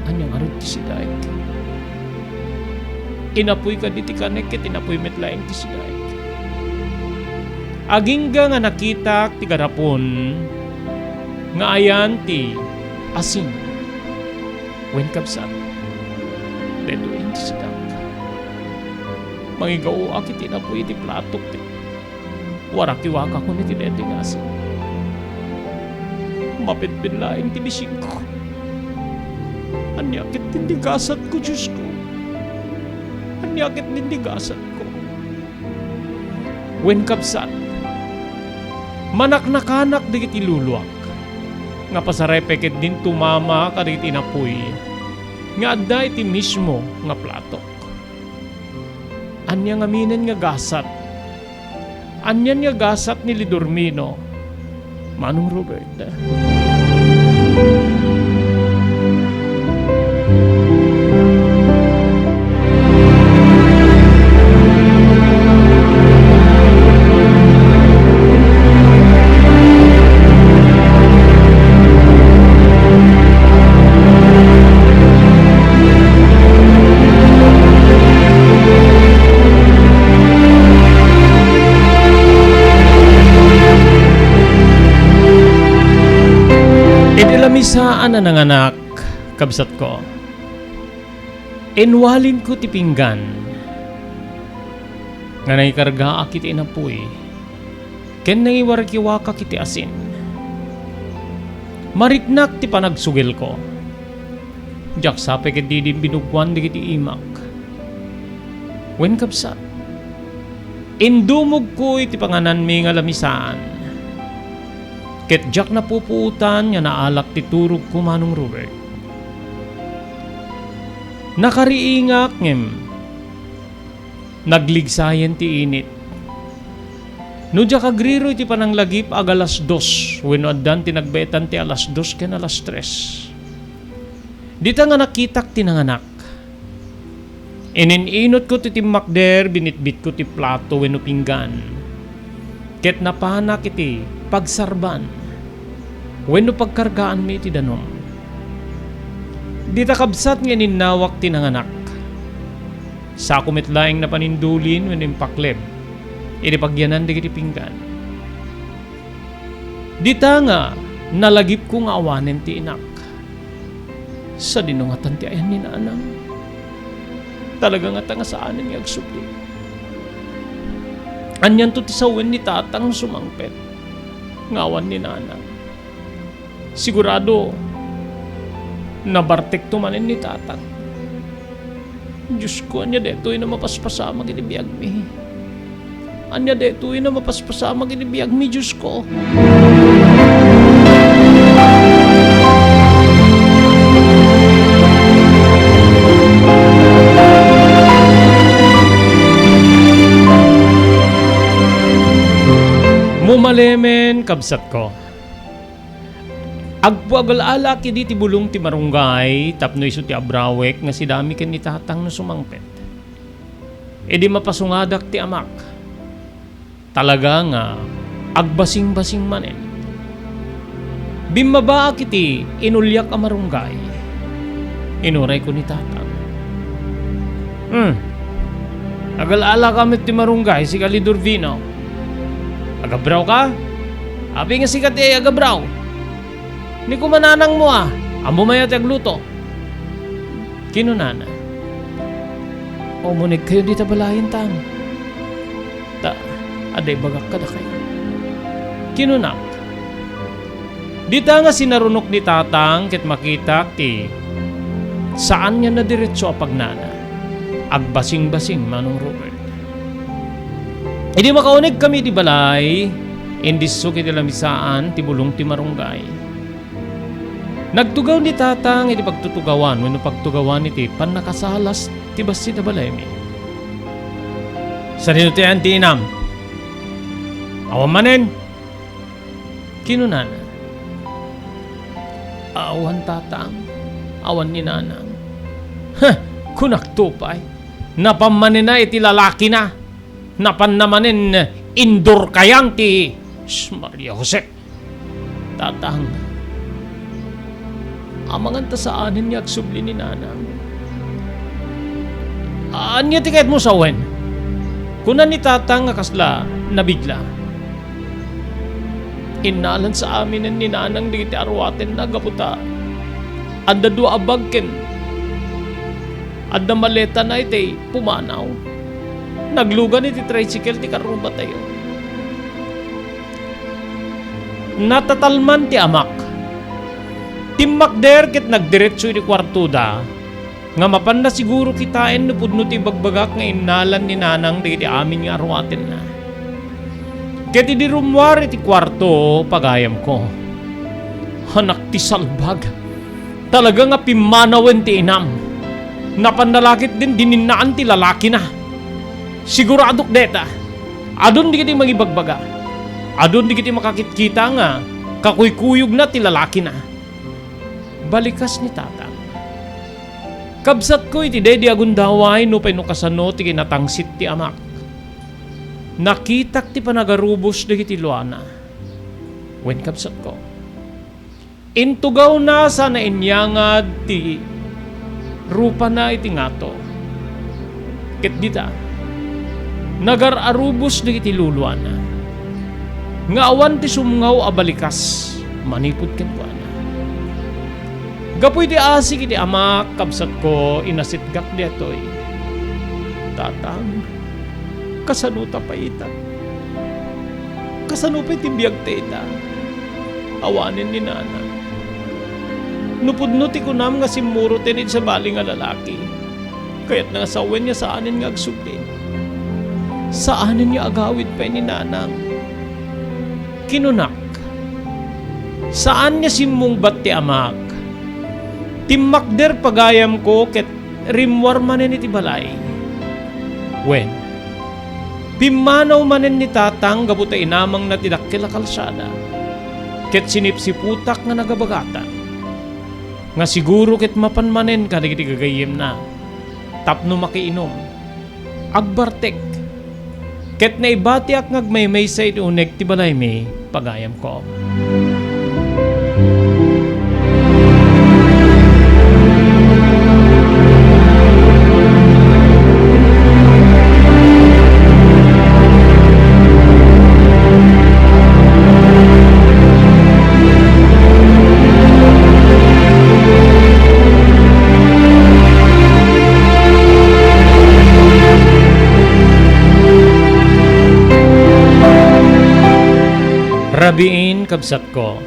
Ania ngarud ti sidaek? Inapuy kadi ti kanek ket inapuy met laeng ti sidaek. Agingga nga nakitak ti garapon nga ayan ti asin. Wen, kabsat, daytoyen ti sidaek. Mangigaoak iti inapuy iti platok ket warakiwakakon iti daytoy nga asin. Mapetpet laeng ti bisinko. Ania ketdin ti gasatko, Diosko? Ania ketdin ti gasatko? Wen, kabsat, manaknakanak dagiti luluak nga pasaray pay ketdin tumama kadagiti inapuy nga adda iti mismo nga platok. Ania ngaminen nga gasat? Anian nga gasat ni Lidormino, Manong Robert? Iti lamisaan a nanganak, kabsatko, inwalinko ti pinggan nga nangikargaak iti inapuy ken nangiwarakiwakak iti asin. Mariknak ti panagsugelko. Diak sa pay ketdi idi binuggoan dagiti imak. Wen, kabsat, indumogko iti pangananmi nga lamisaan, ket diak napupuotan nga naalak ti turogko, Manong Robert. Nakariingak ngem nagligsayen ti init. No diak agriro iti pananglagip, ag-alas dos wenno addan ti nagbaetan ti alas dos ken alas tres. Dita nga nakitak ti nanganak, inin-inotko ti timmakder, binitbitko ti plato wenno pinggan, ket napanak iti pagsarban wenno pagkargaanmi iti danum. Dita kabsat nga ininnawak ti nanganak, sako met laeng napan indulin wenno impakleb iti pagyanan dagiti pinggan. Dita nga nalagipko nga awanen ti inak. Sadino ngatan ti ayan ni nanang? Talaga ngata nga saanen nga agsubli. Anianto ti sawen ni tatang no sumangpet nga awan ni nanang? Sigurado, nabartekto manen ni tatang. Diosko, ania daytoy a mapaspasamak iti biagmi? Ania daytoy a mapaspasamak iti biagmi, Diosko? Mumalemen, kabsatko. Agpuagal-alak idi ti bulong ti marunggay tapno isu ti abrawek nga sidami ken ni tatang no sumangpet. Idi mapasungadak ti amak, talaga nga agbasingbasing manen. Bimmabaak iti inuliak a marunggay. Inurayko ni tatang. Hmm. Agal-alaka met ti marunggay, sika Lidorvino. Agabrawka? Apay nga sika ti agabraw? Ni kumananangmo a, ammom aya ti agluto? Kinunana. Umunegkayo dita balayen, tang. Ta, adda ibagak kadakayo. Kinunak. Dita nga sinarunok ni tatang ket makitak ti saan nga nadiretso a pagnana. Agbasingbasing Manong Robert. Idi makauneg kami iti balay, indisso iti lamisaan ti bulong ti marunggay. Nagtugaw ni tatang iti pagtutugawan wenno pagtugawan iti pannakasalas ti bassit a balaymi. Sadino ti ayan ti inam? Awan manen? Kinunana. Awan, tatang. Awan ni nanang. Heh, kunakto pay. Napan manen a iti lalakina. Napanna manen indurkayan ti, Maria Jose. Tatang, amangan ta saanen nga agsubli ni nanang. Ania ti kayatmo sawen? Kuna ni tatang nga kasla nabigla. Innalansa aminen ni nanang dagiti aruatenna gapu ta adda dua a bag ken adda maletana iti pumanaw. Naglugan iti tricycle ti karrubatayo. Natatalman ti amak. Timmakder ket nagdiretso iti kuartoda, nga mapanna siguro kitaen no pudno ti ibagbagak nga innalan ni nanang dagiti amin nga aruatenna. Ket idi rummuar iti kuarto, pagayamko, anak ti salbag. Talaga nga pimmanawen ti inam. Napanna la ketdin dininnaan ti lalakina. Siguradok dayta. Adun dagiti mangibagbaga. Adun dagiti makakitkita nga kakuykuyogna ti lalakina. Balikas ni tatang. Kabsatko iti daydi a gundaway nupay no kasano ti kinatangsit ti amak. Nakitak ti panagarubos dagiti luana. Wen, kabsatko. Intugawna sana inyangad ti rupana iti ngato. Ket dita, nagar-arubos dagiti luluana, nga awan ti sumngaw a balikas manipud kenkuana. Gapu iti asik iti amak, kabsatko, inasitgak daytoy. Tatang, kasano ta pay ita? Kasano pay ti biag ta ita? Awanen ni nana. No pudno ti kunam nga simmurot iti sabali nga lalaki, kayatna nga sawen nga saanen nga agsubli. Saanen nga agawid pay ni nanang. Kinunak, saan nga simmungbat ti amak. Timmakder pagayamko ket rimmuar manen iti balay. Wen, pimmanaw manen ni tatang gapu ta inamangna ti dakkel a kalsada, ket sinipsiputak nga nagabagatan. nga siguro ket mapan manen kadagiti gagayyemna tapno makiinum. Agbartek, ket naibatiak nga agmaymaysa iti uneg ti balaymi, pagayamko. Rabiin, kabsatko,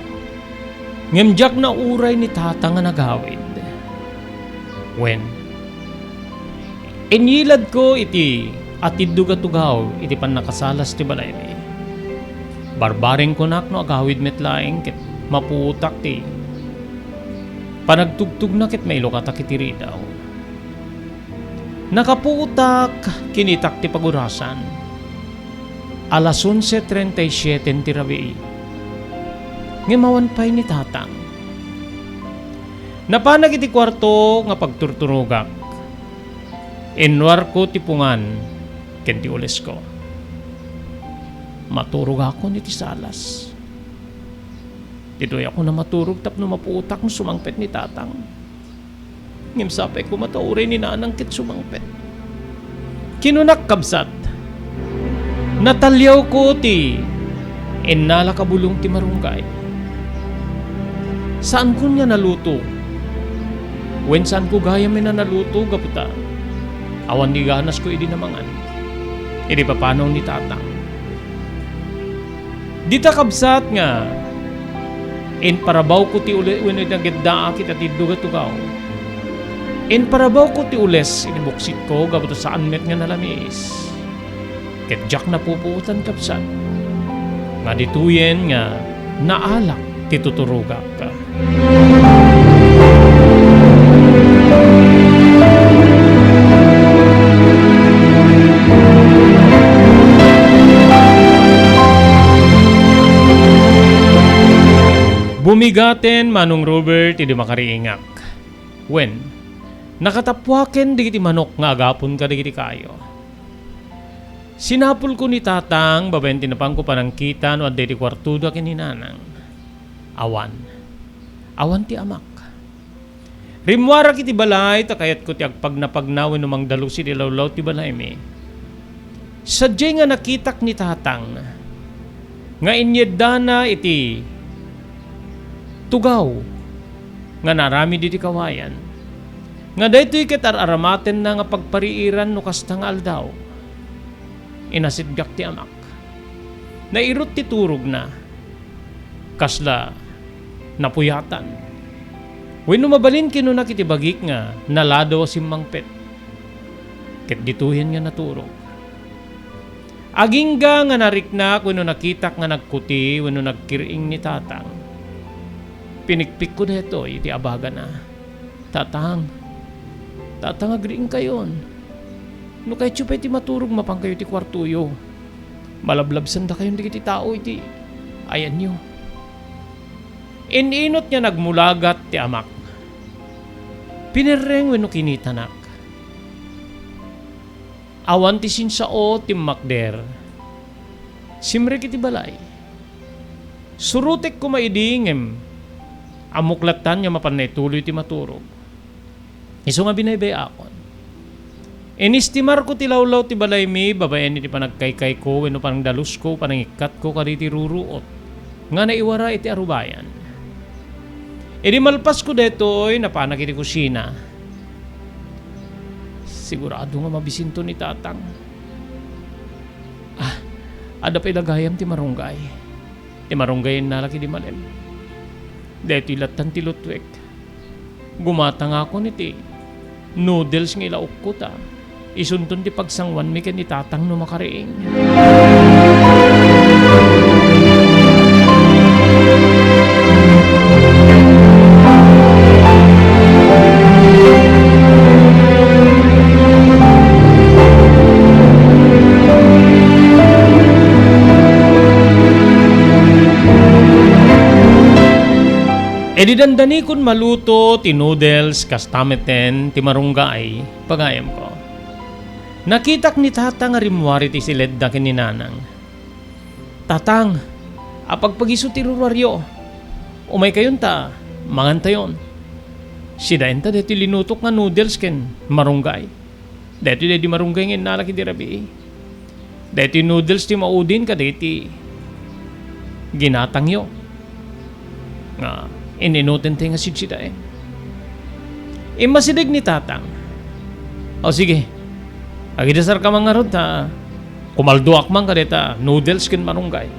ngem diak nauray ni Tatang a nagawid. Wen, inyiladko iti atiddog a tugaw iti pannakasalas ti balaymi. Barbarengkonak no agawid met laeng ket mapuotak ti panagtugtogna ket mailukatak iti ridaw. Nakapuotak, kinitak ti pagurasan. Alas onse treinta y siete ti rabii. Ngem awan pay ni Tatang. Napanak iti kuarto nga pagturturogak. Innuarko ti pungan ken ti ulesko. Maturogakon iti salas. Ditoyakon a maturog tapno mapuotak no sumangpet ni Tatang. Ngem sapay koma ta uray ni Nanang ket sumangpet. Kinunak, kabsat, nataliawko ti innalak a bulong ti marunggay. Saankon nga naluto. Wen, saanko gayam a naluto gapu ta awan ni ganasko idi namangan. Idi papanaw ni Tatang. Dita, kabsat, nga imparabawko ti uli wenno nageddaak iti atiddog a tugaw. Imparabawko ti ules iti buksitko gapu ta saan met nga nalamiis. Ket diak napupuotan, kabsat, nga ditoyen nga naalak ti tuturogak. Bumigaten Manong Robert idi makariingak. Wen, nakatapuaken dagiti manok nga agapon kadagiti kayo. Sinapulko ni Tatang babaen ti napanko panangkita no adda iti kuartoda ken ni Nanang. Awan. Awan ti amak. Rimmuarak iti balay ta kayatko ti agpagnapagna wenno mangdalus iti lawlaw ti balaymi. Sadiay nga nakitak ni Tatang nga inyeddana iti tugaw nga naaramid iti kawayan, nga daytoy ket ar-aramatenna nga pagpariiran no kasta nga aldaw. Inasitgak ti amak. Nairut ti turogna. Kasla napuyatan. Wenno mabalin, kinunak iti bagik nga naladaw a simmangpet. Ket ditoyen nga naturog. Agingga nga nariknak wenno nakitak nga nagkuti wenno nagkir-ing ni Tatang, pinikpikko daytoy iti abagana. Tatang, Tatang, agriingkayon. No kayatyo pay ti maturog, mapankayo iti kuartoyo. Malablabsandakayon dagiti tao iti ayanyo. In-inut nga nagmulagat ti amak. Pinerreng wenno kinitanak. Awan ti sinsao, timmakder. Simrek iti balay. Surotek koma idi ngem ammok lattan nga mapan naituloy ti maturog. Isu nga binaybay-akon. Inistimarko ti lawlaw ti balaymi babaen iti panagkaykayko wenno panangdalusko, panangikkatko kadagiti ruruot nga naiwara iti arubayan. Idi malpasko daytoy, napanak iti kusina. Sigurado nga mabisinto ni Tatang. Ah, adda pay la gayam ti marunggay. Ti marunggay innalak idi malem. Daytoy lattan ti lutwek. Gumatangakon iti noodles nga ilaokko ta isunton ti pagsanguanmi ken ni Tatang no makariing. Idi dandanikon maluto ti noodles, kasta metten ti marunggay, pagayamko. Nakitak ni Tata nga rimmuar iti siledda ken ni Nanang. "Tatang, apagpagiso ti ruruaryo. Umaykayon ta mangantayon. Sidaenta daytoy linutok nga noodles ken marunggay. Daytoy daydi marunggay nga innalak idi rabii. Daytoy noodles ti maudin kadagiti ginatangyo nga in-inutentayo nga sidsidaen." Immasideg ni Tatang. "O sige, agidasarka man ngarud ta kumalduak man kadayta noodles ken marunggay."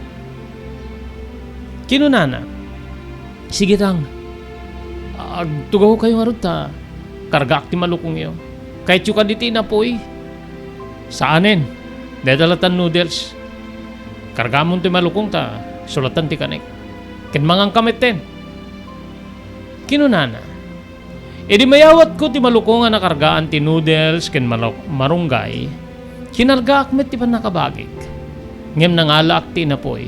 Kinunana, "Sige, Tang. Agtugawkayo ngarud ta kargaak ti malukongyo. Kayatyo kadi ti inapuy?" "Saanen. Dayta latan noodles. Kargamon ti malukong ta isulatan ti kanek. Ket manganka metten." Kinunana, "Idi mayawatko ti malukong a nakargaan ti noodles ken maluk-, marunggay, kinargaak met ti pannakabagik, ngem nangalaak ti inapuy.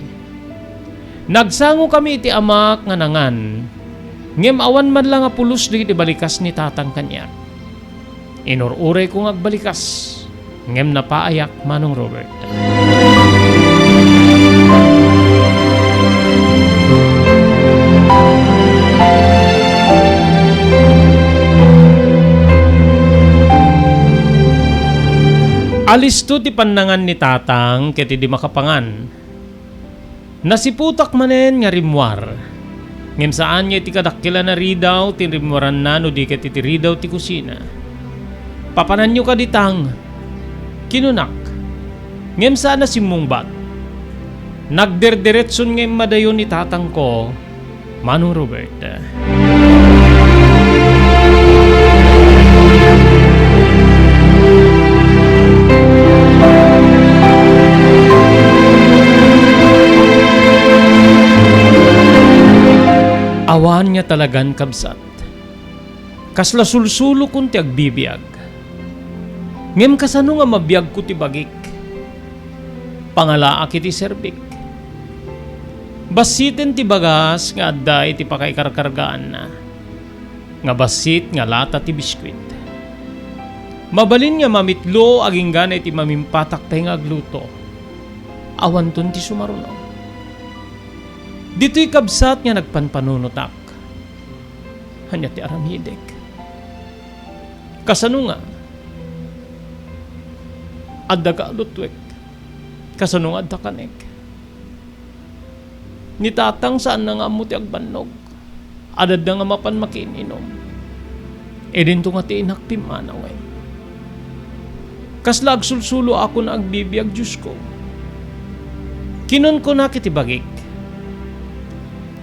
Nagsangokami iti amak nga nangan, ngem awan man la nga pulos dagiti balikas ni Tatang kaniak. Inur-urayko nga agbalikas, ngem napaayak, Manong Robert." Alisto ti pannangan ni Tatang ket idi makapangan, nasiputak manen nga rimmuar. Ngem saan nga iti kadakkel a naridaw ti rimmuaranna no di ket iti ridaw ti kusina. "Papananyo kadi, Tang?" kinunak. Ngem saan a simmungbat. Nagderderetson nga immadayo ni Tatangko, Manong Robert. Awan nga talagan, kabsat. Kasla sulsulokon ti agbibiag. Ngem kasano nga mabiagko ti bagik? Pangalaak iti serbik. Bassiten ti bagas nga adda iti pakaikarkargaanna, nga bassit nga lata ti biskuit. Mabalin nga mamitlo agingga iti mamimpatak pay nga agluto. Awanton ti sumaruno. Ditoy, kabsat, nga nagpanpanunotak. Ania ti aramidek? Kasano nga adda galutuek? Kasano nga adda kanek? Ni Tatang, saanna nga ammo ti agbannog. Adda nga mapan makiin-inum. Idinto nga ti inak pimmanawen. Kasla agsulsuloakon a agbibiag, Diosko. Kinunkunak iti bagik.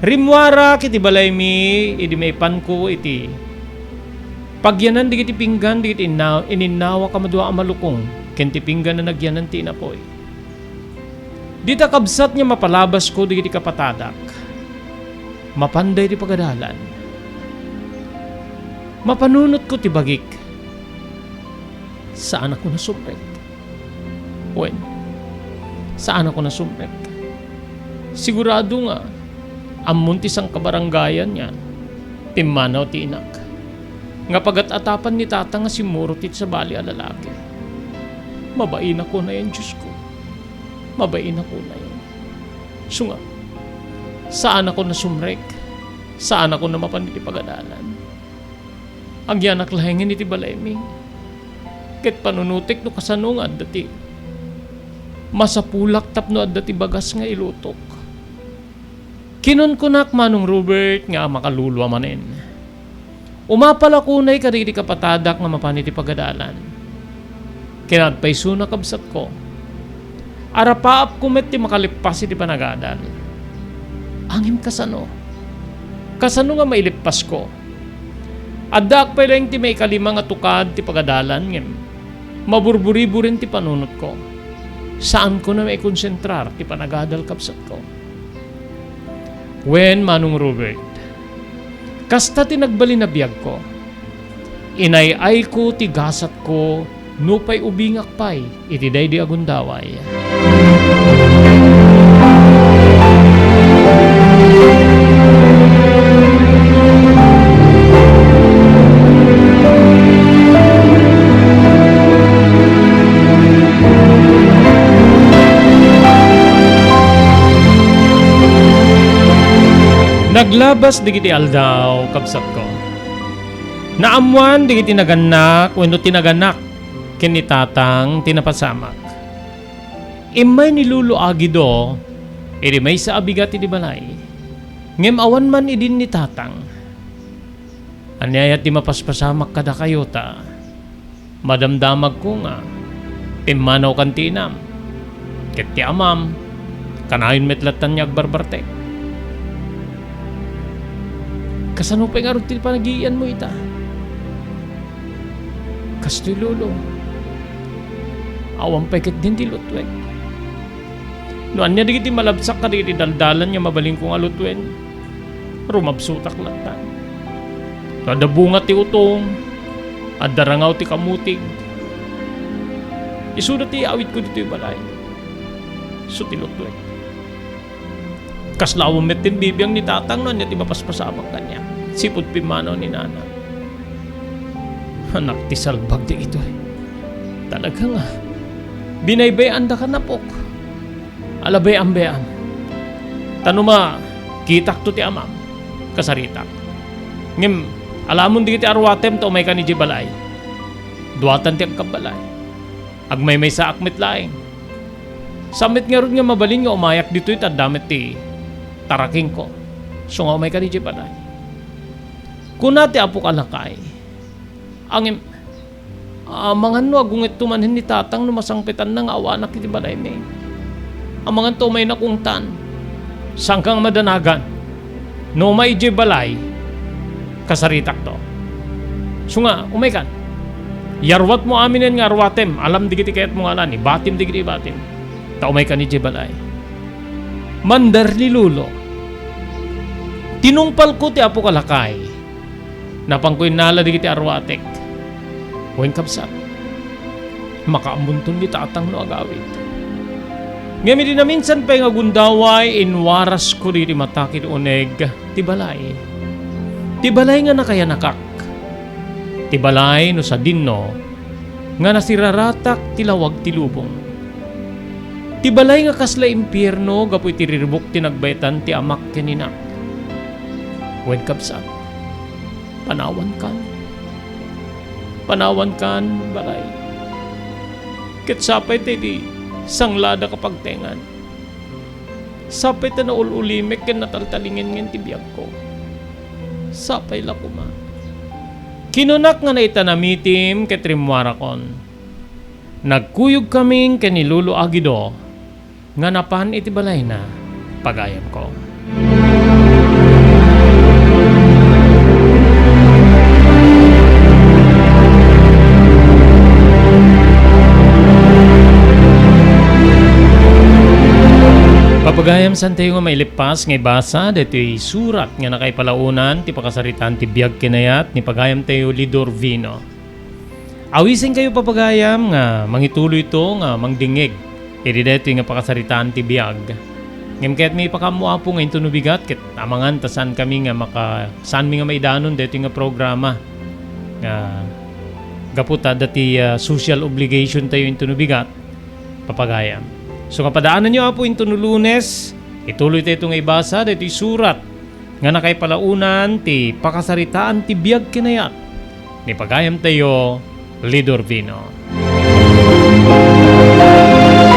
Rimmuarak iti balaymi idi maipanko iti pagyanan dagiti pinggan dagiti inna-, ininnawak a madua a malukong ken ti pinggan a nagyanan ti inapuy. Dita, kabsat, nga mapalabasko dagiti kapatadak. Mapanda iti pagadalan. Mapanunotko ti bagik. Saanakon a sumrek. Wen, saanakon a sumrek. Sigurado nga ammon ti sangkabarangayan nga pimmanaw ti inak, nga pagat-atapan ni Tata nga simmurot iti sabali a lalaki. Mabain a kunayon, Diosko. Mabain a kunayon. Isu nga, saanakon a sumrek. Saanakon a mapan iti pagadalan. Agyanak laengen iti balaymi. Ket panunotek no kasano nga adda ti masapulak tapno adda ti bagas nga ilutok. Kinunkunak, Manong Robert, nga makalulua manen. Umapal a kunay kadagiti kapatadak nga mapan iti pagadalan. Kinaad paysona, kabsatko. Arapaapko met ti makalippas iti panagadal. Ngem kasano? Kasano nga mailippasko? Addaak pay laeng ti maikalima nga tukad ti pagadalan, ngem maburburiburen ti panunotko. Saanko a maikonsentrar ti panagadal, kabsatko. Wen, Manong Robert, kasta ti nagbalin a biagko. Inay-ayko ti gasatko nupay ubingak pay iti daydi a gundaway. Labas dagiti aldaw, kabsatko, naammoan dagiti nagannak wenno ti naganak ken ni tatang ti napasamak. Immay ni Lolo Agido iti maysa a bigat iti balay, ngem awan man idin ni tatang. Ania aya ti mapaspasamak kadakayo ta madamdamagko nga pimmanawkan ti inam, ket ti amam, kanayon met lattan nga agbarbartek. Kasano pay ngarud ti panagiianmo ita? Kastoy, Lolo, awan pay ketdin ti lutwek. No ania dagiti malabsak kadagiti daldalan nga mabalinko nga lutuen, rumabsotak lattan. No adda bunga ti utong, adda rangaw ti kamutig, isuda ti awitko ditoy balay. Isu ti lutwek. Kasla awan met ti bibiang ni tatang no ania ti mapaspasamak kaniak, sipud pimmanaw ni nana. Anak ti salbag dagitoy. Talaga nga, binaybay-andaka, napok. Ala, bay-am, bay-am. Ta no makitakto ti amam, kasaritak. Ngem, alamon dagiti aruatem ta umaykan idiay balay. Duatan ti agkabbalay. Agmaymaysaak met laeng. Saan met ngarud nga mabalin nga umayak ditoy ta adda met ti tarakingko. Isu nga umaykan idiay balay. Kuna ti apok a lakay, ngem, amangan no agungetto manen ni tatang no masangpetanna nga awanak iti balaymi. Amangan ta umaynak ungtan. Saanka nga madanagan. No umay idiay balay, kasaritakto. Isu nga, umaykan. Iyaruatmo aminen nga aruatem, alam dagiti kayatmo nga alan, ibatim dagiti ibatim. Ta umaykan idiay balay. Mandar ni Lolo. Tinungpalko ti apok a lakay. Napanko innala dagiti aruatek. Wen, kabsat, makaammonton ni tatang no agawid. Ngem idi naminsan pay nga gundaway, inwarasko dagiti mata ken uneg ti balay. Ti balay nga nakayanakak. Ti balay no sadinno nga nasiraratak ti lawag ti lubong. Ti balay nga kasla impierno gapu iti riribuk ti nagbaetan ti amak ken inak. Wen, kabsat, panawankan. Panawankan, balay. Ket sapay ta idi sanglada ka pagtengan. Sapay ta naul-ulimek ken nataltalingen ti biagko. Sapay la koma. Kinunak nga naitanamitim ket rimmuarakon. Nagkuyogkami ken ni Lolo Agido nga napan iti balayna, pagayamko. Papagayam, saantayo nga mailippas nga ibasa daytoy surat nga nakaipalaonan ti pakasaritaan ti biag ken ayat ni pagayamtayo Lidor Vino. Awisenkayo, papagayam, nga mangituloyto nga mangdingngeg iti daytoy nga pakasaritaan ti biag. Ngem kayatmi ipakaammo, Apo, nga intono bigat ket amangan ta saankami nga maka-, saanmi nga maidanon daytoy nga programa nga gapu ta adda ti, ah, social obligation tayo intono bigat, papagayam. Isu nga padaananyo, Apo, intono Lunes, ituloytayo nga ibasa daytoy surat nga nakaipalaonan ti pakasaritaan ti biag ken ayat ni pagayamtayo, Lidor Vino.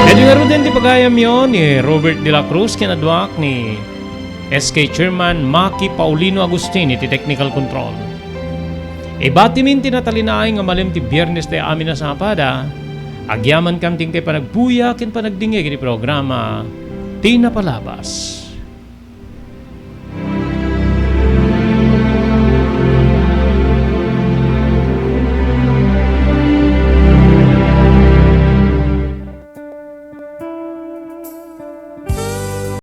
Daytoy ngaruden ti pagayamyo ni Robert de la Cruz ken aduak ni S K Chairman Maki Paulino Agustin iti technical control. Ibatimin ti natalinaay nga malem ti Biernes ti amin a sapada, agyamankam ti inkay panagbuya ken panagdingngeg iti programa Ti Napalabas.